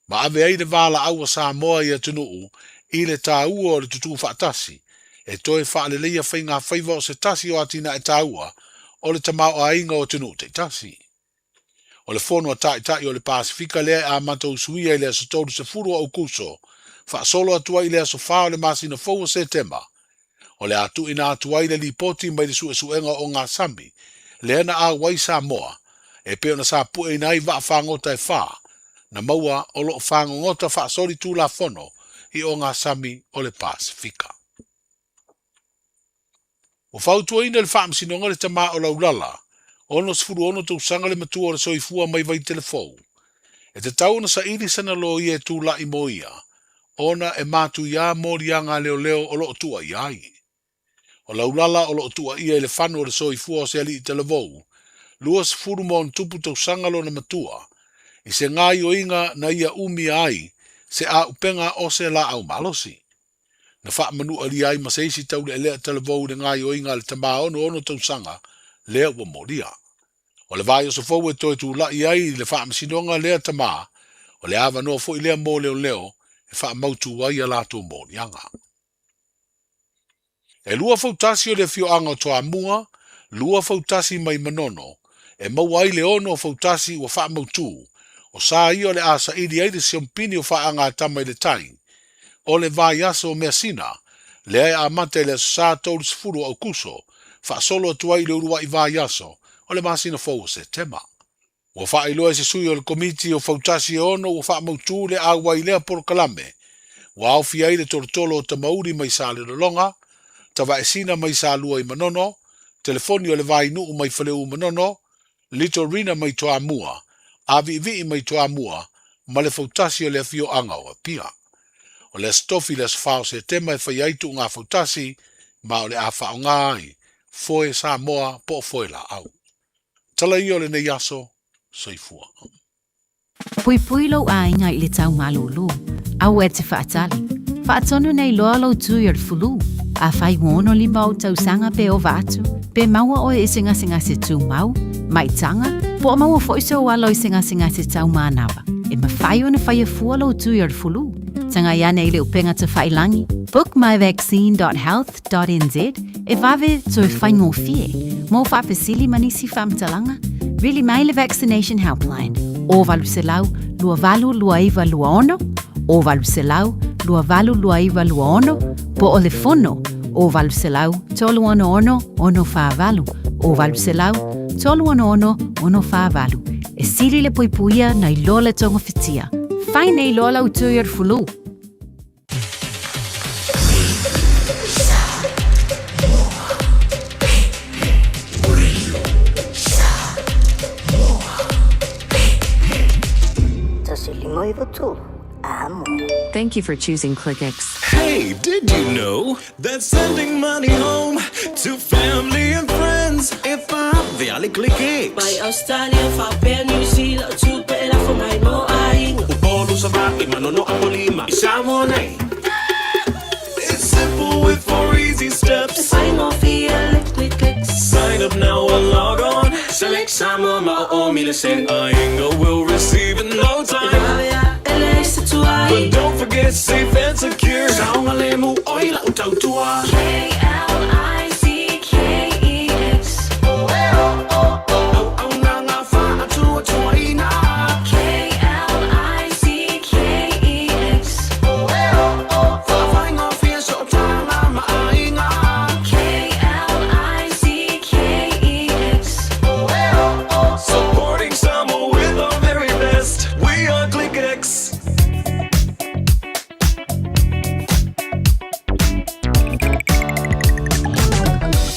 ma ave ai le valaau a Samoa i atunuu i le taua o le tutū faatasi e toe faaleleia faigafaiva o se tasi o atinae taua o le tamaoaiga o atunuu taitasi. O le Fono a Taitai o le Pasefika lea e amata usuia i le aso 30 o Aukuso, faasolo atu ai i le aso 4 o le masina fou o Setema, o le a tuuina atu ai le lipoti mai le suesuega o ogasami lea na auai Samoa e pei ona sapueina ai vaafagota e fa na maua o lo o fagogota faasolitulafono i ogasami o le Pasefika. Ua fautuaina e le Faamasinoga le tama o Laulala, 66 tausaga le matua o le soifua mai Vaitelefou, e tatau ona saili sana loia e tulai mo ia, ona e matuiā moliaga a leoleo o lo o tuuaia ai. O Laulala o lo o tuuaia i le fanu o le soifua o se alii talavou, 20 ma ono tupu tausaga lona matua, i se gaoioiga na ia umia ai se auupega o se laau malosi. Na faamanualia ai ma se isi taulealea talavou i le gaoioiga a le tama 66 tausaga lea ua molia. O le vaiaso fou e toe tulai ai i le faamasinoga lea tama, o le avanoa foi lea mo leoleo e faamautu ai a latou moliaga. E lua fautasi o le afioaga o Toamua, lua fautasi mai Manono, e maua ai le ono fautasi ua faamautu, o sa ia o le a saili ai le siompini o faagatama i le tai, o le vaiaso o Measina, lea e amata i le aso Sa 30 o Aukuso, faasolo atu ai i le uluai vaiaso o le masina fou o Setema. Ua faailoa e se sui o le Komiti o Fautasi e ono ua faamautu le auai lea polokalame, ua aofia ai le tolotolo o Tamauli mai Salelologa, Tavaesina mai Salua i Manono, Telefoni o le Vainuu mai Faleu Manono, Litorina mai Toamua, Aviivii mai Toamua, ma le fautasi o le afioaga o Apia. O le Aso Tofi le aso 4 o Setema e fai ai tuuga fautasi, ma o le a faaaoga ai foe Samoa po o foe laau. Tala ia o lenei aso, soifua. Puipui lou aiga i le tau malūlū. Aua e te faatali. Faatonu nei loa lou tui o le fulu. Afai ua 65 ou tausaga pe ova atu, pe maua oe i se gasegase tumau, maitaga, po o maua foi sou alo i se gasegase tau manava, e mafai ona faia fua lou tui o le fulu. Tagai ane i le upega tafailangi, bookmyvaccine.health.nz, e vave toe faigofie. Mo faafesili ma nisi faamatalaga, vili mai le Vaccination Helpline, o 800 282926, o 800 282926, po o le fono, o 800 366 648, o 800 366 648. E sili le puipuia nai lo le togafitia. Fai nei loa lau tui o le fulu. Thank you for choosing ClickX. Hey, did you know that sending money home to family and friends if I via ClickX? Mai Australia, faapea New Zealand, tupe e lafo mai mo aiga. Upolu Savaii, Manono Apolima, i Samoa nei. It's simple with four easy steps. E faigofie le click clicks. Sign up now or log on. Select Samoa ma o o mile sen. Ainga will receive in no time. E le se tuai. But don't forget safe and secure. Saogalemu oi lau tautua. K-L-I-C-K-E-X. Auaunaga faatuatuaina. K-L-I-C-K-E-X. Faafaigofie sootaga ma aiga. K-L-I-C-K-E-X. Supporting Samoa with our very best. We are ClickX.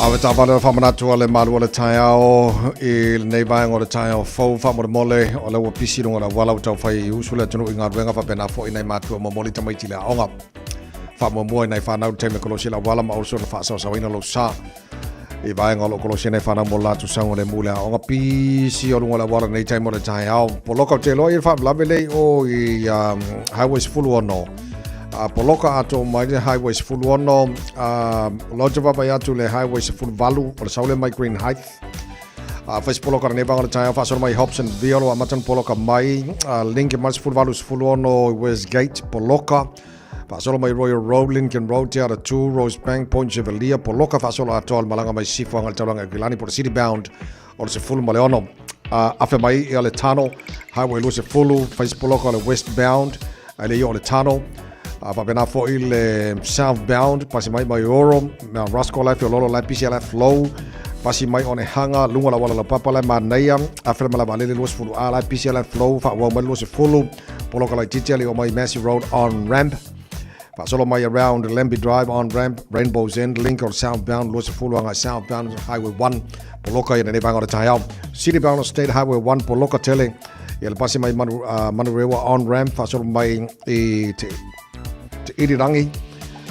Ave taavale o le faamanatu a le malu o le taeao i lenei vaega o le taeao fou faamolemole o lea ua pisi i luga o le auala ua taufai usu le atunuu i galuega faapena foi nai matua momoli tamaiti i le aoga. Faamuamua i nai fanau i le taimi e kolosi le auala ma olo na faasaosaoina lou sa i vaega o lo o kolosi ai nai fanau mo le latou saogalemu i le aoga. Pisi o luga o le auala i lenei taimi o le taeao. Poloka ou te iloa i le faalavelave lea i o i Highway 16. Poloka atoa mai le Highway 16, o lea ou te vaavaai atu i le Highway 18, o le sau lea mai Green Heights. Fai se poloka lenei vaega o le taeao faasolo mai Hobsonville, ua amata ona poloka mai, link mai le 18 16 i Westgate, poloka. Faasolo mai Royal Road, Lincoln Road, Te Aratū, Rosebank, Point Chevalier, Poloka faasolo atoa le malaga mai Sisifo agai le taulaga i Aukilani po o le City Bound o le 16. Afe mai ia le Tano, Highway 20, fai poloka o le Westbound, ae le i oo le Tano. Faapena foi le Southbound, pasi mai Maioro, Mount Roskill la e feoloolo la e pisi la e flow, pasi mai Onehunga, luga o le auala laupapa la e manaia, afe le malae vaalele 20 A la e pisi la e flow, faaauau mai le 20, poloka laitiiti ae le i oo mai Massey Road on ramp. Faasolo mai around Lambie Drive on ramp, Rainbow's End, link o le southbound 20 agai southbound Highway 1, poloka ia lenei vaega o le taeao. City bound State Highway 1, poloka tele ia le pasi mai Manurewa on ramp, faasolo mai i te Irirangi,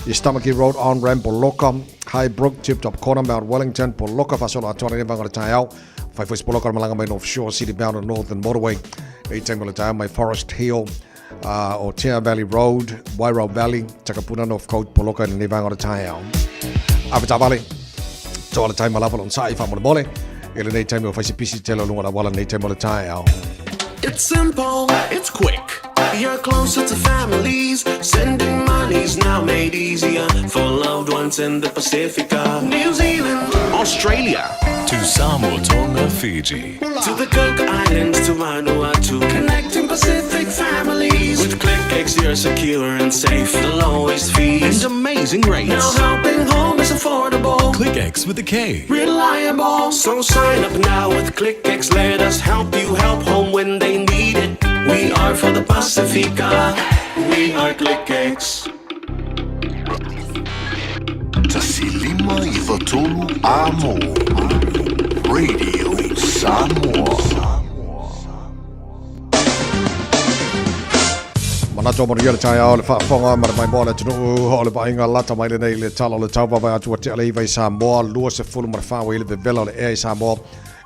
i Stamaki Road on ramp, poloka, Highbrook, Tip Top Corner, Mount Wellington, poloka faasolo atoa lenei vaega o le taeao. Whai foi se poloka o le malaga mai North Shore, City bound and Northern Motorway, i taimi o le taeao mai Forest Hill, o Tea Valley Road, Wairau Valley, Takapuna North Coast, poloka i lenei vaega o le taeao. Ave taavale, toa le taima lava lon sa'i faamolemole, i lenei taimi o fai se pisi tele o luga o le auala lenei taimi o le taeao. It's simple, it's quick. You're closer to families. Sending money's now made easier for loved ones in the Pacifica. New Zealand, Australia, To Samoa, Tonga, Fiji. To the Cook Islands, to Vanuatu. Connecting Pacific families. With KlickEx, you're secure and safe. The lowest fees And amazing rates. Now helping home is affordable. KlickEx with a K. Reliable. So sign up now with KlickEx. Let us help you help home when they need it. We are for the Pacifica. We are KlickEx. 153 Amo. Radio Samoa. Manatu o manuia le taeao le faafofoga ma le maimoa o le atunuu o le vaaiga lata mai lenei i le tala o le tau vaavaai atu ua tea le iva i Samoa 24 ua i le vevela o le ea i Samoa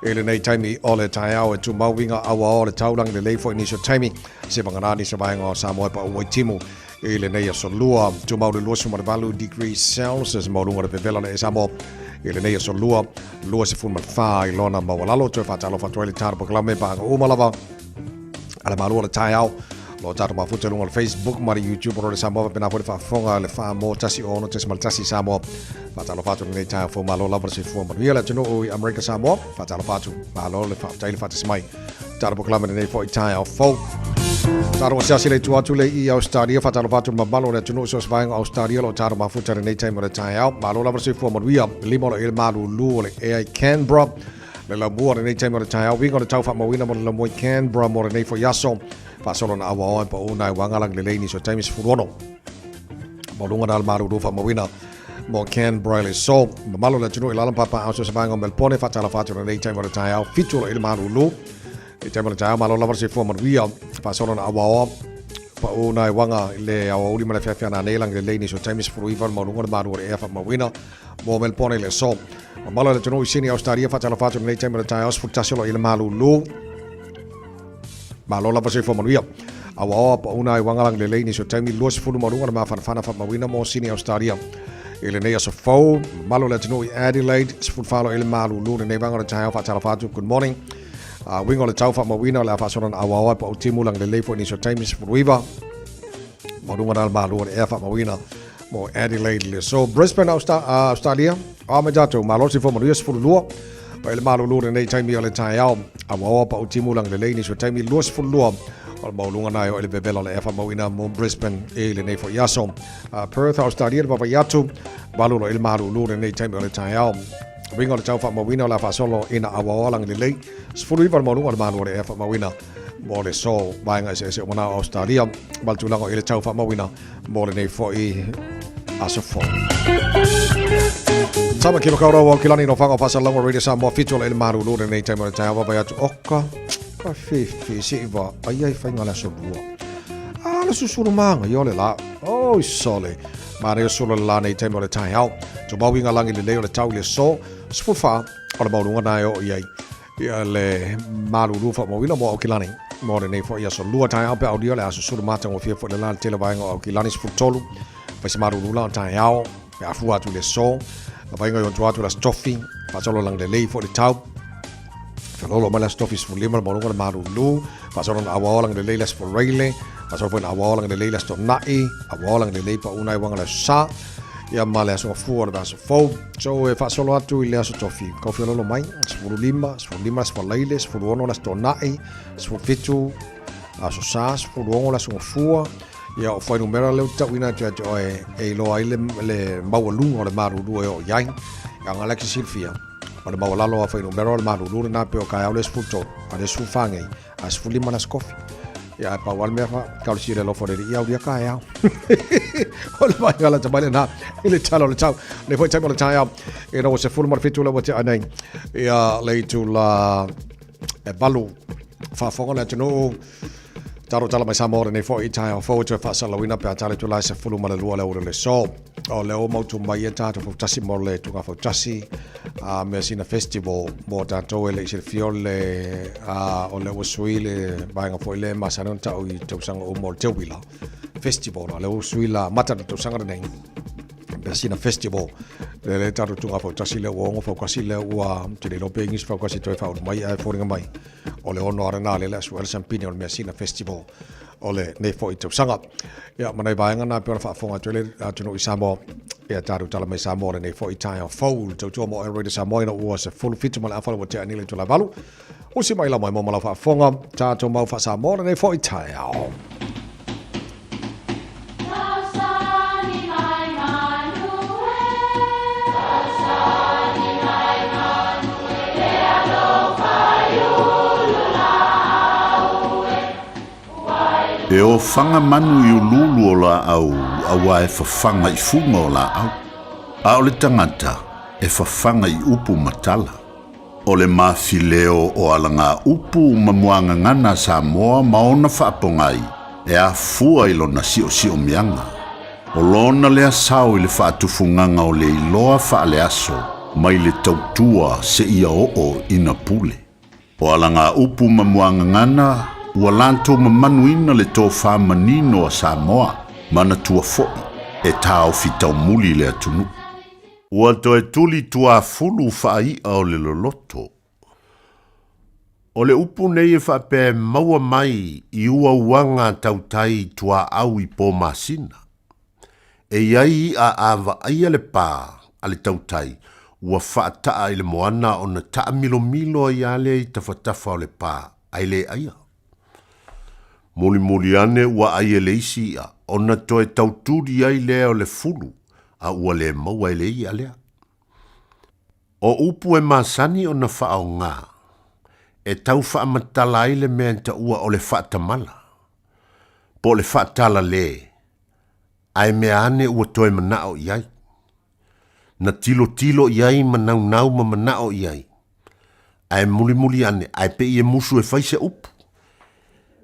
i lenei taimi o le taeao e tumau uiga auao o le taulagi lelei foi nisi o taimi se vagana nisi o vaega o Samoa e paua i timu i lenei aso lua. Tumau le 28 degrees Celsius maualuga o le vevela o le ea i Samoa i lenei aso lua, 24 i lona maualalo. Toe faatalofa atu ai le tala polokalame paaga uma lava a le Malo o le taeao. Lo tatou mafuta i luga o le Facebook ma le YouTube o le Samoa faapena foi le faafofoga le 4 1 6.1 Samoa. Faatalofa atu lenei taeao fou malo lava le soifua manuia le atunuu i Amerika Samoa. Faatalofa atu, malo le faafetai le faatasi mai. Tala polokalame lenei foi taeao fou. Tatou asiasi le itu atu le i Australia, faatalofa atu le mamalu o le atunuu so o se vaega o Australia o lo o tatou mafuta lenei taimi o le taeao. Malo lava le soifua manuia, 5 o le malulu o le ea i Canberra. Le laumua o lenei taimi o le taeao, uiga o le tau faamauina mo le laumua i Canberra mo lenei foi aso. Faasolo na auaoa e pau nai wanga langi lelei nisi o taimi 16. Maualuga na le malulu faamauina mo Canberra i le aso. Mamalu o le atunuu i lalo ma papaau so o se vaega o Melbourne, faatalofa atu lenei taimi o le taeao, 7 o le malulu. I taimi o le taeao, malo lava le soifua manuia. Faasolo na auaoa pau nai wanga i le aoauli ma le afiafi ananei langi lelei nisi o taimi 19 le maualuga o le malu o le ea faamauina mo Melbourne i le aso. Mamalu o le atunuu i Sini Australia, faatalofa atu lenei taimi o le taeao, 11 o lo i le malulu. Malo lava soifua manuia. Auaoa pauna ai wanga lelei nisi o taimi 20 maualuga le mafanafana faamauina mo Sini Australia. I lenei aso fou, mamalu o le atunuu i Adelaide, 14 i le malulu lenei vaega o le taeao faatalofa atu. Good morning. Uiga o le tau faamauina o le a faasolo na auaoa e pau timu langi lelei foi nisi o taimi 19 maualuga na le malu o le ea faamauina mo Adelaide le aso. Brisbane, Australia, a mai tatou, malo soifua manuia 12 o le malulu lenei taimi o le taeao. Auaoa pau timu langi lelei nisi o taimi 22 o le maualuga na e o i le vevela o le ea faamauina mo Brisbane i lenei foi aso. Perth, Australia, le vaavaai atu, 8 i le malulu lenei taimi o le taeao. Uiga o le tau faamauina o le a faasolo ina auaoa langi lelei 19 le maualuga o le malu o le ea faamauina mo le aso vaega eseese o manao Australia ma le tulaga o i le tau faamauina mo lenei foi aso fou. Tāmaki Makaurau o Kilani no whanga whasalonga Radio Samoa 7 o le malulu lenei taimi o le taeao vaavaai atu oka ka fefe se i va ai ai whainga le aso lua. A le susulu maanga i o le la. Oi sole. Manaia o solo le la nei taimi o le taeao. Tumau i ngā langi lelei o le tau i le aso 14 o le maualuga na e oo i ai ia le malulu faamauina mo Aukilani. Mo lenei foi aso lua taeao pe aulia o le aso sulu matagofie foi le la le tele vaega o Aukilani 13 fai se malulu la o taeao pe afua atu i le aso. Vaaiga i ontua atu le aso tofi faasolo langi lelei foi le tau. Feololo mai le Aso Tofi 15 le maualuga o le malulu, faasolo ina auao agalelei le Aso Faraile, faasolo foi ina auao agalelei le Aso Toonai, auao agalelei pauna ai uaga le Aso Sa, ia ma le Aso Gafua o le vaiaso fou. So e faasolo atu i le Aso Tofi, kau feololo mai, 15, 15 le Aso Faraile, 16 le Aso Toonai, 17 Aso Sa, 16 le Aso Gafua, ia o fuainumera lea ou te tauina atu ia te oe e iloa ai le, le maualuga o le malulu e oo i ai. Ia aga lea e silafia, o le maualalo o fuainumera o le malulu lena pei o kaeao le 13, a le 14 nei, a 15 le aso kofi. Ia ae pau lava le mea fa, talosia i le alofa o le Alii ia aulia kaeao. O le vaaiga lata mai lena i le tala o le tau. Nei foi taimi o le taeao, ina ua 17 le ua tea nei, ia le itula e 8 faafofoga le atunuu. Talo tala mai Samoa lenei foi i taeao fou e toe faasalauina pe a tala itula e 12 le aoauli o le aso. O lea ua mautu mai e tatou fautasi mo le tuga fautasi a Measina Festival mo tatou e le i silafia o le a, o lea ua sui le vaega foi lea e masani ona ta'u i tausaga uma o le Teuila Festival. O lea ua sui la amata le tausaga lenei Measina Festival le le tatou tuga fautasi lea ua ogo faukasi lea ua te le iloa pe English faukasi toe faaulu mai ae foliga mai o le ono arena le le asu ele sampini o le Measina Festival o lenei foi tausaga. Ia, ma nai vaega na pei ona faafofoga atu ai le atunuu i Samoa. Ia, tatou tala mai Samoa lenei foi taeao fou. Le tautua mo Radio Samoa ina ua 17 ma le afa le ua tea nei le itula e 8. Usi mai lau mai mo ma lau faafofoga. Tatou mau faa-Samoa lenei foi taeao. E ofaga manu i uluulu o laau auā e fafaga i fuga o laau, a o le tagata e fafaga i upu ma tala. O le mafileo o alagaupu ma muagagana a Samoa ma ona faapogai e afua i lona siosiomiaga. O lona lea sao i le faatufugaga o le iloa faaleaso mai le tautua seia oo ina pule. O alagaupu ma muagagana ua latou mamanuina le tofa manino a Samoa, manatua foi e taofi taumuli le atunuu. Ua toe tuli tuafulu faai'a o le loloto. O le upu nei e faapea e maua mai i uauaga tautai tuaau i po masina. E i ai i'a a vaaia le pā a le tautai ua faata'a i le moana ona taamilomilo ai a lea i tafatafa o le pā ae le aia. Mulimuli ane ua ai e le isi i'a ona toe tautuli ai lea o le fulu a ua le maua e le i'a lea. O upu e masani ona faaaoga e tau faamatala ai le mea e taua o le faatamala, po o le faatalalē, ae mea ane ua toe manao i ai. Na tilotilo i ai ma naunau ma manao i ai, ae mulimuli ane, ae pei e musu e fai se upu.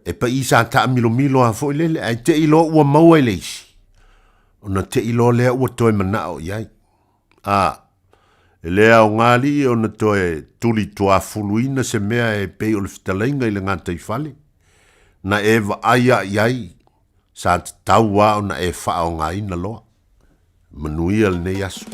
E paʻi sa taamilomilo a foi lele, ae te i loa ua maua i le isi, ona te i loa lea ua toe manao i ai. A, e le aoga alii ona toe tuli tuafuluina se mea e pei o le fetalaiga i le gataifale, na e vaai a i ai, sa tatau a ona e faaaogaina loa. Manuia lenei aso.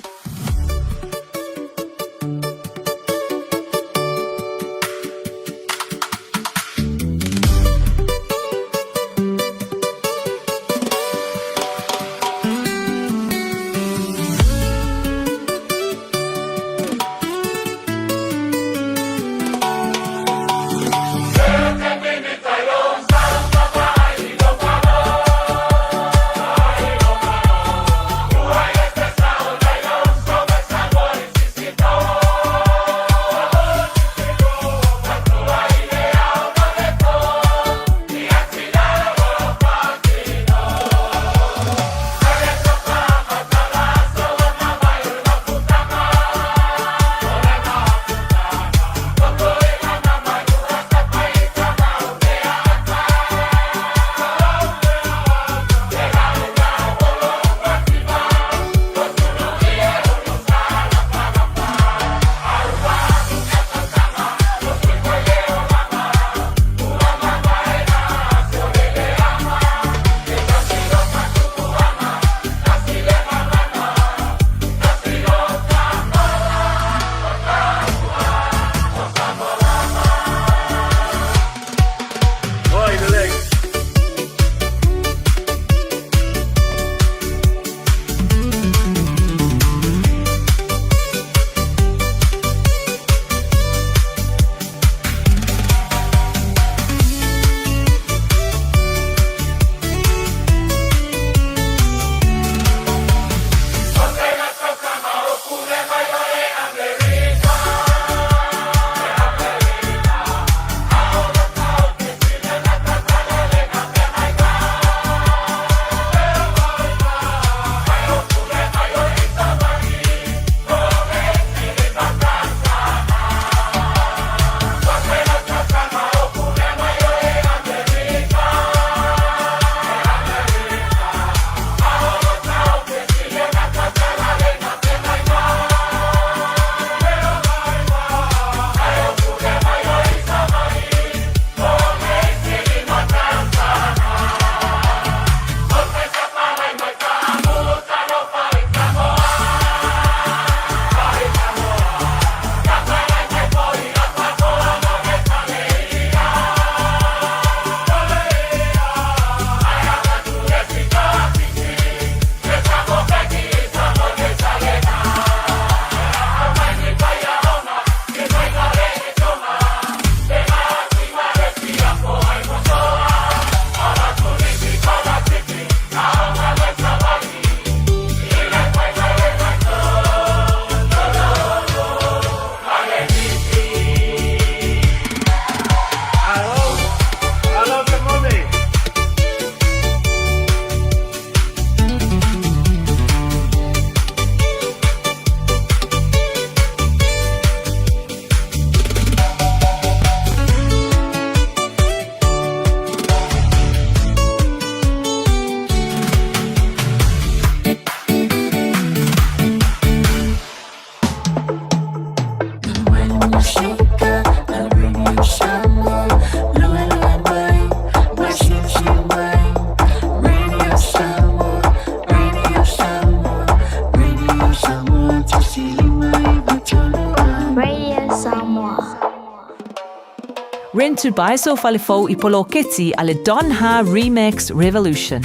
Rent to buy sou fale fou i poloketi a le Don Ha Remax Revolution.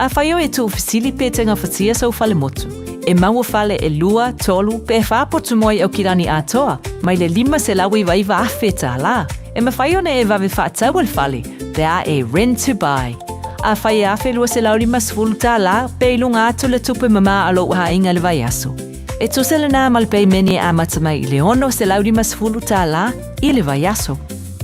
Afai oe e tuufesili pe te gafatia sou fale motu, e maua fale e lua, tolu, pe fā potu moe i Aukilani atoa, mai le $599,000 tālā. E mafai ona e vave faataua le fale, pe a e rent to buy. Afai e $1,250 tālā, pe i luga atu le tupe mamā a lou aiga i le vaiaso. E tusa lenā ma le peimene e amata mai i le $650 tālā i le vaiaso.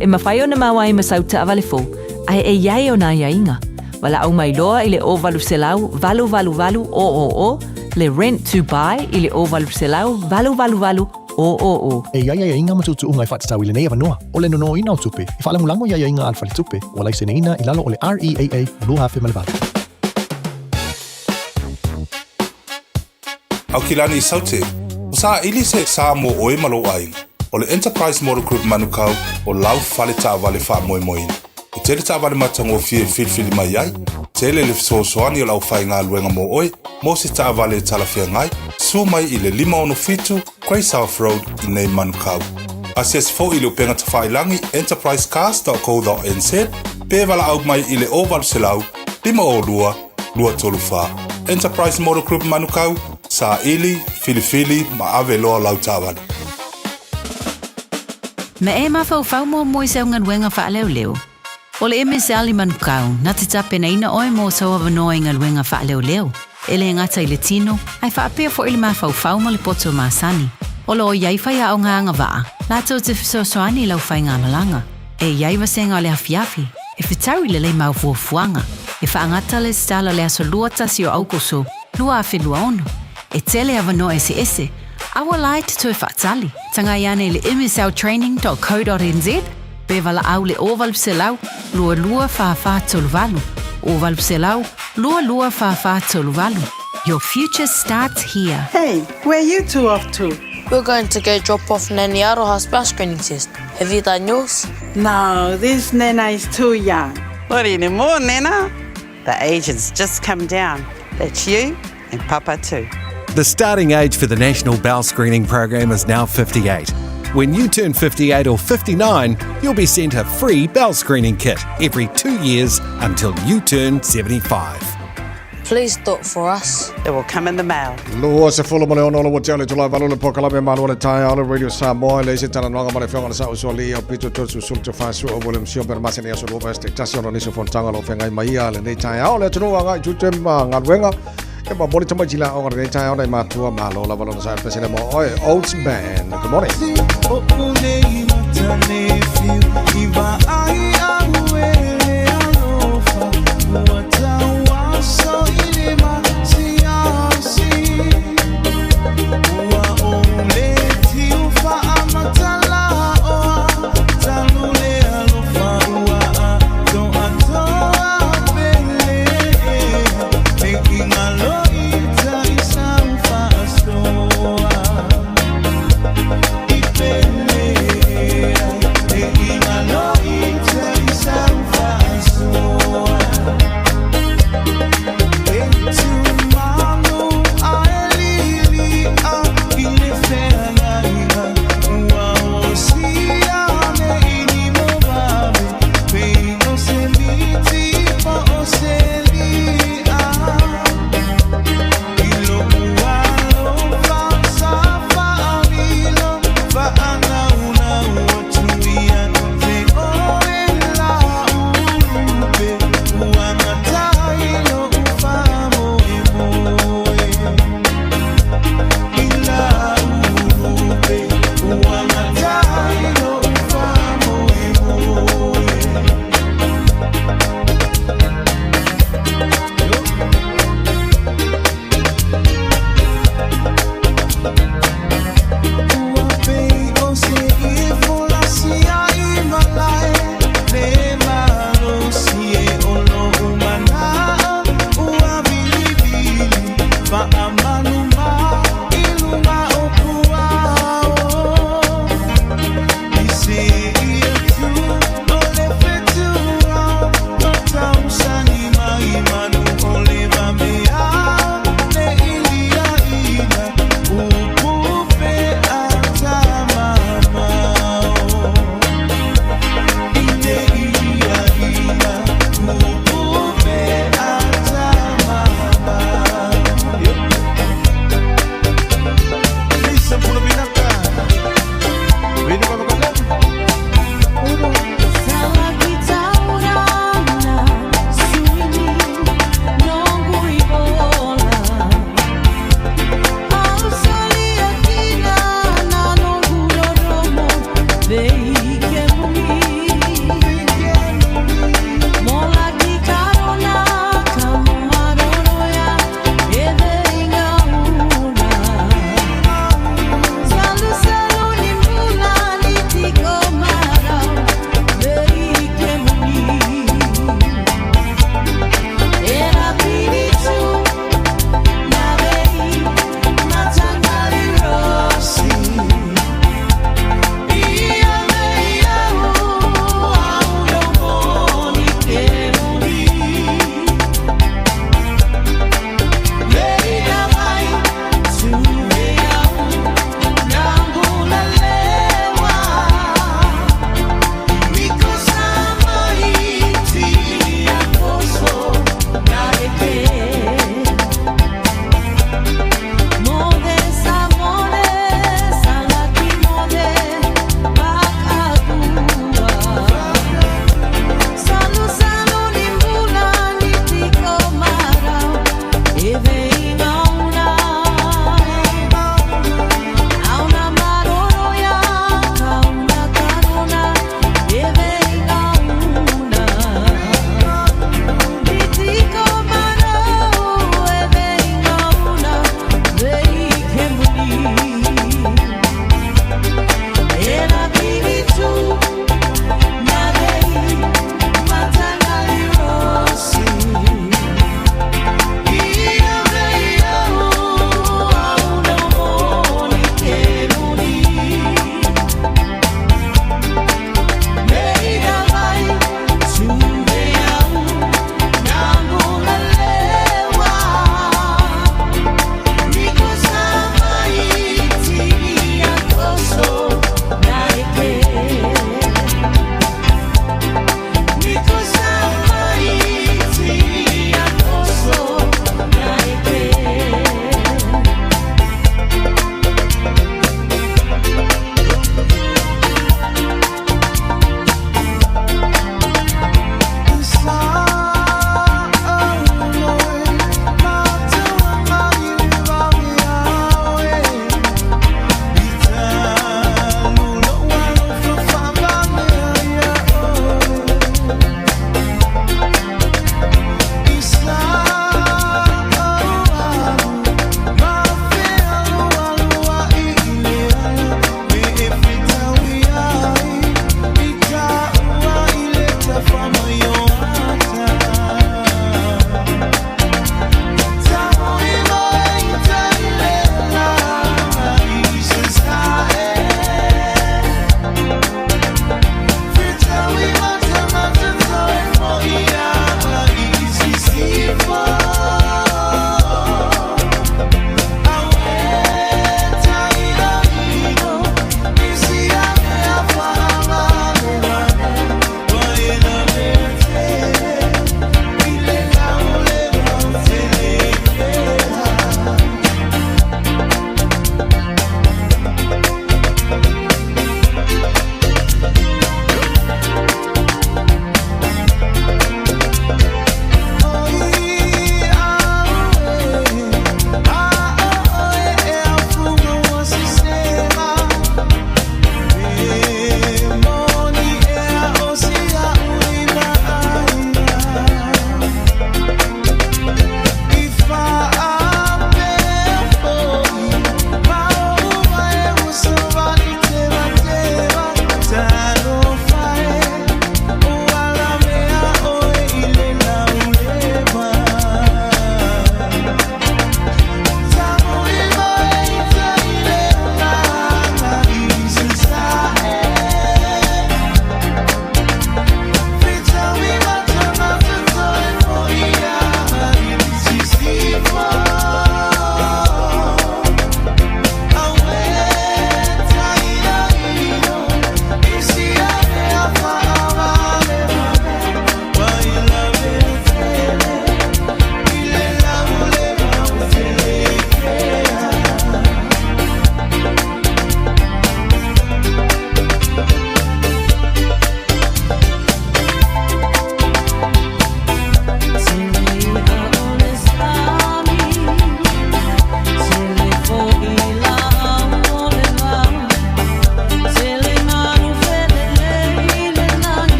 E mafai ona maua ai ma sau taavale fou, ae e i ai ona aiaiga. Valaau mai loa i le 0800 888 000, le Rent to Buy i le 0800 888 000. E i ai aiaiga ma tuutuuga e faatatau i lenei avanoa, o le nonoina o tupe, e faalagolago i aiaiga a le Faletupe, ua laiseneina i lalo o le REAA 2008. Aukilani i Saute, ua saili se sa mo oe ma lou aiga. O le Enterprise Motor Group Manukau o lau fale taavale faamoemoeina. E tele taavale matagofie e filifili mai ai, tele le fesoasoani o le aufaigaluega mo oe mo se taavale e talafeagai, susu mai i le 567 Grey South Road i nei Manukau. Asiasi foi i le upega tafailagi enterprisecars.co.nz pe valaau mai i le 0800 502 234. Enterprise Motor Group Manukau, saili, filifili ma ave loa lau taavale. Ma e mafaufau muamua i sau galuega faaleoleo. O le MSL i Manukau, na te tapenaina oe mo sou avanoa i galuega faaleoleo, e le gata i le tino, ae faapea foi le mafaufau ma le poto masani. O lo o i ai faiaoga agavaa, latou te fesoasoani i lau faigamalaga. E i ai vasega o le afiafi, e fetaui lelei mau fuafuaga, e faagata le resitala le aso 21 o Aukuso 2026. E tele avanoa eseese, aua la e te toe faatali. Tagai ane i le msltraining.co.nz pe valaau le 0800 22 44 38, 0800 22 44 38. Your future starts here. Hey, where are you two off to? We're going to go drop off Nanny Aroha's bowel screening test. Have you done yours? No, this Nana is too young. Not anymore, Nana. The age has just come down. That's you and Papa too. The starting age for the National Bowel Screening Program is now 58. When you turn 58 or 59, you'll be sent a free bowel screening kit every 2 years until you turn 75. Please do it for us. It will come in the mail. 26 ua tea le itula e 8 le polokalame Malu o le Taeao le Radio Samoa e leai se talanoaga ma le afioga i le Saʻausoalii o Pito Tosu Sulu te Fasua o William Sio pe masina i aso lua vaiaso taitasi ona o nisi o fonotaga o lo o feagai mai ia lenei taeao le atunuu agai i tiute ma galuega e momoli tamaiti i le aoga lenei taeao nai matua malo lava lona sa pesele mo oe Oats Band. Good morning. O unei matane fiu i vaai au e le alofa ua tauaso i le masiasi ua ou le tiu faamatala oa talu le alofa ua atoatoa pele nei igalo ita i sau faasoa i pele.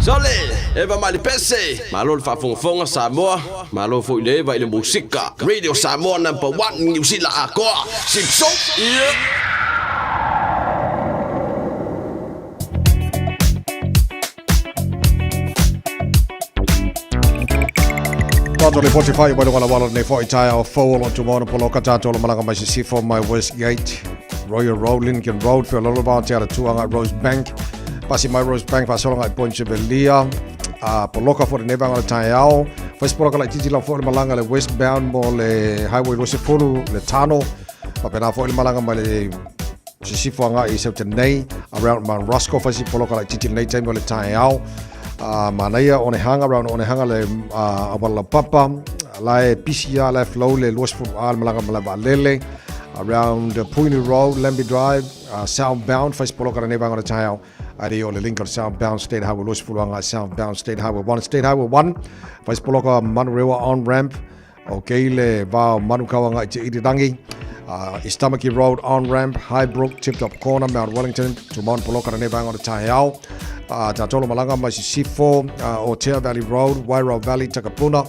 Sole, Eva mai le pese. Malo le faafogafoga Samoa, malo foi le Eva i le musika. Radio Samoa number one Niu Sila atoa. Sipso! Yeah! Tātou le poti whai wai wala wala nei foi taia o fau o lotu mauna poloka tātou le malaga mai sisifo mai Westgate Royal Road Lincoln Road whio lolo vao te ara tuanga Rosebank Pasi mai Rosebank whasolanga i Point Chevelia a poloka fo le vanga le taeao whai poloka lai titi lau fo le malanga le westbound mo le highway 20 le tano Whapena fo le malanga mai le Sisifo agai i Seuta nei, around Mount Roscoe, whaisi poloka lai titi nei taimi o le taeao. Manaia Onehanga, around Onehanga le awala papa, lae pisi a, lae flow le 20 a le malanga malae vaalele, around Puini Road, Lambie Drive, southbound, whaisi poloka nei vanga o le taeao. Ari o le Lincoln Southbound State Highway 20 agai Southbound State Highway 1, State Highway 1, whaisi poloka Manurewa on ramp, O kei le va o Manukau agai te Irirangi, East Tamaki Road, on-ramp, Highbrook, Tip Top Corner, Mount Wellington, Tumon Poloka rene vaenga o te taeao, Tātolo Malanga mai Sisifo, Otea Valley Road, Wairau Valley, Takapuna,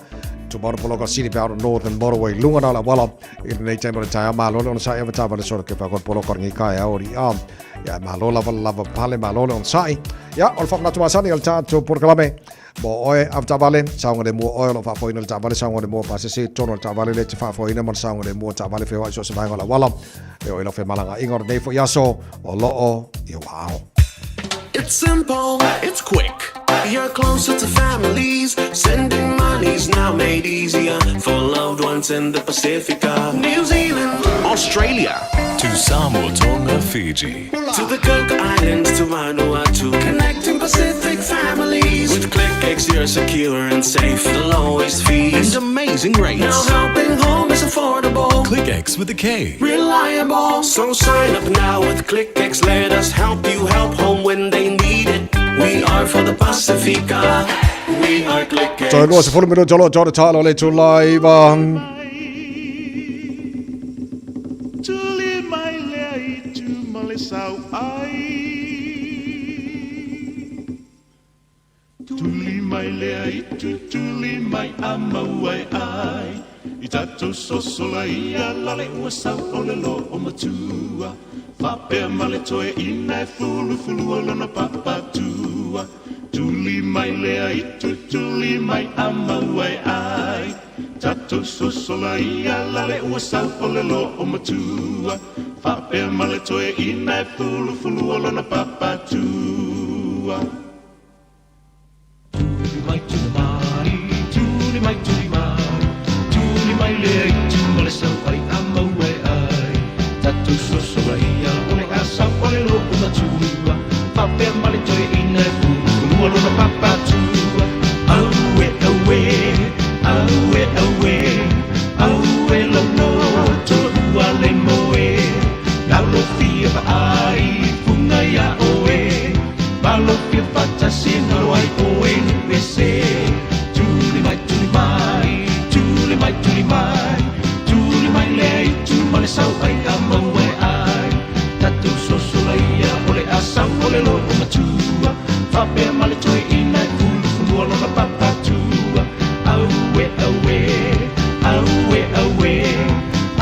Tumon Poloka City Bound Northern Motorway, lunga nā la wala, i lenei taimi o le taeao, malo le ona sa'i ava tāvale sora ke whakot poloka rangi kai ao ri a, ia malo lava lava pale malo le ona sa'i, ia, o le whakanatu masani o le tātou porokalame, Mo oe, avetaavale, saogalemu oe o lo o faafoeina le taavale, saogalemu o pasese i totonu o le taavale lea e te faafoeina ma le saogalemu o taavale feoai so o se vaega o le auala e oo i lau femalagaaiga o lenei foi aso o lo o i ou aao. It's simple, it's quick. You're closer to families. Sending money's now made easier for loved ones in the Pacifica. New Zealand, Australia, To Samoa, Tonga, Fiji. To the Cook Islands, to Vanuatu. Connecting Pacific families. With KlickEx, you're secure and safe. The lowest fees and amazing rates. Now helping home is affordable. KlickEx with a K. Reliable. So sign up now with KlickEx. Let us help you help home when they need it. We are for the Pacifica. We are KlickEx. Toe 20 minute o lo tō talo le tūlai iwa. Tuli mai lea i tu ma le sau ai Tuli mai lea i tu tuli mai a mau ai ai I tatou soso ia lale ua sau o le lo o matua Faapea ma le toe ina e fulufulu o lona papatua Tuli mai lea i tu tuli mai a mau ai ai Tatou soso ia lale ua sau o le lo o matua Faapea ma le toe ina e fulufulu o lona papatua Tuli mai tuli mai, tuli mai tuli mai, tuli mai lea i tu ma le sau ai a mau ai ai. Tatou soso ia o le a sau o le lo o matua Faapea ma le toe ina e fulufulu o lona papatua Aue, aue, aue, aue, aue lau loto ua le moe Nau lo fia vaai fuga ia oe Malo fia faatasi galo ai oe nu ese Tuli mai, tuli mai, tuli mai, tuli mai, tuli mai lea i tu ma le sau ai a mau ai ai Tatou soso laia o le a sau o le loo matua Faapea ma le toeaina e fulufulua lona papatua Aue, aue, aue, aue,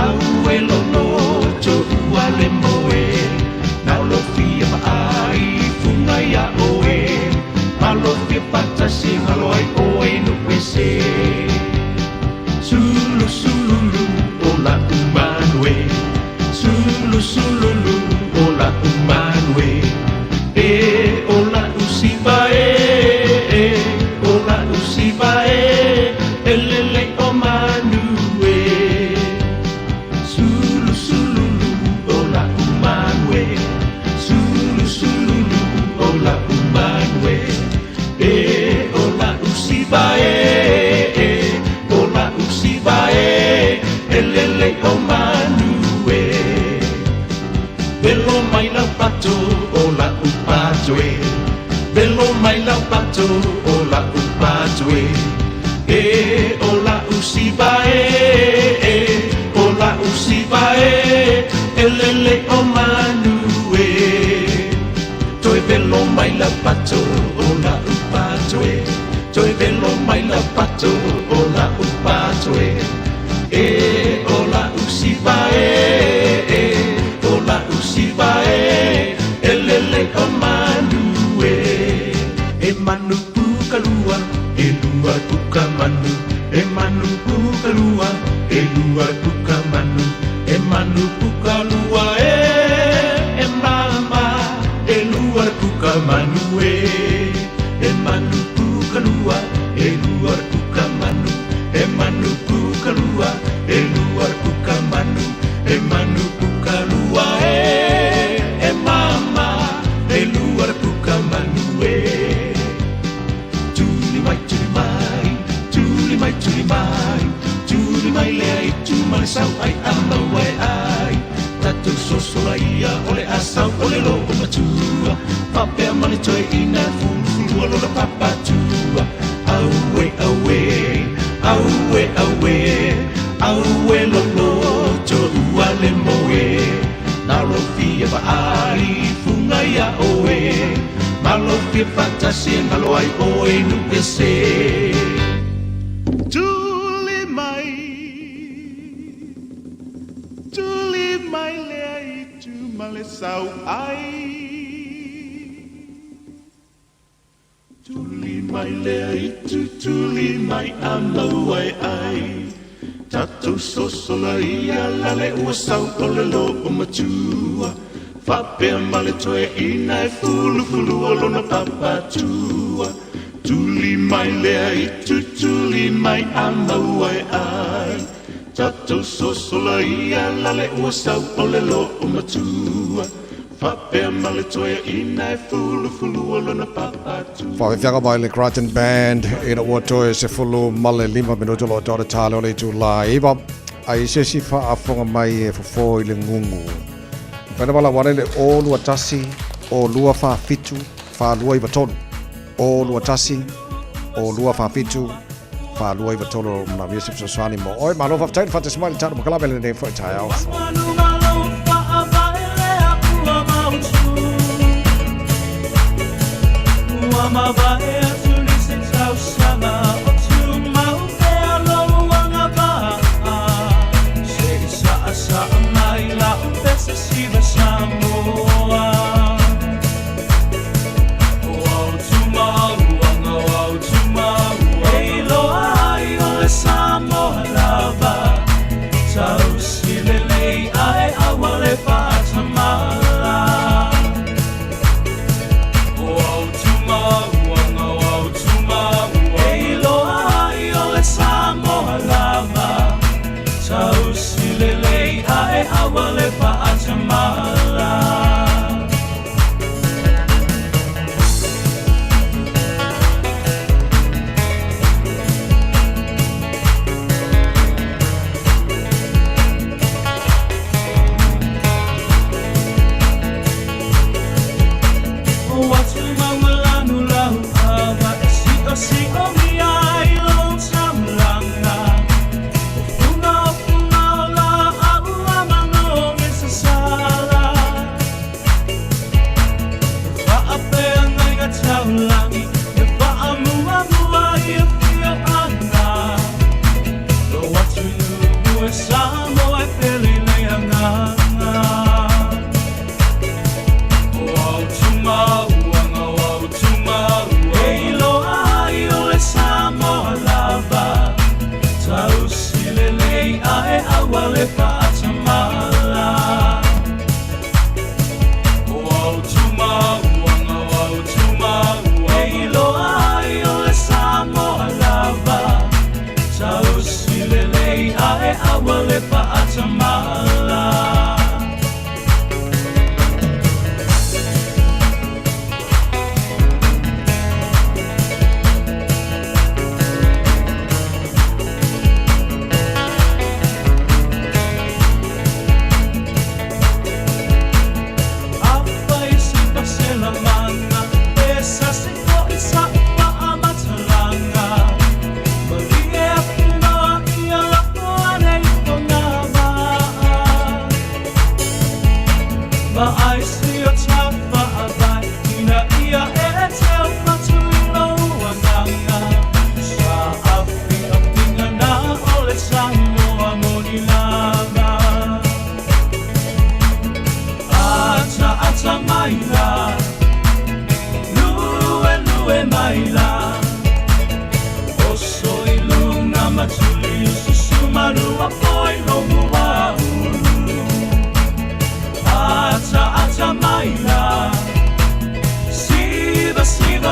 aue lou loto ua le moe Na o lou fia vaai fuga ia oe Ma lou fia faatasi galo ai oe nuu ese Sulu sululu o la'u manu e Sulu sululu o la'u manu e E o la'u siva e E o la'u siva e E lelei o manu e Sulu sululu o la'u manu e Sulu sululu o la'u manu e E o la'u siva e E o la'u siva e E lelei o manu e Velo mai lau pato o la'u pato e Velo mai lau pato o la'u pato e E o la'u siva e E o la'u siva e E lelei o manu e Toe velo mai lau pato o la'u pato. E manu pukalua, e lua le puka manu. E manu pukalua, e lua le puka manu. E manu pukalua e, e mama, e lua le puka manu e. Tuli mai, tuli mai, tuli mai, tuli mai, tuli mai lea itu ma le sau ai a maua e ai. Tatou sosola ia o le asau o le loo matua. Faapea ma le toeaina e fulufulua lona papatua. Aue, aue, aue, aue, aue loloto ua le moe. Na lou fia vaai i fuga ia oe. Ma lou fia faatasi e galo ai oe i nuu ese. Tuli mai, tuli mai lea itu ma le sau ai. Tuli mai lea itu, tuli mai a maua e ai. Tatou sosola ia lale ua sau o le loo matua. Faapea ma le toeaina e fulufulua lona papatua. Tuli mai lea itu, tuli mai a maua e ai. Tatou sosola ia lale ua sau o le loo matua. Faapea ma le toeaina e fulufulua lona papatua. Faafiafiaga mai le Crichton Band ina ua toe 15 minuto lo tore tale o le itula iva. Ai se isi faafofoga mai e fofo i le gugu. Mafai ona valaau ane le 0 21 o 2 4 7 4 2 9 3. O 2 1 o 2 4 7 4 2 9 3 manaomia se fesoasoani mo oe. Malo faafetai le faatasi mai i le tatou polokalame lenei foi taeao. Ua mavae atu nisi tausaga o tumau pea lou agavaa. Se i saasaa mai lau pese siva Samoa. O au tumauanga, o au tumauanga. E iloa ai o le Samoa lava. Tausi lelei ae aua le faatamala. O au tumauanga, o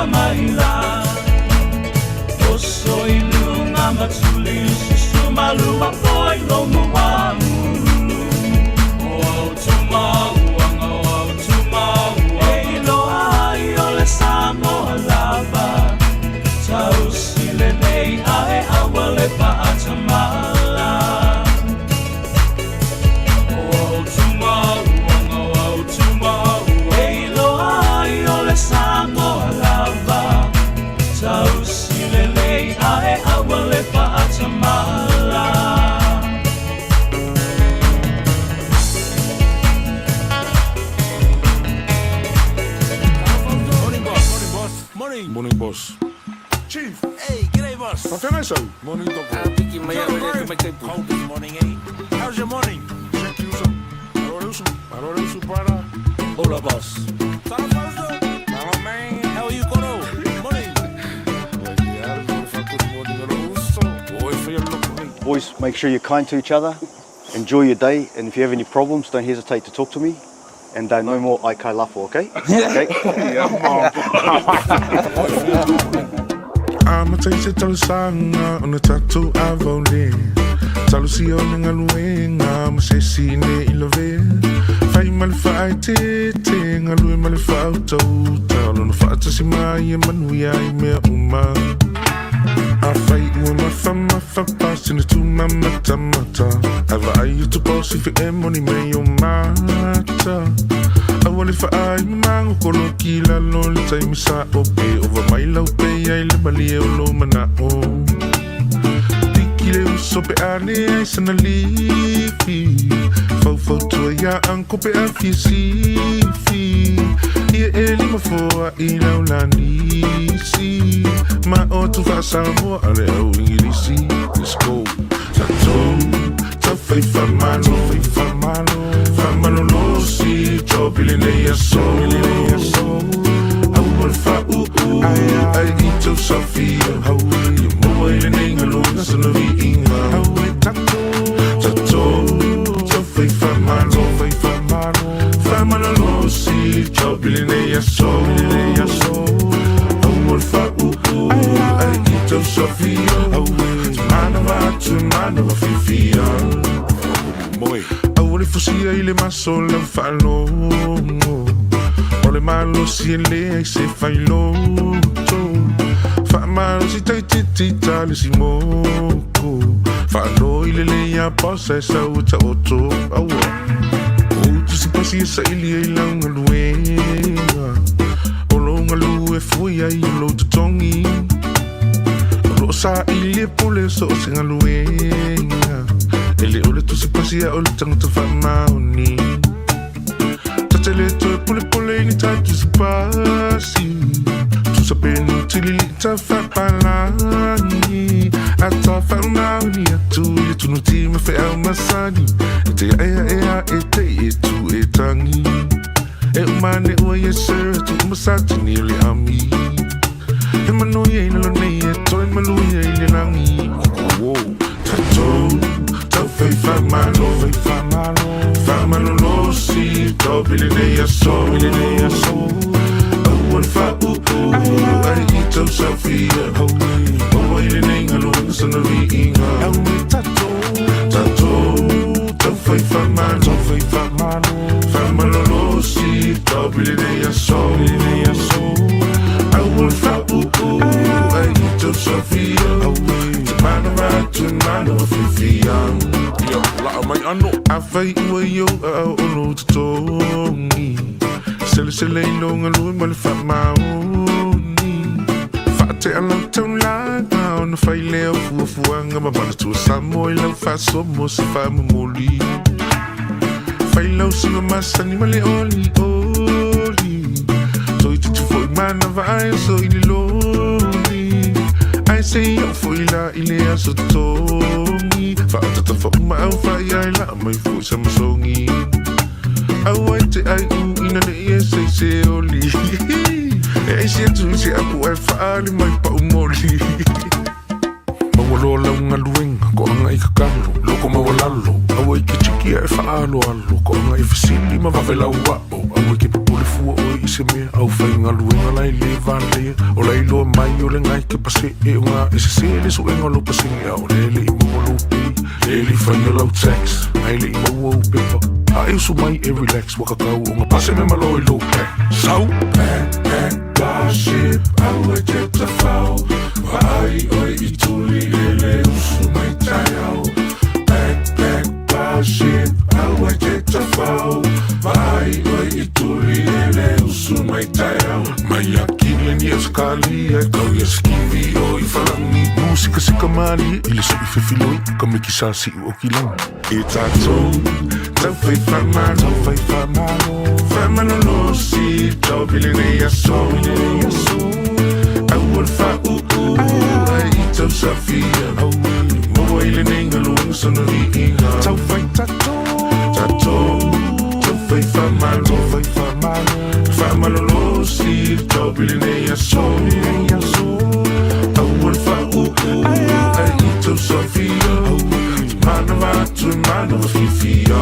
maua maila. Oso i luga ma tuli susu malua poi lo mua mululu. O au tumauanga, o au tumauanga. E iloa ai o le Samoa lava. Tausi lelei ae aua le faatamala. O au tumauanga, o au tumauanga. E iloa ai o le Samoa lava. Tausi lelei ae aua le faatamala. Morning, boss. Morning, boss. Morning. Morning, boss. Chief. Hey, g'day, boss. Morning, Doc. Cold this morning, eh? How's your morning? Hola, boss. Hello, man. How are you, Koro? Morning. Boys, make sure you're kind to each other. Enjoy your day, and if you have any problems, don't hesitate to talk to me. And no more aikai lafo, okay? Okay. Amata i se talosaga ona tatou avaole Talosia o le galuega ma se isi ne i lavea Fai ma le faaeteete galue ma le faautauta O lona faatasi mai e manuia ai mea uma Afai ua mafamafa pasina tumamatamata Ae vaai atu po o se feʻe moni mai o mata Aua le faai mamago koloki i lalo i le taimi sa'o Pe ova mai lau pe i ai le malie o lou mana'o Tiki le uso pe a leai sana lifi Faufautua iā uncle pe a fia sifi Ia e lima foa'i lau lanisi Ma o atu faa-Samoa a le au Igilisi Let's go Tatou taufai faamalo Faamalolosi job i lenei aso Aua le faauu ai i tou safia Ia maua i lenei galuega sana viiga Tatou taufai faamalo Faamalolosi job i lenei aso Aua le faauu ai i tou safia E manava atu e manava fiafia Aua le fusia i le maso lau faalogo O le malosi e leai se failoto Faamalosi taititi ta le isi moku Faanoi lelei a boss ae sau e taoto Aua Ou tusipasi e saili ai lau galuega O lou galue fua i ai o lou totogi O loo saili e pule so o se galuega E le o le tusipasi a o le tagata faamaoni Ta te le toe polepole i ni ta tusipasi Tusa pe nutilili ta faapalagi A ta faamaoni atu i le tunuti ma feau masani E te aeaea e te i e tu e tangi E uma ane ua yes sir atu uma satini o le ami He manu ia i lalo nei e toe malu ia i le lagi Whoa. Tatou taufai faamalo Faamalolosi job i lenei aso Aua le faauu ai i tou saofia Maua i lenei galuega sana viiga Tatou taufai faamalo Faamalolosi job i lenei aso Aua le faauu ai i tou saofia Te manava atu e manava fiafia Afai ua i ou aao o lou totogi Selesele i lou galue ma le faamaoni Faatea lau taulaga ona fai lea o fuafuaga Ma manatua Samoa i lau faasoa mo se faamomoli Fai lau siva masani ma le olioli Toeitiiti foi manava ae oso i le loli Ae se i oo foi la i le aso togi Faatatata uma au faiai laa mai foi sa masogi Aua e te aiu ina ne i e se i se oli E aisi atu i se apu ae faaali mai pau moli. Maua loa lau galuega, Koaga i kakalo, loko maualalo, Aua i ke tiki a e faaaloalo, Koaga i fesili ma vave lau ao, Aua i ke popole fua oe i se mea, Au faigaluega la e le valea, O la iloa mai o le gae ke pasee, O ga e sese le suega o lou pasene, A o lea e le i maua lou pay, Lea e le i faia lau tax, Ga e le i maua ou pepa, A e usu mai e relax, Ua kakau o ga pase me malo i lou pack, Sau! Pack, pack. Starship, aua e te tawhao Vaai oe i tuli e le usu mai taeao Pack, pack, Starship, aua e te tawhao Vaai oe i tuli e le usu mai taeao Mai a kile ni Auskalia e kau ia skivi o i whalangi Musikasika malie i le sui fefiloi Ka miki sa siu o kilangi E tātou, tau whai whamalo, whai whamalo Whamalolosi, tau pili nei aso Aua le whauu, ai i tau safia Maua i le nei ngaluenga sona viiga Tau whai tātou, tātou, tau whai whamalo, whai whamalo Whamalolosi, tau pili nei aso Aua le whauu, ai i tau safia Manawa atu e manawa fiafia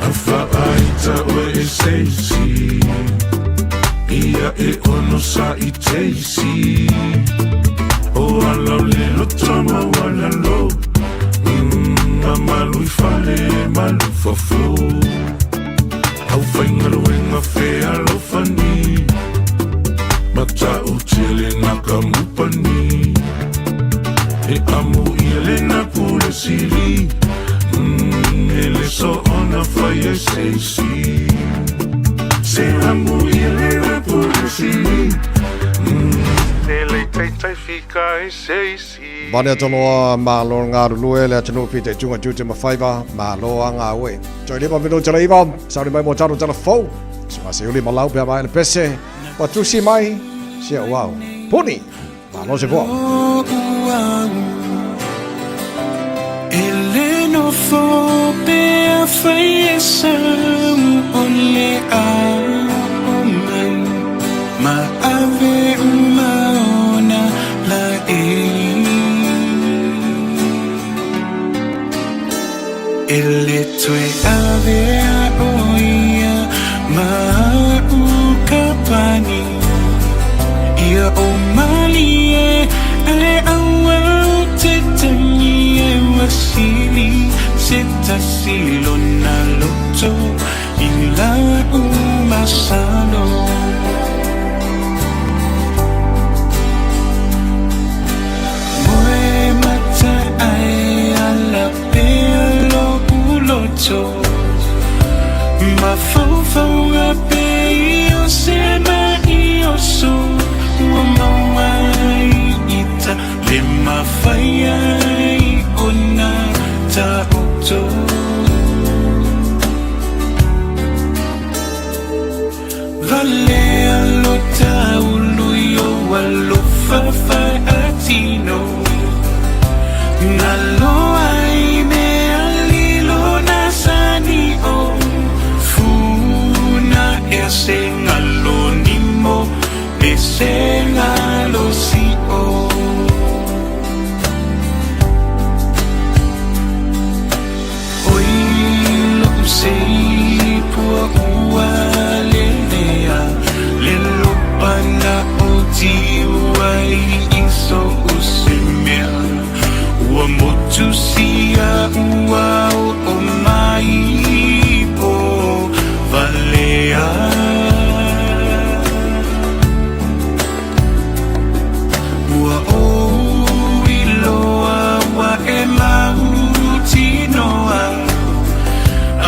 Au faaita oe e seisi Ia e ono sa i teisi O ala o le loto maualalo A malu i fale malu i fafo Au faigaluega fealofani Matautia le naka mupani E amo ia le na pule sili E le soona fai e seisi Se amo ia le na pule sili E le taitai fika e seisi. Vane Toloa, malo le galulue le atunuu pita i tunga tiute ma faiva, malo a gaue. Toe lima minute le iva, sauni mai mo talo tala fou. Suka se uli malau pea mai le pese, ua tusi mai, sia uau. Puni! Malo se fua. E le nofo pe afai e sau o le ao mai ma ave uma ona la e E le toe ave a o ia ma u ka pani Ia o malie ale aua o te tangi e ua sili se tasi lona loto i la u masalo. Moe mata ai ala pea lo'u loto Mafaufauga pe i o se ma'i oso Ua maua ai i ta le mafai ai ona taoto Valea lo taulu i ou alofa faatino Nalo ai mea lilo na sani o Funa ea se ngalo nimo me se ngalo si'o Oi lo'u sei pua ua lelea Le lopa na o tiu ai i so'u se mea Ua motu sia ua oo mai po valea Ua ou iloa ua e mautinoa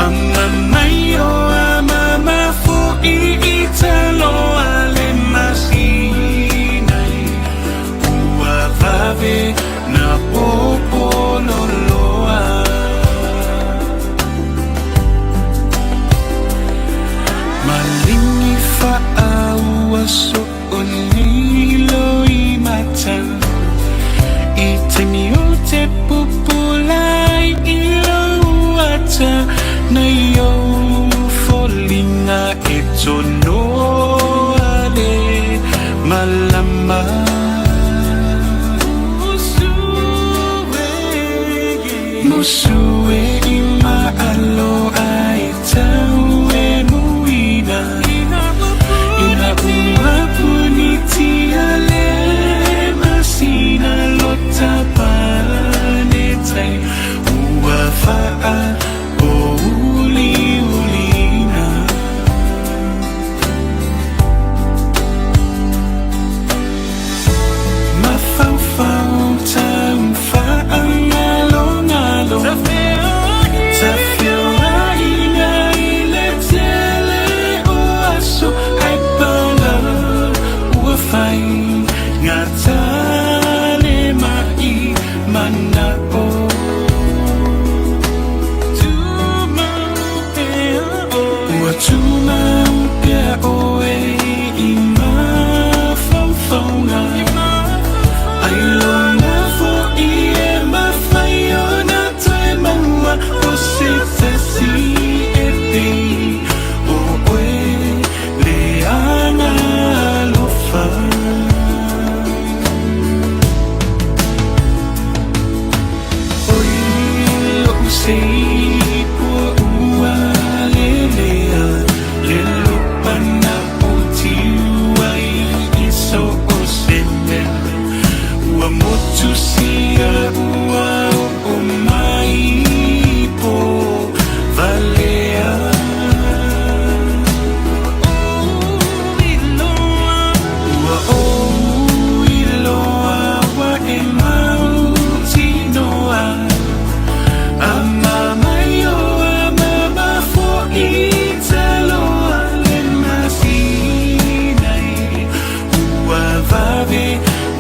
A mamaio a mama fo'i i taloa le masinai Ua vave na pōpololoa Malingi faaua soo nei loimata I taimi o te pupula ai i lou ata Nei ou foliga e tonoa le malama. Usue i maalo ai tau e muina Ina ua punitia le masina lota pane tai Ua whaa o uliulina Mafaufau tau whaangalongalo Tafeoaiga i le tele o aso Ai pala ua whai Ngā tale mai mana'o Ua tumau pea oe i mafaufauga Ailoga fo'i e mafai ona toe maua O se tasi e pei o oe le aga alofa. Oi lo'u sei pua ua lelea Le lopana o tiu ai i so o se mea Ua motu sia ua oo mai po valea Ua ou iloa ua e mautinoa A mamaioa mama fo'i taloa le masina e Ua vave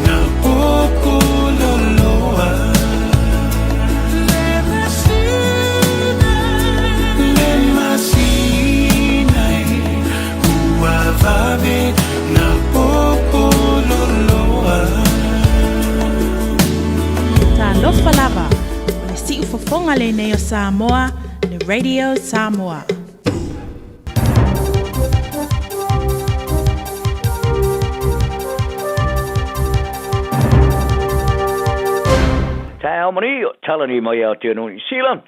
na popololoa Le masina e Ua vave na popololoa. Talofa lava, o le siufofoga lenei o Samoa, le Radio Samoa. Taeao mani, o Talani mai Aotearoa Niu Sila.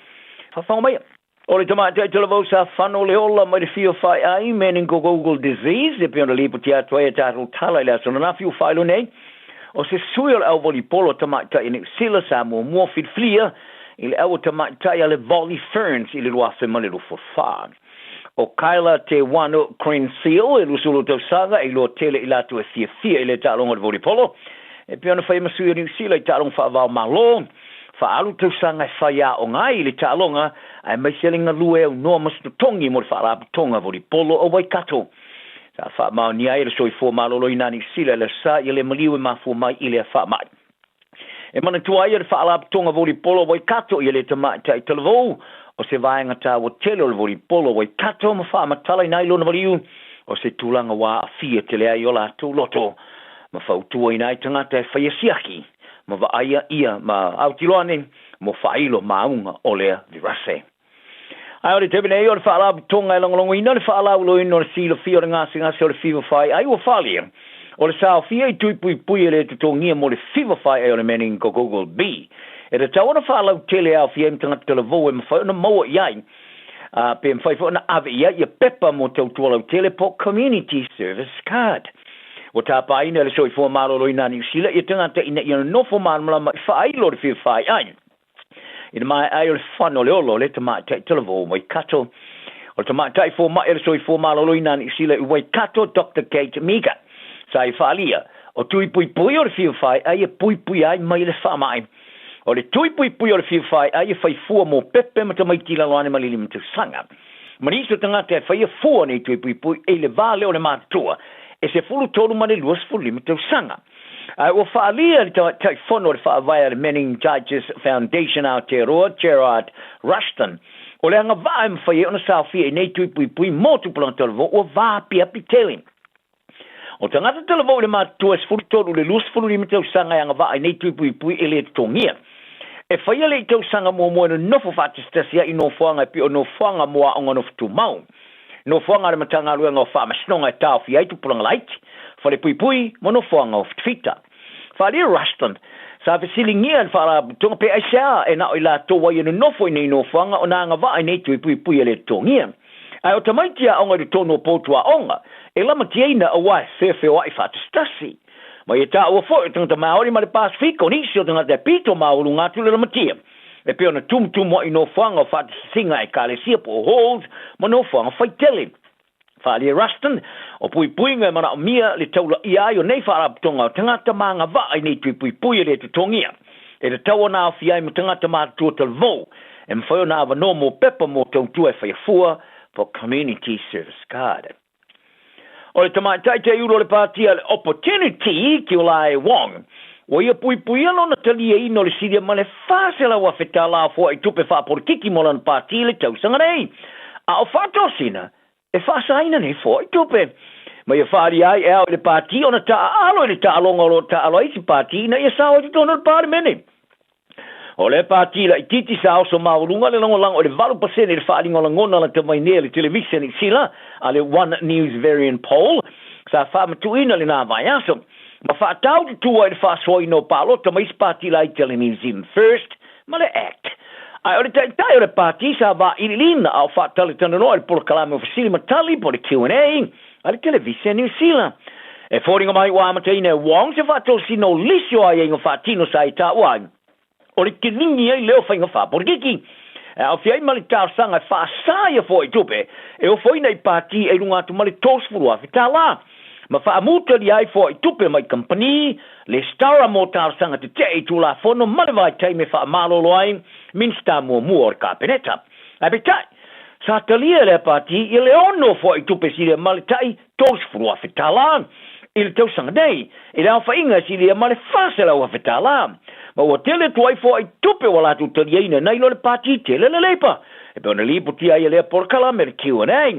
Faafofoga maia. O le tamaitai talavou sa fano le ola mai le fia fai'ai, meningococcal disease, e pei ona lipoti atu ai a tatou tala i le aso ananafi ua faailoa nei, o se sui o le au volipolo a tamaitai a Niu Sila sa muamua filifilia i le au a tamaitai a le Volley Ferns i le 2024. O Kyla Te Wano Crenseal, e 20 tausaga, e iloa tele i latou e fiafia i le taaloga o le volipolo, e pei ona faia ma sui o Niu Sila i taaloga faava o Malo, Faaalu tausaga e faiaoga ai i le taaloga aemaise le galue aunoa ma se totogi mo le Faalapotopotoga Volipolo o Waikato. Sa faamaonia ai e le Soifua Maloloina a Niu Sila i le Aso Sa ia le maliu e mafua mai i lea faamai. E manatua ai e le Faalapotopotoga Volipolo o Waikato ia le tamaitai talavou o se vaega taua tele o le volipolo o Waikato ma faamatalaina ai lona maliu o se tulaga ua aafia tele ai o latou loto ma fautuaina ai tagata e faia siaki ma vaaia ia ma autilo ane mo faailo maauga o lea virase. Ae o le taimi nei o le Faalapotopotoga e lagolagoina le faalauiloina o le silafia o le gasegase o le fiva faiai ua faaalia o le saofia i tui puipui e le totogia mo le fiva faiai o le meningococcal B e tatau ona faalautele e aofia ai ma tagata talavou e mafai ona maua i ai a pe mafai foi ona ave i ai ia pepa mo tautua lautele po o Community Service Card. Ua tapaina e le Soifua Maloloina a Niu Sila ia tagata ina ia nonofo malamalama i faailo o le fia faiai i le maea ai o le fana o le ola o le tamaitai talavou o Waikato. O le tamaitai fomai a le Soifua Maloloina a Niu Sila i Waikato, Doctor Kate Meager, sa i faaalia, o tui puipui o le fia faiai e puipuia ai mai le faamai. O le tui puipui o le fia faiai e fai fua mo pepe ma tamaiti i lalo ane ma le lima tausaga. Ma nisi o tagata e faia fua nei tui puipui i le va lea o le matutua e 13 ma le 25 tausaga. Ae ua faaalia le Taitaifono o le Faavae a le Meningitis Foundation Aotearoa, Gerard Rushton, o le agavaa e mafai ai ona saofia i nei tui puipui mo tupulaga talavou ua vaapiapi tele. O tagata talavou i le matutua e 13 i le 25 tausaga e agavaa i nei tui puipui e le totogia. E faia le i tausaga muamua e nonofo faatasitasi ai i nofoaga e pei o nofoaga mo aoga nofo tumau, nofoaga a le Matagaluega o Faamasinoga e taofia ai tupulaga laiti, falepuipui ma nofoaga o fitafita. Faaalia Rushton, Sa fesiligia e le Faalapotopotoga pe aisea e na o i latou ai e nonofo i nei nofoaga ona agavaa i nei tui puipui e le totogia. Ae o tamaiti aoga i totonu o potu aoga, e lamatiaina aua e feofeoai faatasitasi. Ma ia taua foi o tagata Maori ma le Pasifika o nisi o tagata e pito maualuga atu le lamatia, e pei ona tumutumu ai nofoaga o faatasisiga a Ekalesia po o halls ma nofoaga faitele. Faaalia Ruston, o puipuiga e manaomia le taulaia ai o nei faalapotopotoga o tagata ma agavaa i nei tui puipui e le totogia. E tatau ona aofia ai ma tagata matutua talavou e mafai ona avanoa mo pepa mo tautua e faia fua for Community Service Card. O le tamaitai teiulu o le pāti a le Opportunity, Kiolae Wong, ua ia puipuia lona taliaina o le silia ma le $400,000 tala o foai tupe faapolitiki mo lana pāti i le tausaga nei. A o faatosina, e faasaina nei foai tupe. Ma ia faaalia ai e ao i le pāti ona taaalo i le taaloga o lo o taaalo ai isi pāti ina ia sao ai totonu o le Palemene. O lea pāti laitiiti sa oso maualuga le lagolago i le 8% i le faaaliga o lagona lata mai nei a le televise Niu Sila a le One News Verian Poll sa faamatuuina lena vaiaso ma faatau tutua i le faasoaina o palota ma isi pāti laiti a le New Zealand First ma le Act. Ae o le taitai o le pāti sa vailiiliina a o faatalatalanoa i le polokalame o fesili ma tali po o le Q and A a le televise a Niu Sila. E foliga mai ua amataina e Wong se faatosina o lisi o aiaiga faatino sa i taua ai o le kiligi ai lea o faiga faapolitiki. E aofia ai ma le talosaga e faasa ia foai tupe e ofoina i pati e i luga atu ma le $30,000 ma faamutalia ai foai tupe mai kamupani lesitara mo talosaga tetee i Tulafono ma le vaitaimi e faamalolo ai Minisita muamua o le Kapeneta. Ae peitai, sa talia e lea pati ia le ono foai tupe silia ma le tai $30,000 i le tausaga nei, i le aofaiga e silia ma le $400,000. Ma ua tele atu ai foai tupe ua latou taliaina nai lo le pati tele le Labour, e pei ona lipotia ai e lea polokalame le Q and A.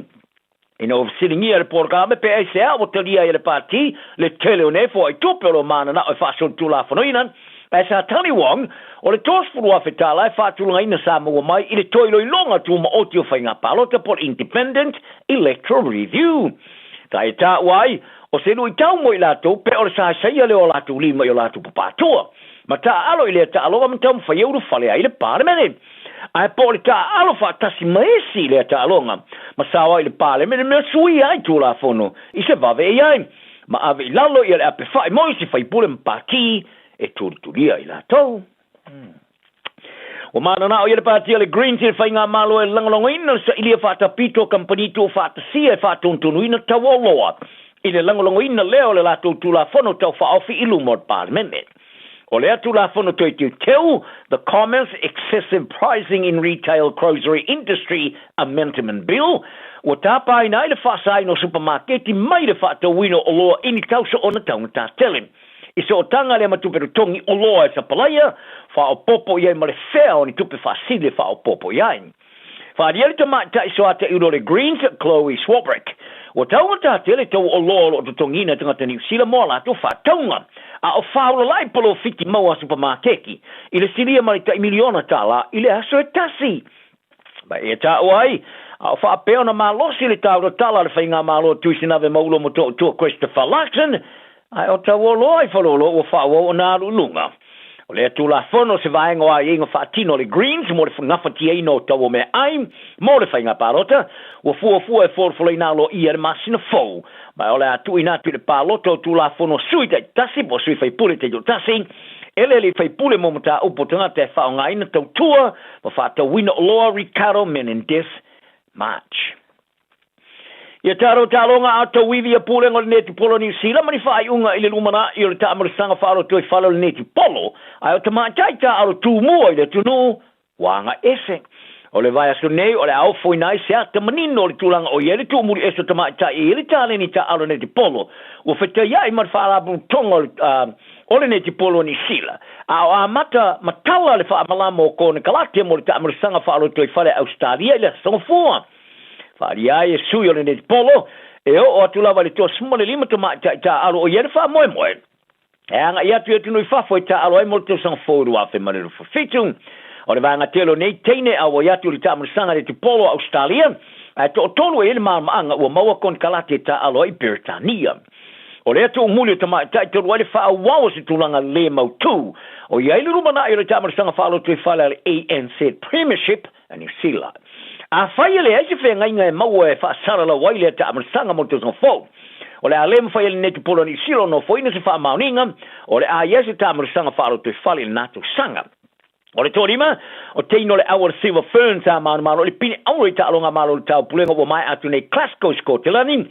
Ina ua fesiligia le polokalame pe aisea ua talia ai e le pati le tele o nei foai tupe o lo o mananao e faasolitulafonoina, ae sa tali Wong, o le $30,000 e faatulagaina sa maua mai i le toe iloiloga tumaoti o faiga palota po o le Independent Electoral Review. Sa e taua ai, o se luitau mo i latou pe o le saesaia lea o latou lima i o latou papatua ma taaalo i lea taaloga ma taumafai e ulufale ai i le Palemene. Ae po o le taaalo faatasi ma isi i lea taaloga ma sao ai i le Palemene mea suia ai Tulafono i se vave e i ai ma ave i lalo ia le ape fa'i mo isi faipule ma pati e tulitulia i latou. Ua mananao ia le Pati a le Greens i le Faigamalo e lagolagoina le sailia faatapito o kamupani tuufaatasia e faatonutonuina tau oloa i le lagolagoina lea o le latou Tulafono Tau Faaofi i luma o le Palemene. O lea Tulafono toe teuteu, The Commerce Excessive Pricing in Retail Grocery Industry Amendment Bill, ua tapaina ai le faasaina o supamaketi mai le faatauina o oloa i ni tausoona taugata tele. I sootaga lea ma tupe totogi oloa e sapalaia, faaopoopo i ai ma le fea o ni tupe faasili e faaopoopo i ai. Faaalia le tamaitai soataiulu o le Greens, Chloe Swarbrick, ua taugata tele tau oloa o lo o totogiina e tagata Niu Sila mo a latou faatauga, a o faaolalai polofiti maua a supamakeki i le silia ma le tai miliona tala i le aso e tasi. Ma e taua ai, a o faapea ona malosi le taulatala a le Faigamalo Tuisinave Maulo Motootua Christopher Luxon, ae o tauoloa i Faleolo ua faaauau ona alu i luga. O lea Tulafono se vaega o aiaiga faatino a le Greens mo le gafatiaina o tau o meaai mo le faiga palota, ua fuafua e folafolaina aloaia le masina fou, ma o le a tuuina atu i le palota o Tulafono sui taitasi po o sui faipule taitoatasi, e le alii faipule mo mataupu o tagata e faaaogaina tautua ma faatauina oloa Ricardo Menendez March. Ia taro taaloga a tauivi ia pulega o le netipolo a Niu Sila ma ni faaiuga i le lumanai o le taamalosaga faaalotoifale o le netipolo, ae o tamaitai taaalo tumua i le atunuu ua agaese. O le vaiaso nei o le a ofoina ai se ata manino o le tulaga o i ai le tuumuli ese o tamaitai e i ai le taleni taaalo netipolo ua fetaiai ma le faalapotopotoga o le o le netipolo a Niu Sila, a o amata matala le faamalama o konekarate mo le taamalosaga faaalotoifale a Ausetalia i le Aso Gafua. Faaalia ai e sui o le netipolo e oo atu lava i le 25 tamaitai taaalo o i ai le faamoemoe e agai atu i atunuu i fafo e taaalo ai mo le tausaga fou 2027. O le vaega tele o nei teine e auai atu i le taamalosaga netipolo a Ausetalia, ae toatolu e i ai le malamaaga ua maua konekarate e taaalo ai i Peretania. O lea tuumuli o tamaitai talu ai le faaauau o se tulaga le mautū o i ai le lumanai o le taamilosaga faalotoifale a le ANZ Premiership a Niu Sila. Afai e leai se feagaiga e maua e faasalalau ai lea taamilosaga mo le tausaga fou, o le a le mafai e le Netupolo a Niu Sila ona ofoina se faamaoniga o le a i ai se taamilosaga faalotoifale i lena tausaga. O le toalima, o teina o le au a le Silver Ferns sa manumalo i le pine auro i taaloga malo o le Taupulega ua maea atu nei Glasgow i Sikotelani,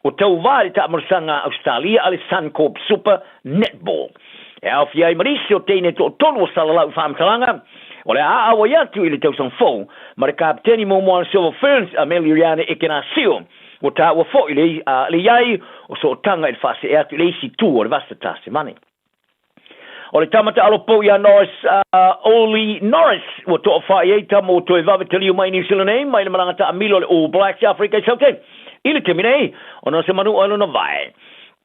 ua tauva i le taamalosaga a Ausetalia a le Suncorp Super Netball. E aofia ai ma nisi o teine e toatolu o salalau i faamatalaga, o le a auai atu i le tausaga fou ma le kapeteni muamua a le Silver Ferns a Meliuliana Ekenasio, ua taua foi le i ai o sootaga i le faasee atu i le isi itu o le Vasa Tasemane. O le tama taalo pou ia Norris, Oli Norris, ua toafā i ai tama ua toe vave taliu mai i Niu Sila nei, mai le malaga taamilo a le All Blacks i Afrika i Saute. I le taimi nei, ona o se manu o lona vae.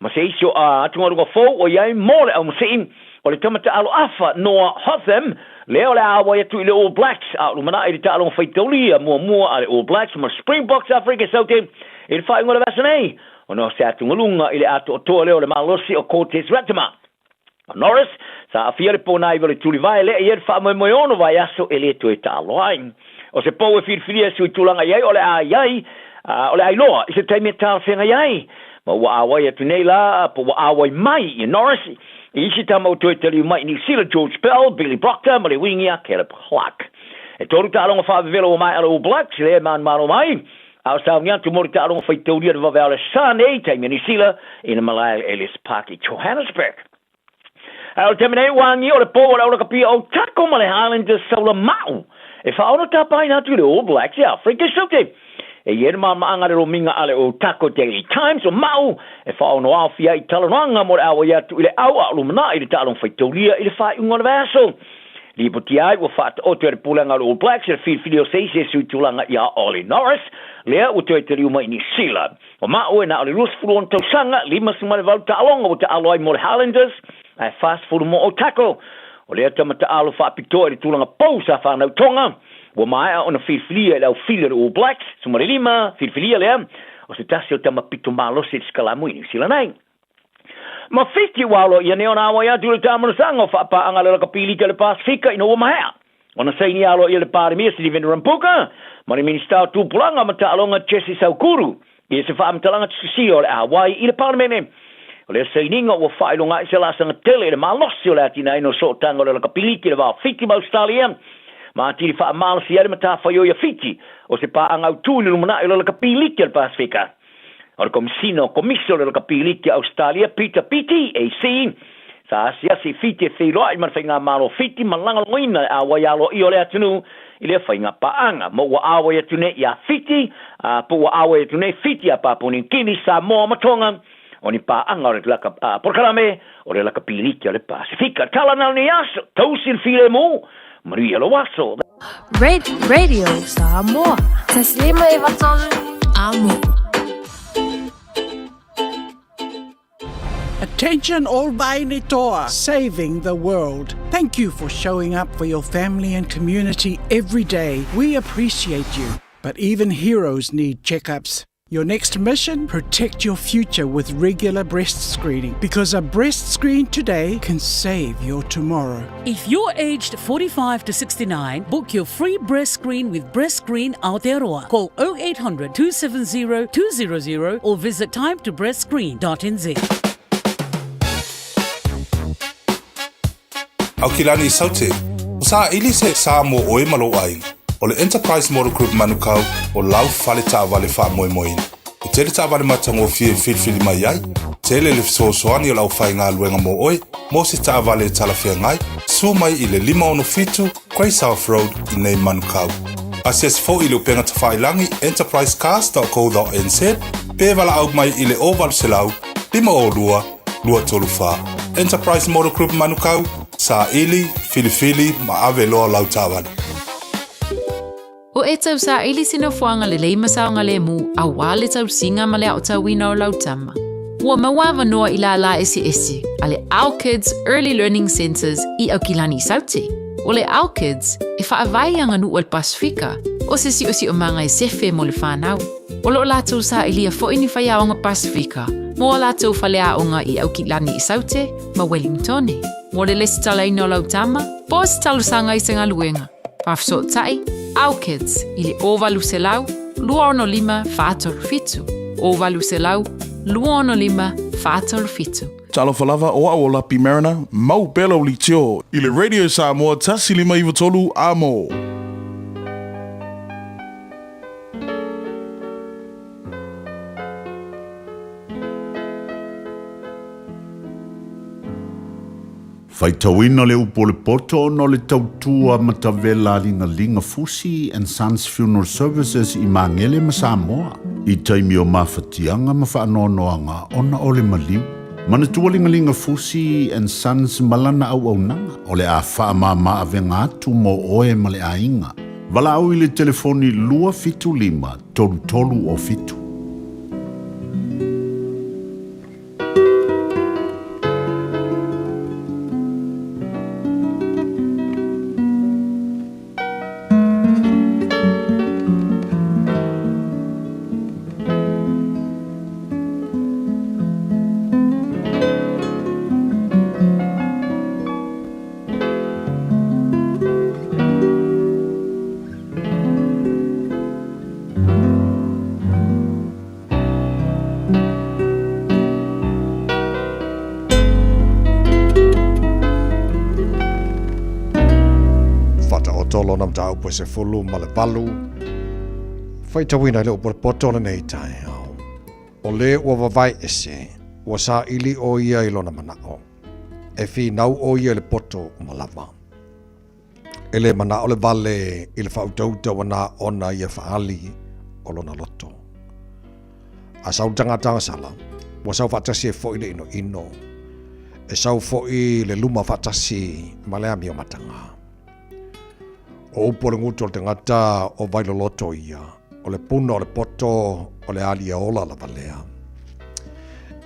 Ma se isi o atugaluga fou ua i ai mo le aumasii, o le tama taalo afa Noah Hotham, lea o le a auai atu i le All Blacks, a o lumanai i le taaloga faitaulia muamua a le All Blacks ma le Springboks Afrika i Saute i le faaiuga o le vaiaso nei. Ona o se atugaluga i le atoatoa lea o le malosi o Cortez Ratima. O Norris, sa aafia le pōnaiva o le tulivae lea i ai le faamoemoe ono vaiaso e le toe taalo ai. O se pou e filifilia e sui tulaga i ai o le a i ai, o le a iloa i se taimi e talafeagai ai. Ma ua auai atu nei la, po ua auai mai i Norris, i isi tama ua toe taliu mai i Niu Sila, George Bell, Billy Proctor ma le wingi a Caleb Clarke. E tolu taaloga faavevela ua maea le All Blacks, lea e manumalo mai, A o sauni atu mo le taaloga faitaulia le vaveao le sa nei taimi a Niu Sila i le malae o Ellis Park i Johannesburg. Ae o le taimi nei ua agia o le pou o le aulakapia o Tako ma le Highlanders Saula Ma'u e faaono tapaina atu i le All Blacks i Afrika i Saute. E i ai le malamaanga le lomiga a le Otago Daily Times o Ma'u e faaono aofia ai i talanoaga mo le auai atu i le au a o lumanai i le taaloga faitaulia i le faaiuga o le vaiaso. Lipotia ai ua faataoto e le pulega o le All Blacks le filifili o se isi e sui tulaga ia Ollie Norris, lea ua toe taliu mai i Niu Sila. O Ma'u e na o le 26 tausaga, 58 taaloga ua taalo ai mo le Highlanders, ae 40 mo Otago. O lea tama taalo faapitoa i le tulaga pou sa fanau Tonga, ua maea ona filifilia i le aufili o le All Blacks, 15 filifilia lea, o se tasi o tama pito malosi i le sikalamu i Niu Sila nei. Ma Fiti ua alo ia nei ona auai atu i le taamanasaga o faapaaga a le Lakapilita i le Pasefika ina ua maea ona saini alo ia le Palemia Sitiveni Rambuka ma le Minisita o Tupulaga ma Taaloga Jesse Saukuru i se faamatalaga tusisia o le auai i le Palemene. O lea sainiga ua faailoga ai se laasaga tele i le malosi o le atinaeina o sootaga o le Lakapilita i le va o Fiti ma Ausetalia ma atili faamalosi ai le matafaioi a Fiti o se paaga autū i le lumanai o le Lakapilita i le Pasefika. O le Komisina o Komisi o le Lakapiliki a Ausetalia, Peter Beattie, AC, sa asiasi i Fiti e feiloai ma le Faigamalo o Fiti ma lagolagoina le auai aloaia o le atunuu i lea faiga paaga. Ma ua auai atu nei ia Fiti, a, po ua auai atu nei Fiti a Papua Niu Kini, Samoa ma Tonga, o ni paaga o le laka, a, polokalame o le Lakapiliki o le Pasefika. Tala na lenei aso, tausi le filemu, manuia lou aso. Radio Samoa. Taslima e vatolu amo. Attention all Vainitoa, saving the world. Thank you for showing up for your family and community every day. We appreciate you. But even heroes need checkups. Your next mission? Protect your future with regular breast screening because a breast screen today can save your tomorrow. If you're aged 45 to 69, book your free breast screen with Breast Screen Aotearoa. Call 0800 270 200 or visit timetobreastscreen.nz. Aukilani i Saute, o saili se sa mo oe ma lou aiga. O le Enterprise Motor Group Manukau o lau fale taavale faamoemoeina. E tele taavale matagofie e filifili mai ai, tele le fesoasoani o le aufaigaluega mo oe mo se taavale e talafeagai, suo mai i le 567 Grey South Road i nei Manukau. Asiasi foi i le upega tafailagi enterprisecars.co.nz pe valaau mai i le 0800 502 234. Enterprise Motor Group Manukau, saili, filifili ma ave loa lau taavale. O e tau saili se nofoaga lelei ma saogalemu aua le tausiga ma le aotauina o lau tama. Ua maua avanoa i lālā eseese a le Our Kids Early Learning Centres i Aukilani i Saute. O le Our Kids, e faavae i aganuu a le Pasefika, o se siosiomaga e sefe mo le whanau. O lo o latou sailia foi ni faiaoga Pasefika, Mo a latou faleaoga i Aukilani i Saute ma Wellingtone. Mo le lesitalaina o lau tama, po o se talosaga i se galuega, faafesootai Our Kids i le 0800 265 437, 0800 265 437. Talofa lava, o au o Lapi Mariner, mau pea lau litio i le Radio Samoa 1593 Amo. Faitauina le upu o le poto ona o le tautua matavela a Ligaliga Fusi and Sons Funeral Services i Magele ma Samoa i taimi o mafatiaga ma faanoanoaga ona o le maliu. Manatua Ligaliga Fusi and Sons ma lana auaunaga o le a faamama avega atu mo oe ma le aiga. Valaau i le telefoni 275 33 o 7. Faataoto lona mataupu e 18, faitauina i le upu o le poto o lenei taeao. O le ua vavae ese, ua saili ʻo ia i lona manaʻo. E finau ʻo ia i le poto uma lava. E le manaʻo le wale i le faautauta ua na ona ia faaali o lona loto. A sau le tagata agasala, ua sau faatasi ai foi le inoino. E sau foi le luma faatasi ma le amio mataga. O upu o le gutu o le tagata o vailoloto ia, o le puna o le poto o le alia ola lava lea.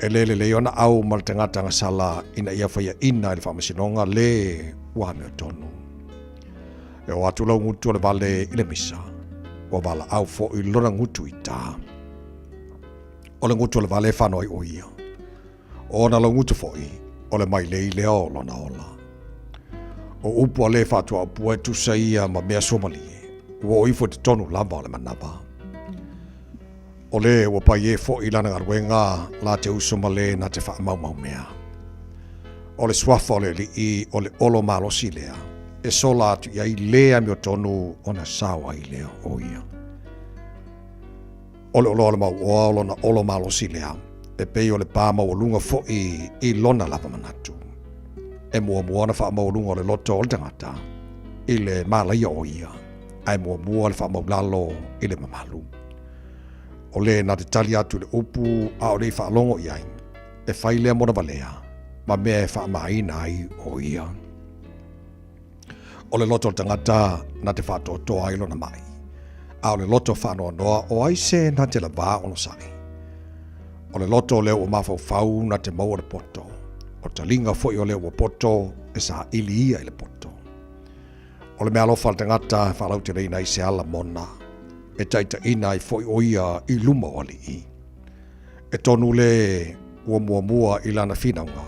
E le lelei ona au ma le tagata agasala ina ia faiaina i le faamasinoga le ua amiotonu. E o atu lau gutu o le vale i le misa, ua valaau foi lona gutu i tā. O le gutu o le vale e whano ai o ia. O ona lau gutu foi, o le mailei lea o lona ola. O upu a le whātua e tusa ia ma mea suamalie, ua o ifo i totonu lava o le manawa. O le ua pai e foʻi lana galuega la te uso ma le na te faamaumau mea. O le suafa o le alii o le olo malosi lea, e sola atu i ai le amiotonu ona sao ai lea o ia. O le oloa o le mauoa o lona olo malosi lea, e pei o le pā maualuga foʻi i lona lava manatu. E muamua ona faamaualuga o le loto o le tagata i le malaia o ia, ae muamua le faamaulalo i le mamalu. O le na te tali atu i le upu a o le i faalogo i ai, e fai lea mona valea, ma mea e faamaina ai o ia. O le loto o le tagata na te faatoatoa ai lona mai, a o le loto faanoanoa o ai se na te lavā onosai. O le loto o lea ua mafaufau na te maua le poto, o taliga foi o lea ua poto e saili ia i le poto. O le meaalofa a le tagata e faalauteleina ai se ala mona, e taitaiina ai foi ʻo ia i luma o aliʻi. E tonu le ua muamua i lana finauga,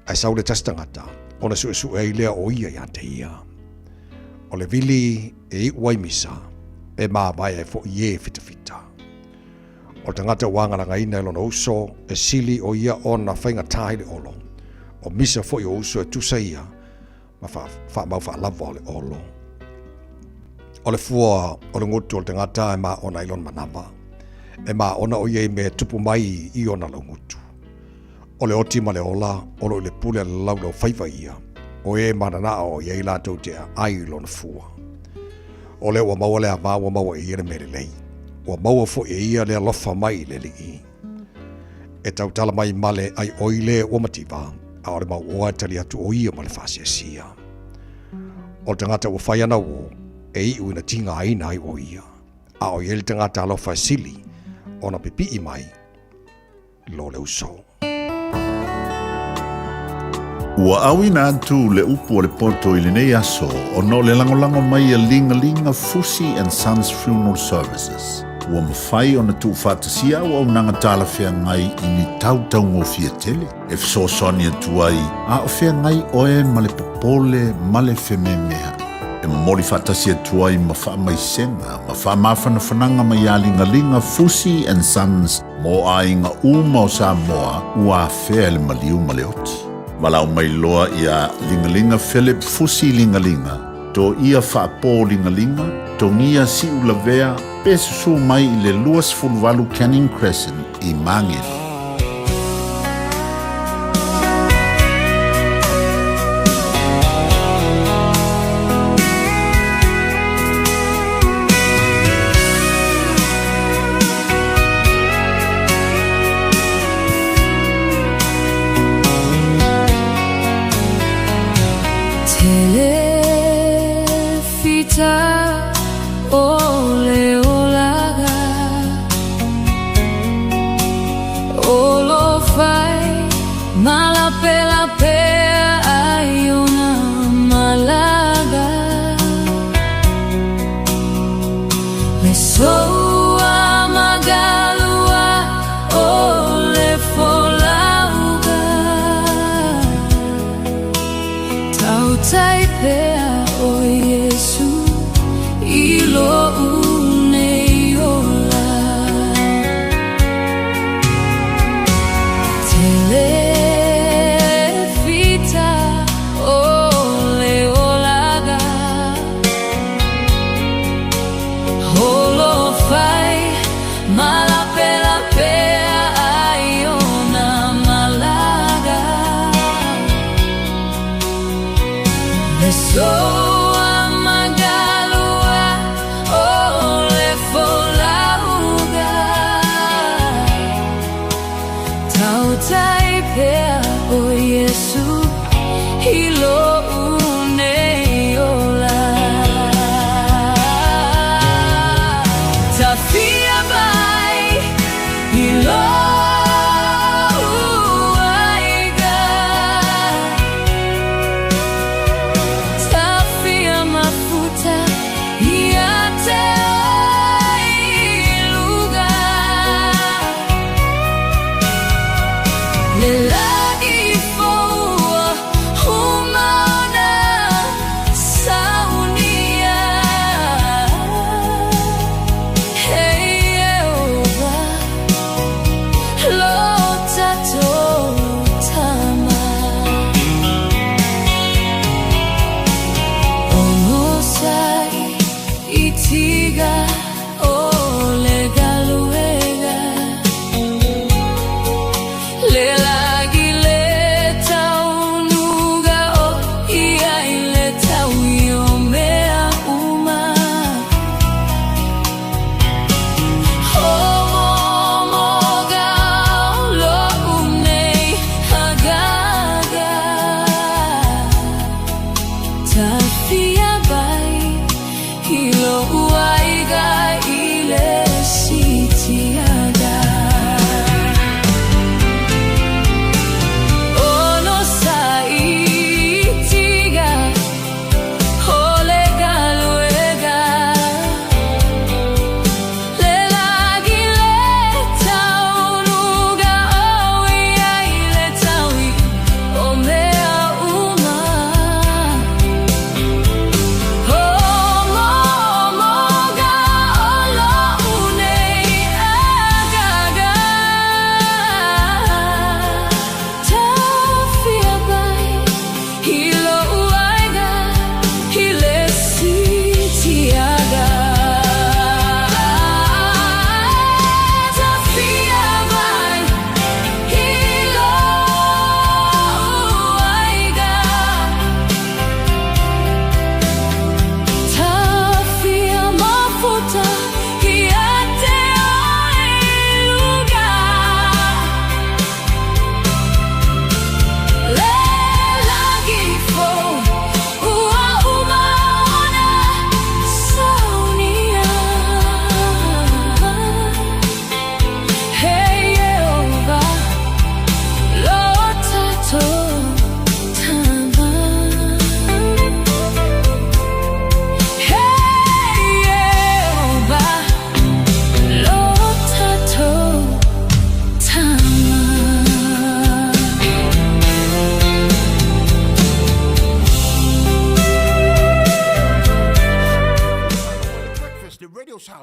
ae sau le tasi tagata ona suesue ai lea o ia iā te ia. O le vili e iʻu ai misa, e mavae ai foi e fitafita. O le tagata ua agalagaina e lona uso, e sili ʻo ia ona faigata i le olo. O misa foi o uso e tusa ia, ma faamau faalava o le olo. O le fua o le gutu o le tagata e maona i lona manawa. E maona o ia i mea e tupu mai i ona laugutu. O le oti ma le ola, o lo i le pule a le laulau faiva ia, o e mananaa o ia i latou te aai i lona fua. O lea ua maua le ava ua maua e ia le mea lelei. Ua maua foi e ia le alofa mai i le alii. E tautala mai ma le ai oi le ua mativa, a o le mauoa e tali atu o ia ma le faasiasia. O le tagata ua fai ana uo, e iu ina tigaina ai o ia. A o ia le tagata alofa e sili, ona pipii mai lo le uso. Ua auina atu le upu o le poto i lenei aso ona o le lagolago mai a Ligaliga Fusi and Sons Funeral Services. Ua mafai ona tuufaatasia auaunaga talafeagai i ni tau taugofie tele e fesoasoani atu ai a o feagai oe ma le popole ma le fememea'i. E momoli faatasi atu ai ma faamaisega ma faamafanafanaga mai ia Ligaliga Fusi and Sons mo aiga uma o Samoa ua afea e le maliu ma le oti. Valaau mai loa ia Ligaliga Philip Fusi Ligaliga, Toia Faapo Ligaliga, Togia Siulavea pe susū mai i le 28 Canning Crescent i Magele. Telefita o le olaga O lo fai malapelapea ai ona malaga Le soa magalua o le folauga Tautai pea o Iesu i lo'u nei ola Telefita o le olaga Holofai malapelapea ai ona malaga Le soa magalua o le folauga Tautai pea o Iesu i lo'u nei ola Tafia mai i lou aiga Tafia mafuta ia te oe i luga Le lagi fou ua uma.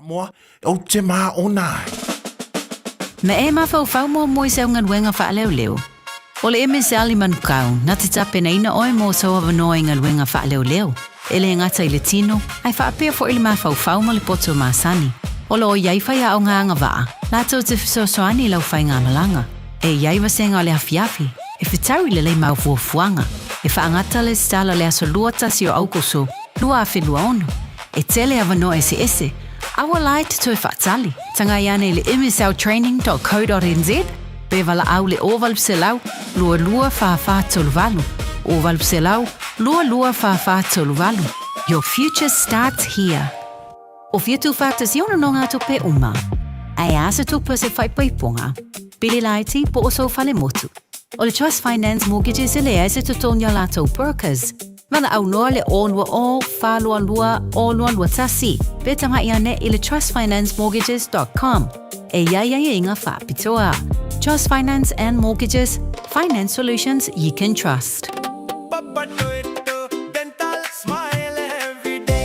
Samoa, ou te maona ai. Me e mafaufau muamua i sau galuega faaleoleo. O le MSL i Manukau, na te tapenaina oe mo sou avanoa i galuega faaleoleo, e le gata i le tino, ae faapea foi le mafaufau ma le poto masani. O lo o i ai faiaoga agavaa, latou te fesoasoani i lau faigamalaga. E i ai vasega o le afiafi, e fetaui lelei mau fuafuaga, e faagata le lesitala le aso 21 o Aukuso 2026. E tele avanoa eseese, aua la e te toe faatali. Tagai ane i le msltraining.co.nz pe valaau le 0800 22 44 38, 0800 22 44 38. Your future starts here. O fia tuufaatasi ona nogatupe uma. Ae a se tupe o se faaipoipoga, pili laiti po o sou fale motu. O le Trust Finance Mortgages e leai se totogi o latou brokers. Valaau loa le 020 422 0221 pe tagai ane i le trustfinancemortgages.com. E i ai aiaiga faapitoa. Trust Finance and Mortgages, finance solutions you can trust.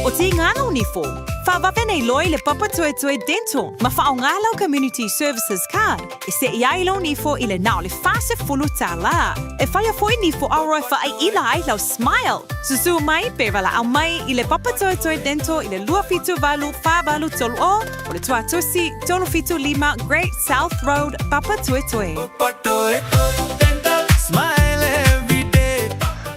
O Tīngana o Nifo, whawawe nei loa i le Papatoetoe Dental ma whaonga lau Community Services Card e seʻi ai lou nifo i le na o le 40 tālā. E whaia foi nifo auro e whaaiila ai lau smile. Susū mai pe valaau mai i le Papatoetoe Dental i le 278 483 o o le Tuatosi 375 Great South Road, Papatoetoe.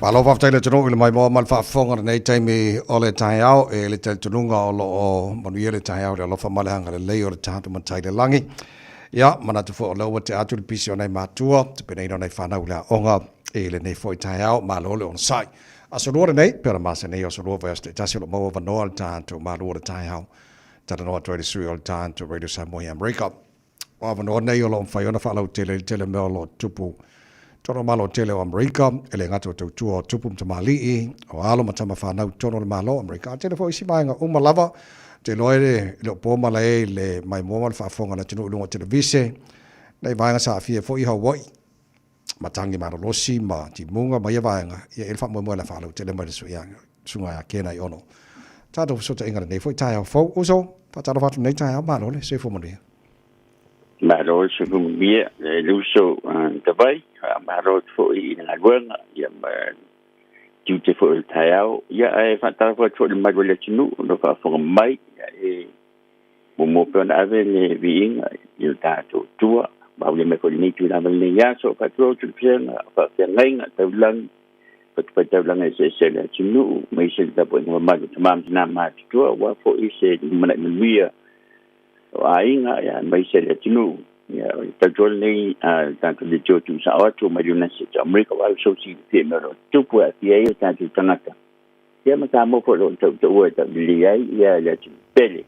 Malo faafetai le atunuu i le maimoa ma le faafofoga i lenei taimi o le taeao. E le talitonuga o lo o manuia le taeao i le alofa ma le agalelei o le tatou Matai i le lagi. Ia, manatu foi o lea ua tea atu le pisi o nai matua, tapenaina o nai fanau i le aoga i lenei foi taeao. Malo le onosai. Aso Lua lenei, pei ona masani, aso Lua vaiaso taitasi o lo o maua avanoa le tatou malu o le taeao. Talanoa atu ai le sui o le tatou Radio Samoa i Amerika. O avanoa nei o lo o mafai ona faalautele ai le tele o mea o lo o tutupu totonu o Malo tele o Amerika, e le gata o tautua o tupu ma tamalii, o alo ma tama fanau i totonu o le Malo o Amerika, a tele foi isi vaega uma lava. Ou te iloa e le o po malae i le maimoa ma le faafofoga a le atunuu i luga o televise, nai vaega sa aafia foi i Hawaii, matagi malolosi ma timuga ma ia vaega, ia e i ai le faamoemoe o le a faalautele mai le susuga ia Ken Aiono. Tatou fesootaiga lenei foi taeao fou. Uso, faatalofa atu lenei taeao, malo le soifua manuia. Malo le soifua manuia le uso Tavai, faamalo atu foi i le galuega ia ma tiute foi o le taeao. Ia ae faatalofa atu foi i le mamalu o le atunuu o lo o faafofoga mai. Ia e muamua pea ona ave le viiga i lo tatou Atua, mauli mai foi i lenei itula ma lenei aso, faatulou atu le vasega o faafeagaiga taulagi, fatafaitaulaga eseese a le atunuu, ma isi le tapuaiga mamalu o tama ma tina matutua, aua foi se lumanai manuia o aiga aemaise le atunuu. Ia, o le tautua lenei a le tatou leitio tuusao atu mai le United States of America, aua ua sou silafia i mea o lo o tutupu e aafia ai o tatou tagata. Ia ma Samoa foi o lo o tautaua e taulelei ai ia le atunuu pele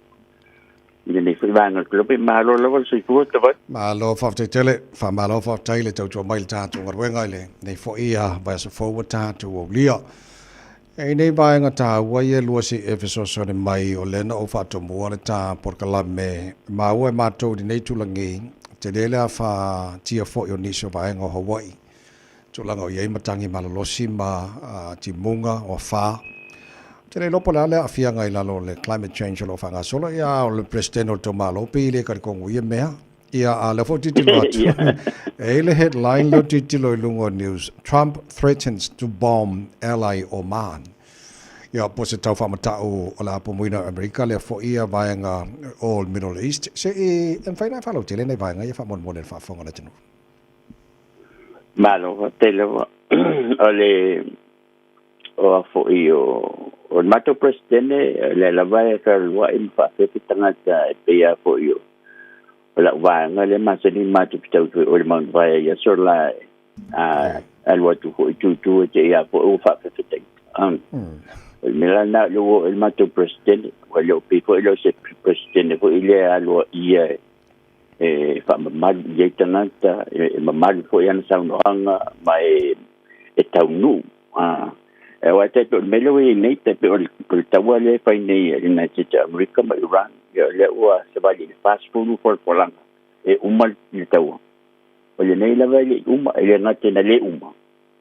i lenei foi vaega o le kolope. Malo lava le soifua Tavai. Malo faafetai tele. Faamalo faafetai le tautua mai i le tatou galuega i lenei foi vaiaso fou ua tatou aulia. E i nei vaega taua ia e lua se i e fesoasoani mai o lea na ou faatomua le ta polokalame maua e matou i lenei itulagi, tele le afatia foi o nisi o vaega o Hawaii, tulaga o i ai matagi malolosi ma timuga o afa. Ou te le iloa po o le a le aafiaga i lalo o le climate change o lo o faagasolo, ia a o le Peresetene o le tou Malo pei e le talitonu i ia mea. Ia, a o lea foi ou tilotilo atu, e i ai le headline lea ou tilotilo i luga o news, Trump threatens to bomb ally Oman. Ia, po o se tau faamatau o le a pomoina o Amerika lea foi ia vaega o le Middle East. Se i e mafai ona e faalautele nai vaega ia faamolemole i le faafofoga a le atunuu. Malo faafetai lava. O le o a foi o o le matou Peresetene o lea lava e fealuai ma faafefe tagata e pei lava foi o o lau vaega lea masani matou fetau foi o le Mount Vaea i aso la a alu atu foi tutu e te ia foi ua faafefe tagata. O le mea la lena o lea ua oo i le matou Peresetene, ua le o pei foi lea o se Peresetene foi lea aloaia e faamamalu i ai tagata, e mamalu foi ana saunoaga ma e taunuu. Aua e tai pei o le mea lea ua i ai nei, tai pei o le taua lea e fai nei e le United States of America ma Iran, ia o lea ua savali i le 40 folafolaga e uma le taua. O lenei lava e le i uma, e le gata ina le uma,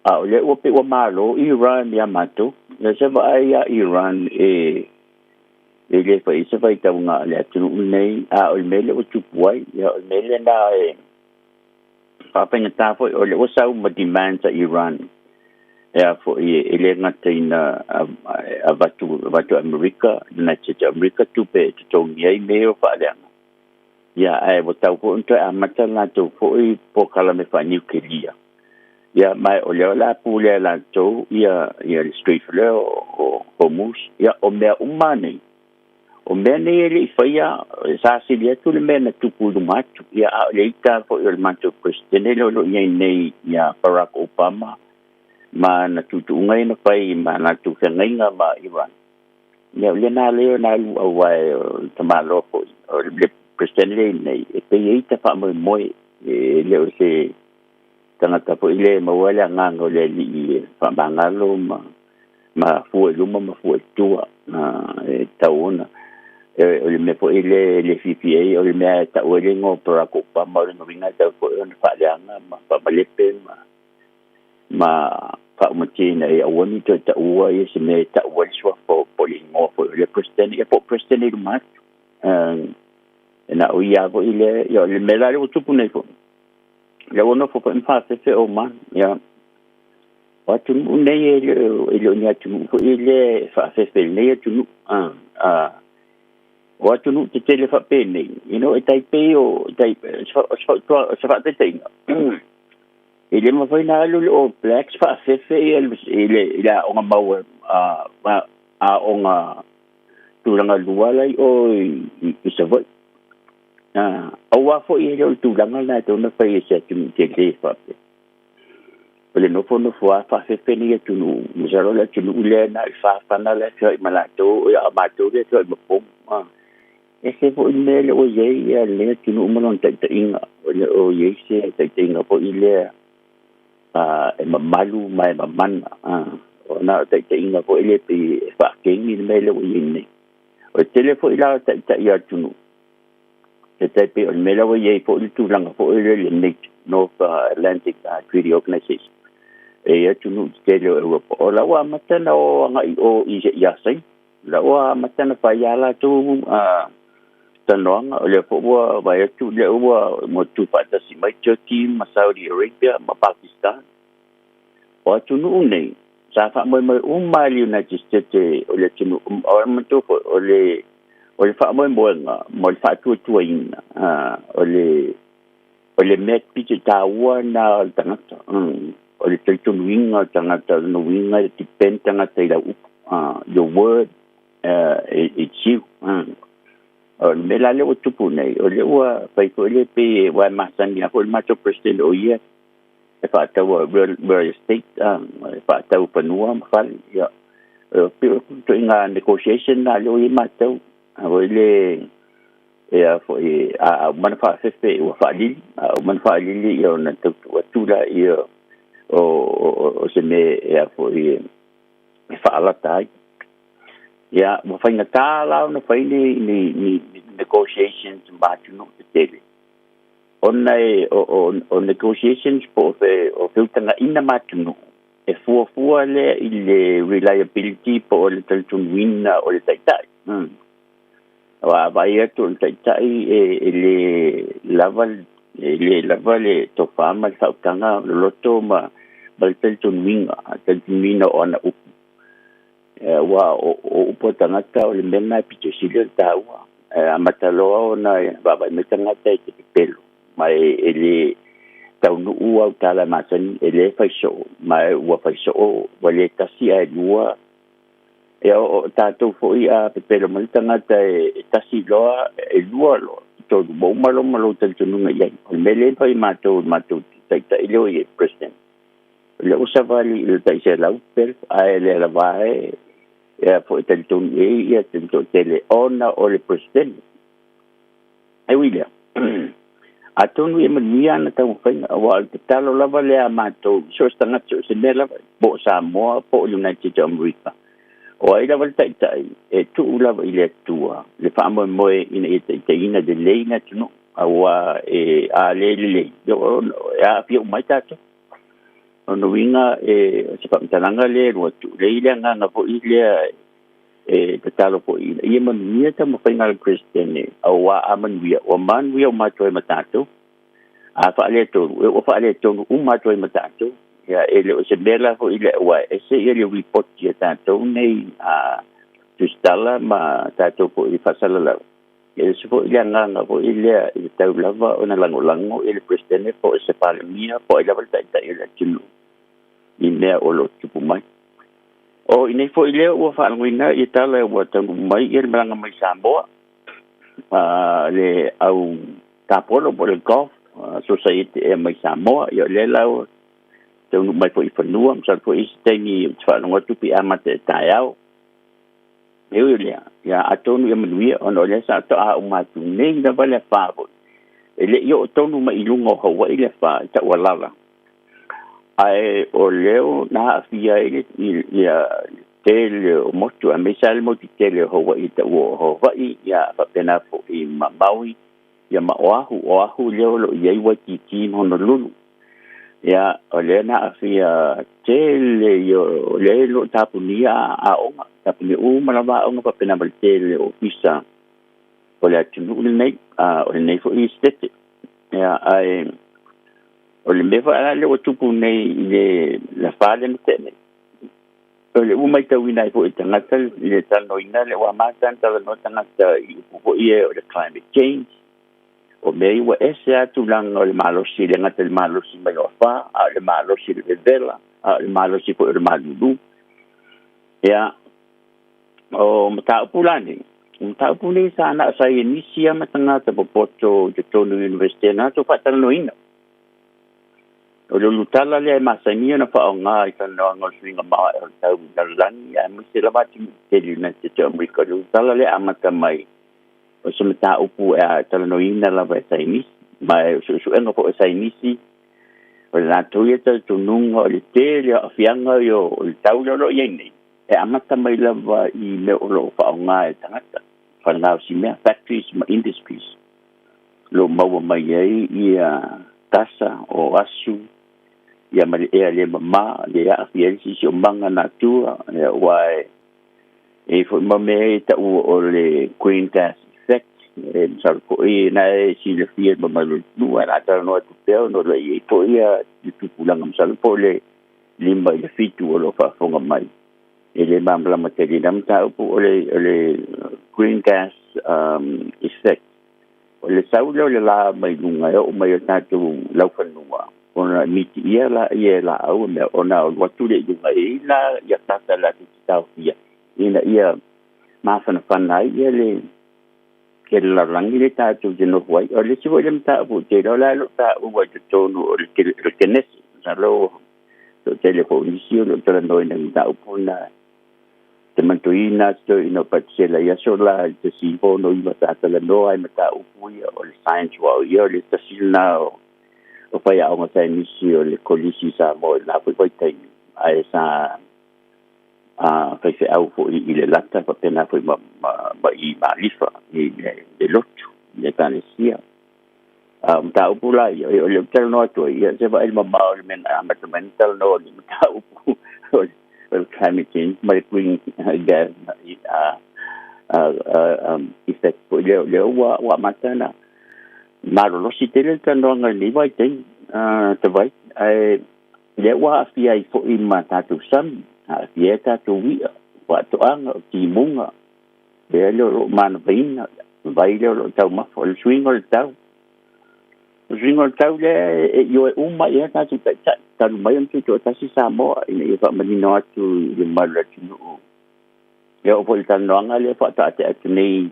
a o lea ua pei ua malo Iran ia matou. Ia se vaai ia Iran e E le fai se faitauga a le atunuu lenei, a o le mea lea ua tupu ai, ia o le mea lena e faafaigata foi, o lea ua sau ma demands a Iran e a foi e le gata ina avatu avatu Amerika, United States of America tupe e totogi ai mea o faaleaga. Ia ae ua tau foi ona toe amata latou foi polokalame faaniukelia. Ia ma o lea o le a pulea e latou ia ia le Strait lea o Hormuz. Ia o mea uma nei, o mea nei e le i faia, sa sili atu le mea na tupu i luma atu. Ia a o le ita foi o le matou Peresetene lea o lo o i ai nei ia Barack Obama ma ana tuutuuga ia na fai ma latou feagaiga ma Iran. Ia o lena lea na alu auae o le tamaloa foi o le Peresetene lea nei, e pei e ita faamoemoe e le o se tagata foi lea e maua ai le agaga o le Alii e faamagalo ma ma fua i luma ma fua i tua e tatau ona o le mea foi lea e le fiafia ai o le mea e tau ai le igoa o Barack Obama o lona uiga e tatau foi ona faaleaga ma faamalepe ma ma faaumatia ina ia aua ne i toe taua ia se mea e tau ai le suafa po o le igoa foi o lea President ia po o President i luma atu e na o ia foi lea ia o le mea la lea ua tupu nei foi lea ua nofo foi ma faafefe Oman ia o atunuu nei e le o ni atunuu foi lea e faafefe i lenei atunuu a o atunuu tetele faapenei you know e tai pei o tai o se faataitaiga e le mafai ona alu le All Blacks faafefe ia i le aoga maua aoga tulaga lua la i o i Savaii. Aua foi e le o le tulaga lena e tatau ona fai e se atunuu tele faapea. O le nofonofo lava faafefe nei atunuu, masalo o le atunuu lea na o le fafana la e feoai ma latou, a o matou lea e feoai ma pomu. E ese foi le mea lea ua i ai lenei atunuu ma lona taitaiga, e le o i ai se taitaiga foi lea e mamalu ma e mamana. O na o taitaiga foi lea pei e faakegi le mea lea ua i ai nei. O le tele foi la o taitai o atunuu, e tai pei o le mea lea ua i ai foi le tulaga foi lea i le NATO, North Atlantic Treaty Organization, e i ai atunuu tetele o Europa, o la ua amata ona o agai i o i Saina. La ua amata ona fai lava latou talanoaga, o lea foi ua vaai atu lea ua tuufaatasi mai Turkey ma Saudi Arabia ma Pakistan. O atunuu nei, sa faamoemoe uma lava le United States o le atunuu, o manatua foi, o le o le faamoemoega mo le faatuatuaina, o le o le mea pito taua lena o le tagata. O le talitonuina o le tagata, o lona uiga e depend tagata i lau upu. Your word, it's you. O le mea la lea ua tupu nei, o lea ua fai foi le pei aua e masani lava foi le matou President o ia e faataua real, real estate, e faatau fanua ma fale. Ia, o pei o ituaiga negotiation na lea ua i ai matou. Foi le e a foi a uma ona faafefe ua faalili, a uma ona faalili ia ona tautuu atu laia o se mea e a foi e faalata ai. Ia ua faigata la ona fai ni ni ni negotiations ma atunuu tetele ona e o negotiations po o fe o feutagaina ma atunuu e fuafua lea i le reliability po o le talitonuina o le taitai. Aua a vaai atu o le taitai e le lava e le lava le tofa ma le faautaga loloto ma le talitonuina, talitonuina o ana upu. Aua o upu a tagata o le mea lena e pito sili ona taua. E amata loa ona vaavaai mai tagata i te pepelo, ma e le taunuu au tala masani, e le fai soo, ma ua fai soo, ua le tasi ae lua. Ia o tatou foi a pepelo mai le tagata e tasi loa, e lua loa, tolu, ua uma loa ma lou talitonuga i ai. O le mea lea e fai matou, matou taitai lea ua i ai President. O lea ua savali i le tai 100 ae lea lava e e foi talitonu i ai ia te toatele ona o le President. E ui lea, atonu e manuia ana taumafaiga, aua o le tatalo lava lea a matou, so o se tagata, so o se mea lava, po o Samoa, po o United of America, o ai lava le taitai, e tuu lava i le Atua le faamoemoe ina ia taitaiina lelei le atunuu, aua e a le lelei, e aafia uma ai tatou. O lona uiga e o se faamatalaga lea e lua atu, lea i le agaga foi lea E tatalo foʻi ina ia manuia taumafaiga a le Peresetene, auā a manuia, ua manuia uma atu ai ma tatou. A faaletonu, ua faaletonu uma atu ai ma tatou. Ia, e le o se mea la foʻi lea ua ese ia le lipoti a tatou nei a tusitala ma tatou foʻi faasalalau. E ese foʻi le agaga foʻi lea i le tau lava ona lagolago i le Peresetene po o se Palemia po o ai lava le Taitai o le atunuu i mea o lo o tutupu mai. O i nei foi lea ua faalagoina ia tala ua taunuu mai ia le malaga mai Samoa a le au tapolo po o le Golf Society ea mai Samoa. Ia o lea la ua taunuu mai foi i fanua, masalo foi i se taimi ou te faalogo atu pe amata i le taeao. E ui o lea, ia atonu ia manuia ona o lea sa toa uma atu nei lava le afa foi. E le i oo tonu mai i luga o Hawaii le afa i Taualala. Ae o lea na aafia ai ia tele o motu, aemaise lava le motu tele o Hawaii taua o Hawaii, ia faapena foi ma Maui, ia ma Oahu. Oahu lea o lo o i ai Waikiki ma Honolulu. Ia, o lea na aafia tele ia o lea o lo o tapunia aoga, tapunia uma lava aoga faapena ma le tele o ofisa o le atunuu lenei, o lenei foi Setete. Ia, ae o le mea foi la lea ua tupu nei i le afa lea na tea nei, o le ua matauina ai foi e tagata le talanoaina lea ua amata ona talanoa tagata i upu foi ia o le climate change, o mea ia ua ese lava tulaga o le malosi, e le gata i le malosi mai o afa, a o le malosi o le vevela, a o le malosi foi o le malulu. Ia, o mataupu la nei, o mataupu nei sa na o saienisi lava ma tagata popoto i totonu o Iunivesite na latou faatalanoaina. O le ulutala lea e masani ona faaaoga i talanoaga o le suiga maoae o le tau i lalolagi aemaise lava atunuu tetele i United States o Amerika, o le ulutala lea e amata mai o se mataupu e talanoaina lava e saienisi, ma o suesuega foi a saienisi, o le latou ia talitonuga o le tele o aafiaga o le tau lea o lo o i ai nei, e amata mai lava i mea o lo o faaaoga e tagata, falegaosimea, factories ma industries, o lo o maua mai ai ia kasa o asu, ia ma le ea le mama, le aafia ai le siosiomaga natura, aua e i ai foi ma mea e taua o le green gas effect, e masalo foi na e silafia e le mamalu o le atunuu, ae o le a talanoa atu pea ona o lo o i ai foi le tupulaga masalo po o le 5 i le 7 o lo o faafofoga mai e le malamalama tele i lea mataupu. O le green gas effect, o le sau lea o le la mai luga e oo mai o tatou laufanua, ona e mitiia la ia e laau mea ona alu atu lea i luga e i la ia kasa latou te taofia ina ia mafanafana ai ia le lalolagi lea tatou te nofo ai. O le isi foi lea mataupu ou te iloa la e le o taua i totonu o le Kenese, masalo toatele foi o nisi o lo o talanoaina i mataupu na te manatuina atu toeaiina o Patisela i aso la i le 1969 sa talanoa ai mataupu ia o le science aua o ia o le tasi lena o faiaoga saienisi o le Kolisi i Samoa i lena foi vaitaimi, ae sa faifeau foi i le lata faapena foi ma i Malifa i le lotu i le Ekalesia. A o mataupu la ia, o lea ou te talanoa atu ai, ia se vaai mamao i le mea na amata mai ona talanoa i le mataupu o le climate change ma le green gas effect foi lea, lea ua amata ona malolosi tele le talanoaga i lenei vaitaimi talu ai, ae lea ua aafia ai foi ma tatou sami, aafia ai tatou i'a, faatoaga, o timuga, lea o lo o manavaina, vai lea o lo o taumafa, o le suiga o le tau. O le suiga o le tau lea e ioe uma i ai tatou taitai, talu mai ona tutoatasi Samoa ina ia faamanino atu i le mamalu o le atunuu. E oo foi i le talanoaga lea faatoa tea atu nei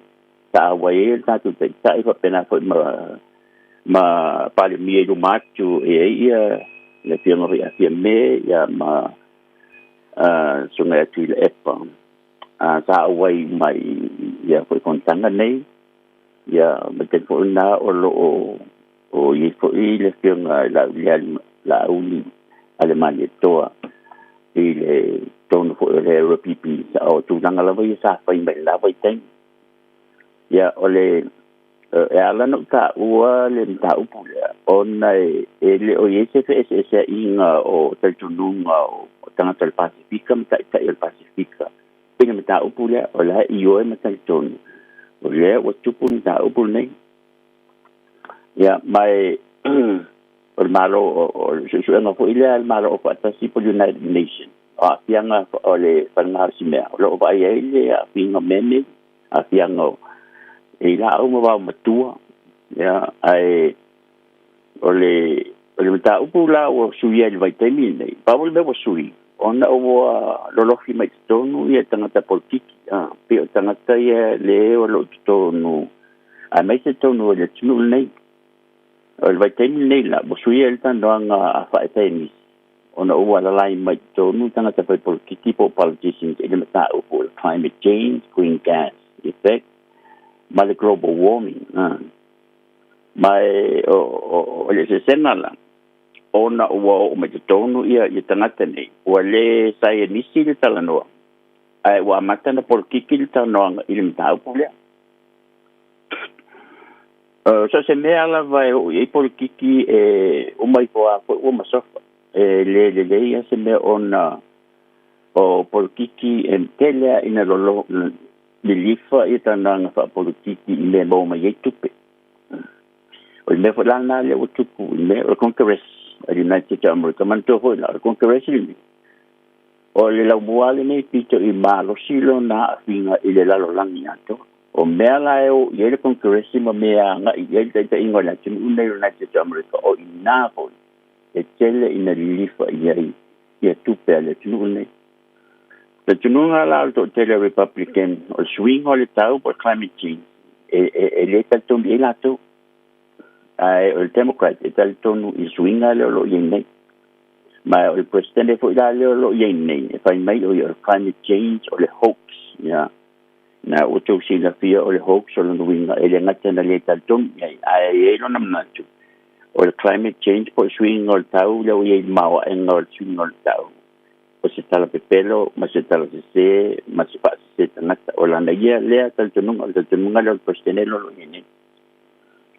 sa auai ai le tatou taitai faapena foi ma Palemia i luma atu e ai ia le Afioga foi ia Fiame ia ma Susuga ia Tuilaepa. Sa auai mai ia foi fonotaga nei, ia ma le taimi foi lena o lo o i ai foi le Afioga i Laauli Alemalietoa i le totonu foi o le RPP, o tulaga lava ia sa fai mai i lena vaitaimi. Ia, o le e ala ona ou taua le mataupu lea, ona e le o i ai se feeseeseaiga o talitonuga o tagata o le Pasefika ma taitai o le Pasefika I le mataupu lea, o la e ioe ma talitonu, o lea ua tupu le mataupu lenei. Ia, ma e, o le Malo, o le suesuega foi lea a le Malo Aufaatasi po o le United Nations, o aafiaga o le falegaosimea, o lo o vaai ai le aafiga o mea nei, aafiaga o i laau ma vaomatua, ia, ae o le o le mataupu la ua suia i le vaitaimi lenei, pau le mea ua sui, ona ua lolofi mai totonu ia tagata polokiki, a, pei o tagata ia le o lo o totonu, aemaise totonu o le atunuu lenei. O le vaitaimi lenei la, ua suia ai le talanoaga a faaesaenisi, ona ua alalai mai totonu tagata fai polokiki po o politicians i le mataupu o le climate change, green gas effect, ma le global warming. A. Ma e, o, o, o le eseesega la, ona ua oo mai totonu ia, ia tagata nei, ua le saienisi le talanoa, ae ua amata ona polokiki le talanoaga i le mataupu lea. So se mea lava e oo i ai polokiki e uma ifo lava foi ua masofa. E le lelei lava se mea ona o polokiki e tele lava ina lolo, lilifa ia talanoaga faapolokiki i mea e maua mai ai tupe. O le mea foi la lena lea ua tupu i mea o le Congress a le United States of America. Manatua foi la, o le Congress lenei, o le laumua lenei pito i malosi lona aafiga i le lalolagi atoa. O mea la e o i ai le Congress ma mea e agai i ai le taitaiga o le atunuu lenei o le United States of America, o i ina foi e tele ina lilifa i ai ia tupe a le atunuu lenei. Talitonuga la o le toatele o Republican, o le suiga o le tau po o le climate change, e, e, e le talitonu i ai latou. Ae o le Democrat e talitonu i le suiga lea o lo o i ai nei. Ma o le Presidente foi la lea o lo o i ai nei, e fai mai o ia o le climate change o le hoax. Ia, na ua tou silafia o le hoax o lona uiga e le gata na le talitonu i ai, ae i ai lona manatu o le climate change po o le suiga o le tau lea ua i ai i le maoaega o le suiga o le tau. O se tala pepelo ma se tala sesē ma se faasesē tagata. O lana ia lea talitonuga, o le talitonuga lea o le Peresetene o lo o i ai nei.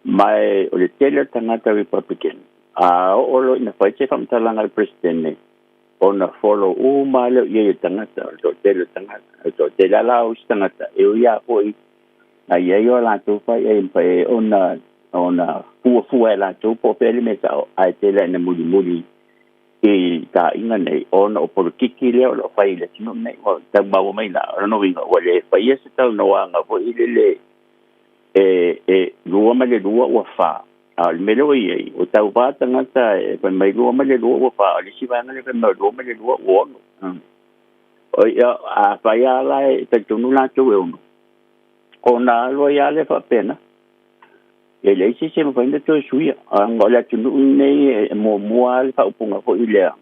Ma e, o le tele o tagata Republican, a oo loa ina fai se faamatalaga a le Peresetene, ona follow uma lava lea i ai e tagata, o le toatele o tagata. O le toatele lava la o isi tagata, e ui lava foi na i ai o latou fai ai e mafai ai ona ona fuafua e latou po o fea le mea sao, ae tele lava ina mulimuli i taaiga nei ona o polokiki lea o lo o fai i le atunuu nei. Ua tau maua mai la, o lona uiga ua le faia se talanoaga foi lele e, e lua ma le lua ua fa. A o le mea lea ua i ai, ua tauva tagata e fai mai lua ma le lua ua fa, o le isi vaega lea fai mai lua ma le lua ua ono. O ia, a fai lava la e talitonu latou e ono, ona alu ai lava lea faapena. E leai se isi e mafai ona toe suia. Ona o le atunuu lenei e muamua lava le faaupuga foi lea,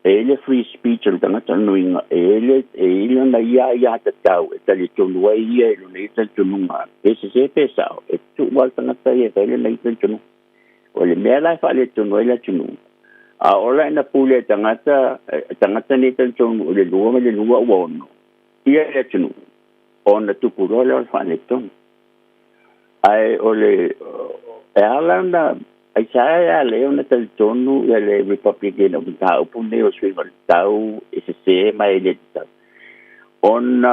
e i ai le free speech o le tagata, o lona uiga e i ai le, e i ai lona ia aiatatau e talitonu ai ia i lona ia talitonuga, pe sese pe sao, e tuu lava le tagata ia e fai lona ia talitonuga. O le mea la e faaletonu ai le atunuu, a ola ina pule e tagata, tagata nei talitonu o le lua ma le lua ua ono, ia le atunuu, ona tupu loa lea o le faaletonu. Ae o le, e ala ona, aisea e ala ai ona talitonu ia le Republican o mataupu nei o suiga o le tau e sese ma e le tatau, ona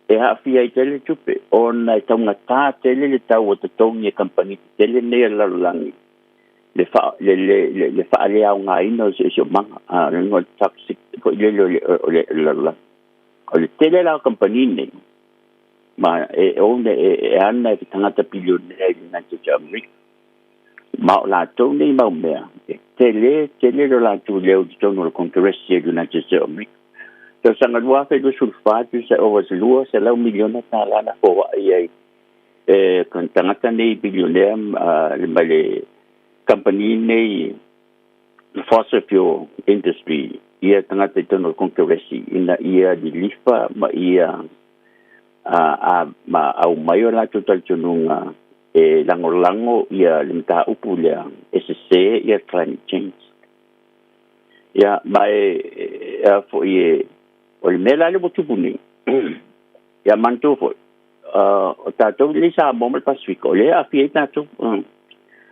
e aafia ai tele tupe, ona e taugata tele le tau o totogi e kamupani tetele nei a le lalolagi le fa, le, le, le, le faaleaogaina o le siosiomaga, a, le igoa o le toxic foi lele o le, o le lalolagi. O le tele la o kamupani nei, ma e own e, e ana e ke tagata bilionea i le United States of America. Ma o latou nei mau mea, e tele tele lo latou leo i totonu o le Congress i le United States of America. Tausaga 2024, tusa ova se 200 miliona tālā na foai ai e tagata nei bilionea le mai le company nei fossil fuel industry ia tagata i totonu o le Congress ina ia lilifa ma ia a, ma aumai o latou talitonuga e lagolago ia le mataupu lea e sesē ia climate change. Ia, ma e, a foi e, o le mea la lea ua tupu nei, ia manatua foi, o tatou nei Samoa ma le Pasefika, o lea e aafia ai tatou.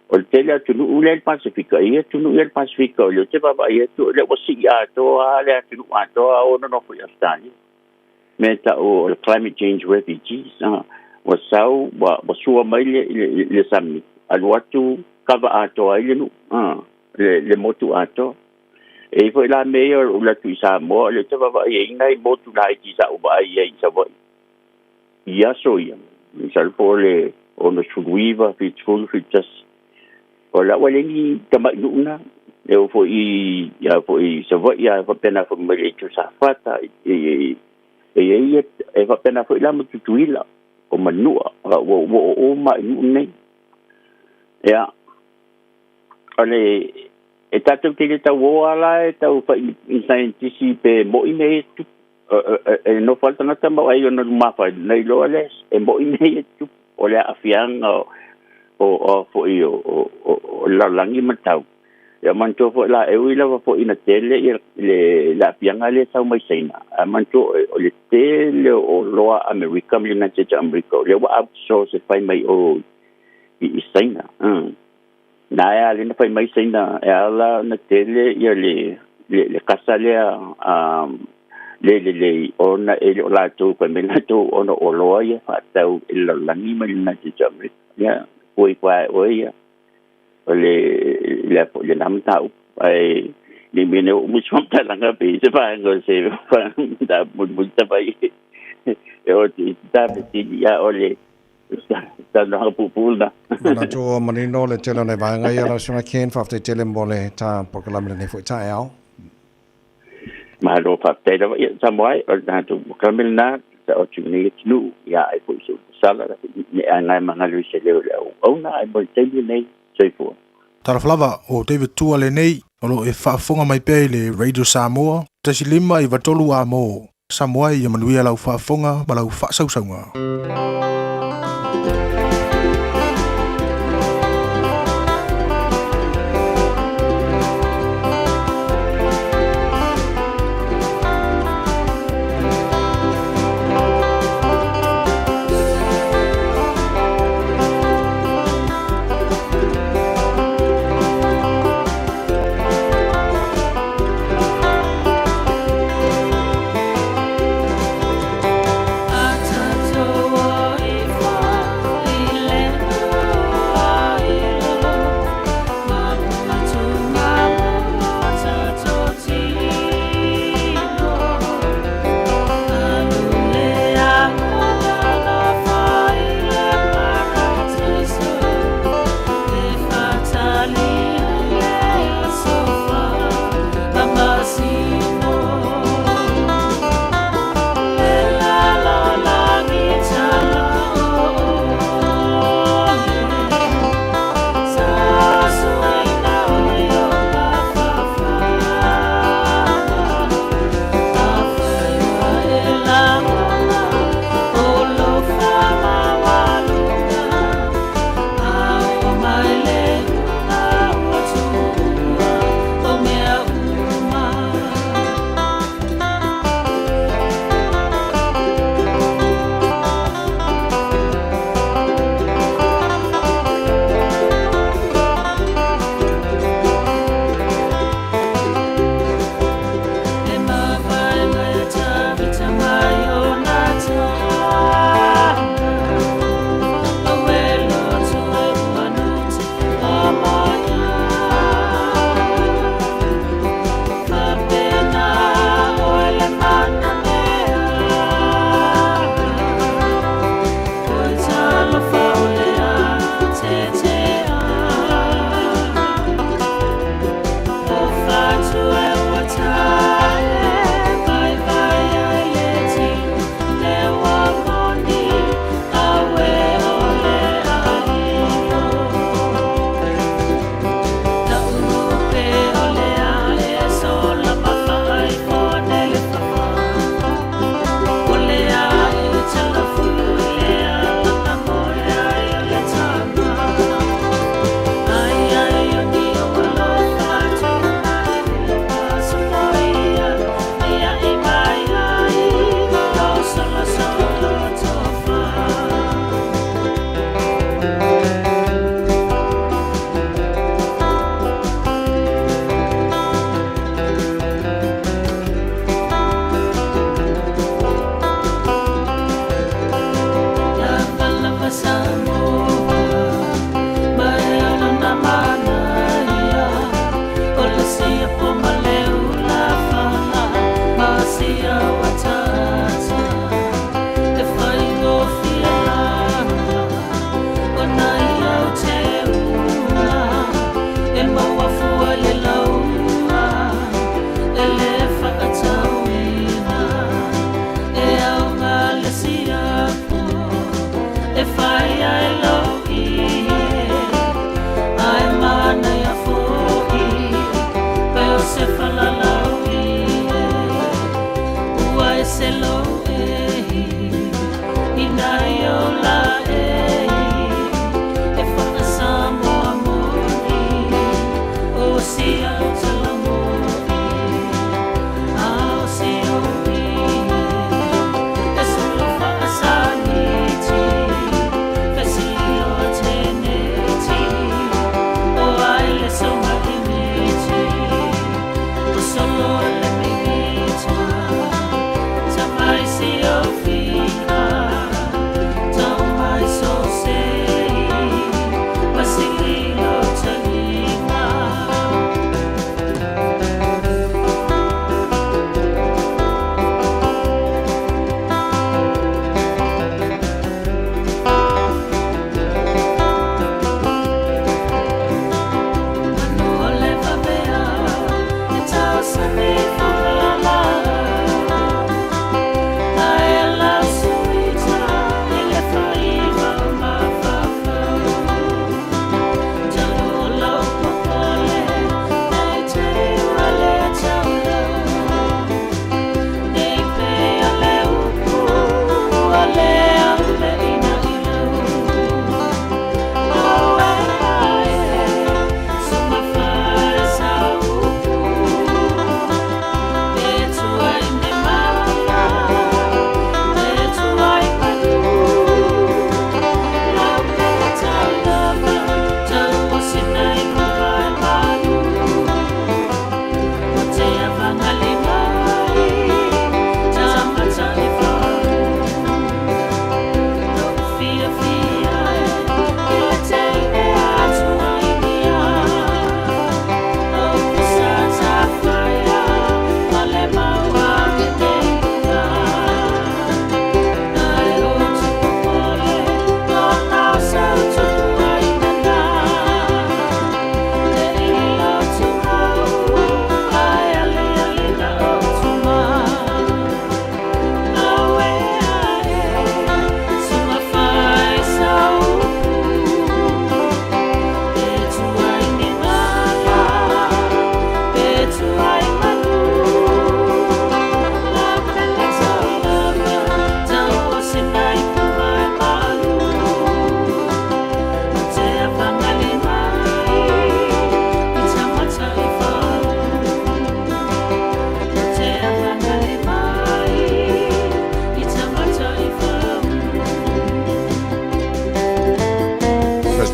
O le tele o atunuu lea i le Pasefika, e i ai atunuu ia i le Pasefika o lea ou te vaavaai atu, o lea ua sii atoa lava le atunuu atoa o nonofo i Ausetalia. mea e ta'u o le climate change refugees a ua sau ua sua mai le le sami alu atu kava atoa ai le nu'u a le motu atoa. E i foi la mea ia o lou alu atu i Samoa o lea ou te vaavaai ai i nai motu laiti sa ou vaai ai i Savaii i aso ia, masalo po o le 69, 70, 71. O la ua leai ni tamai nuu na. E oo foi i ia foi i Savaii a faapena foi mai le itu Safata e i ai e faapena foi la ma Tutuila o Manua ua oo uma i nuu nei. Ia o le e tatou te le tau o a la e tau fai i saienitisi pe mo'i mea ia e tutupu. E nofo lava le tagata ma vaai i ona lumafale, ona iloa lea e mo'i mea ia e tutupu. O le aafiaga o foi o le lalolagi ma le tau. Ia manatua foi la, e ui lava foi ina tele le aafiaga lea e sau mai Saina, ae manatua o le tele o oloa a Amerika ma United States of America, o lea ua outsource e fai mai o i Saina. Na e ala na fai mai Saina e ala ona tele ia le kasa lea le lelei ona e le o latou fai mai latou ona o oloa ia faatau i le lalolagi ma le United States of America. Ia fua ifo lava e oe ia o le le a foi lena mataupu ae le mea nei ua uma se faamatalaga pe i ai se vaega o se mataupu mulimuli tafai e oo atu i isi ta fesili a o le Saunoaga puupuu lena. Manatu ua manino le tele o nai vaega ia lau Susuga Ken, faafetai tele mo le ta polokalame lenei foi taeao. Malo faafetai lava. Ia Samoa e, o le tatou polokalame lena, sa o atu nei atunuu, ia ai foi se upu sala, ne ae magalu i se leo i le auauna, ae mo le taimi lenei, soifua. Talofa lava, o David Tua lenei, o lo o e faafofoga mai pea i le Radio Samoa, 1 5 93 A mo Samoa ia manuia lau faafofoga ma lau faasausauga.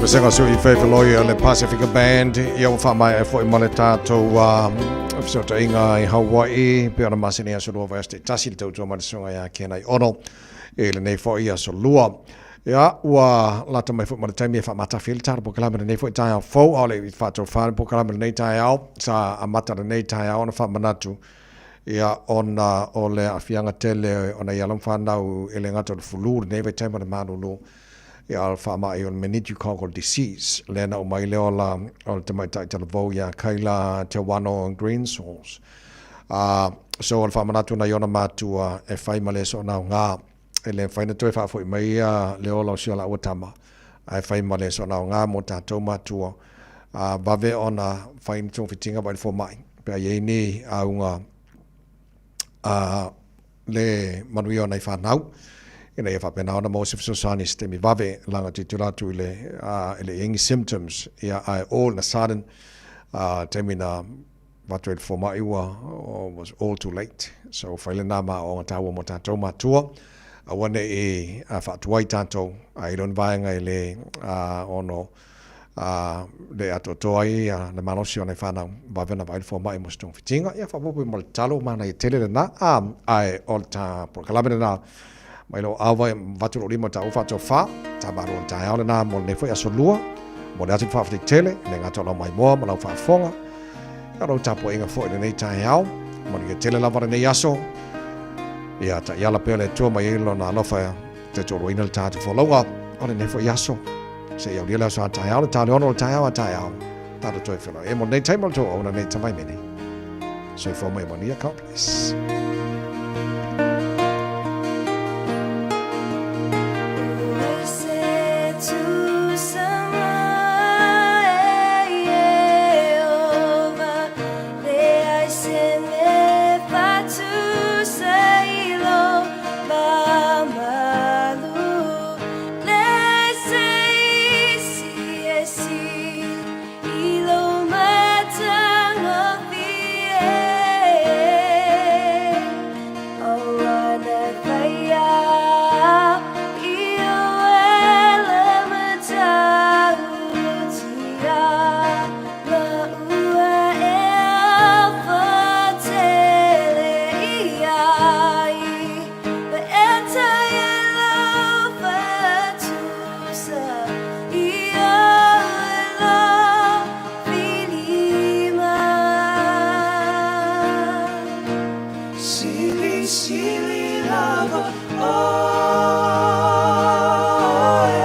Pesega sui i whaiwheloi o le Pasifika Band ia ua whaamai e fo i male tātou fesootaiga i Hawaii pe ona masini aso lua vaiaso taitasi le tautua mai le susuga ia Kenai Ono i lenei foi aso lua. Ia ua lata mai foi ma le taimi e faamatafi ai le tatou polokalame lenei foi taeao fou a o le i faatofā le polokalame lenei taeao sa amata lenei taeao ona faamanatu ia ona o le aafiaga tele o nai alo ma fanau e le gata o le flu lenei vaitaimi o le malulu ia o le faamai o le meningococcal disease lea na uma ai le ola o le tamaitai talavou ia Kayla Tewano Greensauce. A so o le faamanatu nai ona matua e fai ma le soonauga e le mafai ona toe faafoi mai ia le ola o si o laua tama ae fai ma le soonauga mo tatou matua a vave ona fai ni togafitiga vai le fomai pe a i ai ni auga a le manuia o nai fanau ina ia faapena ona maua se fesoasoani i se taimi vave laga tilotilo atu i le e le i ai ni symptoms ia ae all in a sudden taimi na avatu ai le fomai ua was all too late so fai lena ma aoaoga taua mo tatou matua aua ne i faatuai tatou a i lona vaega i le ono Ā, le atoatoa ai le malosi o nai fanau, vave ona vaai le fomai mo se togafitiga, ia faaopoopo i ma le tatalo, manaia tele lena, ā, ae o le ta polokalame lena, mai lou ava e avatu lou lima i taua faatofa, ta malo le taeao lena mo lenei foi aso lua, momoli atu le faafetai tele, e le gata o lau maimoa ma lau faafofoga, ia o lau tapuaiga foi i lenei taeao, manuia tele lava lenei aso, ia taiala pea le Atua mai ai lona alofa e tautoaluaina le tatou folauga o lenei foi aso. Seia aulia le aso a taeao, le ta le ono o le taeao a taeao. Tatou toe feiloai ai mo lenei taimi o le tou auauna nei Tavaimene. Soifua ma ia manuia. God bless. lava oe,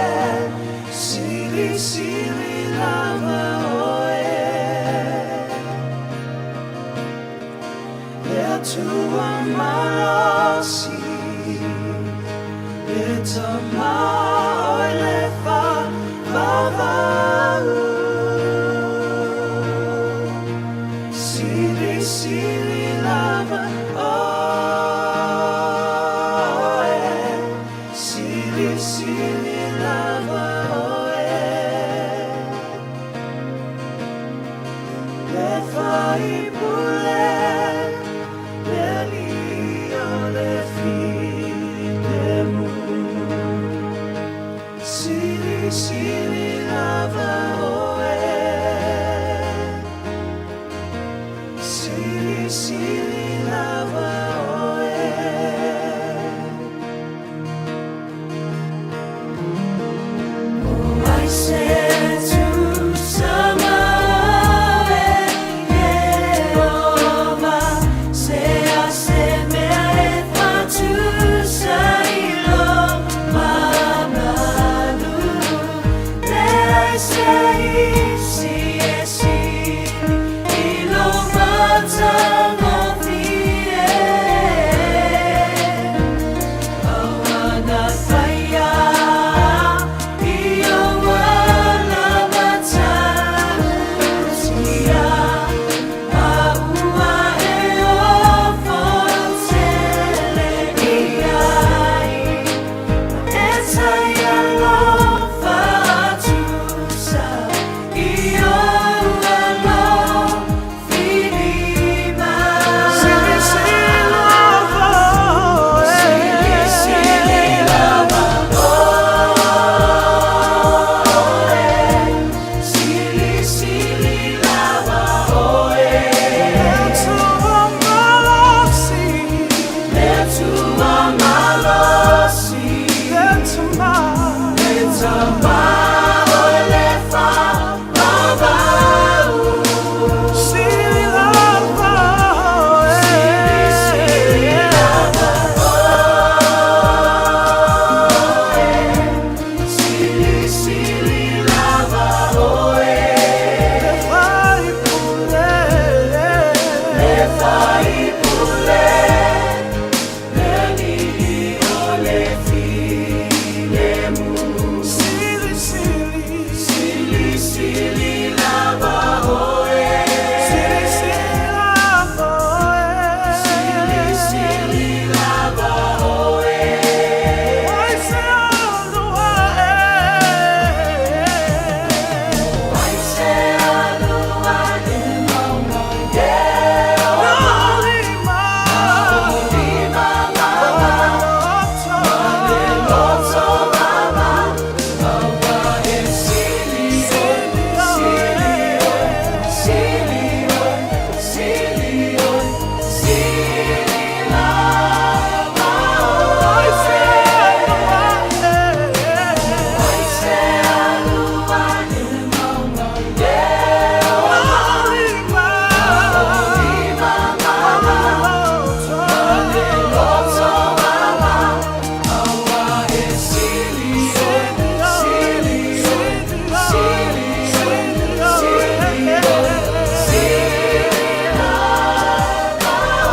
silisili lava oe. Le Atua malosi, le Tama oe le faavavau. Silisili lava oe, silisili.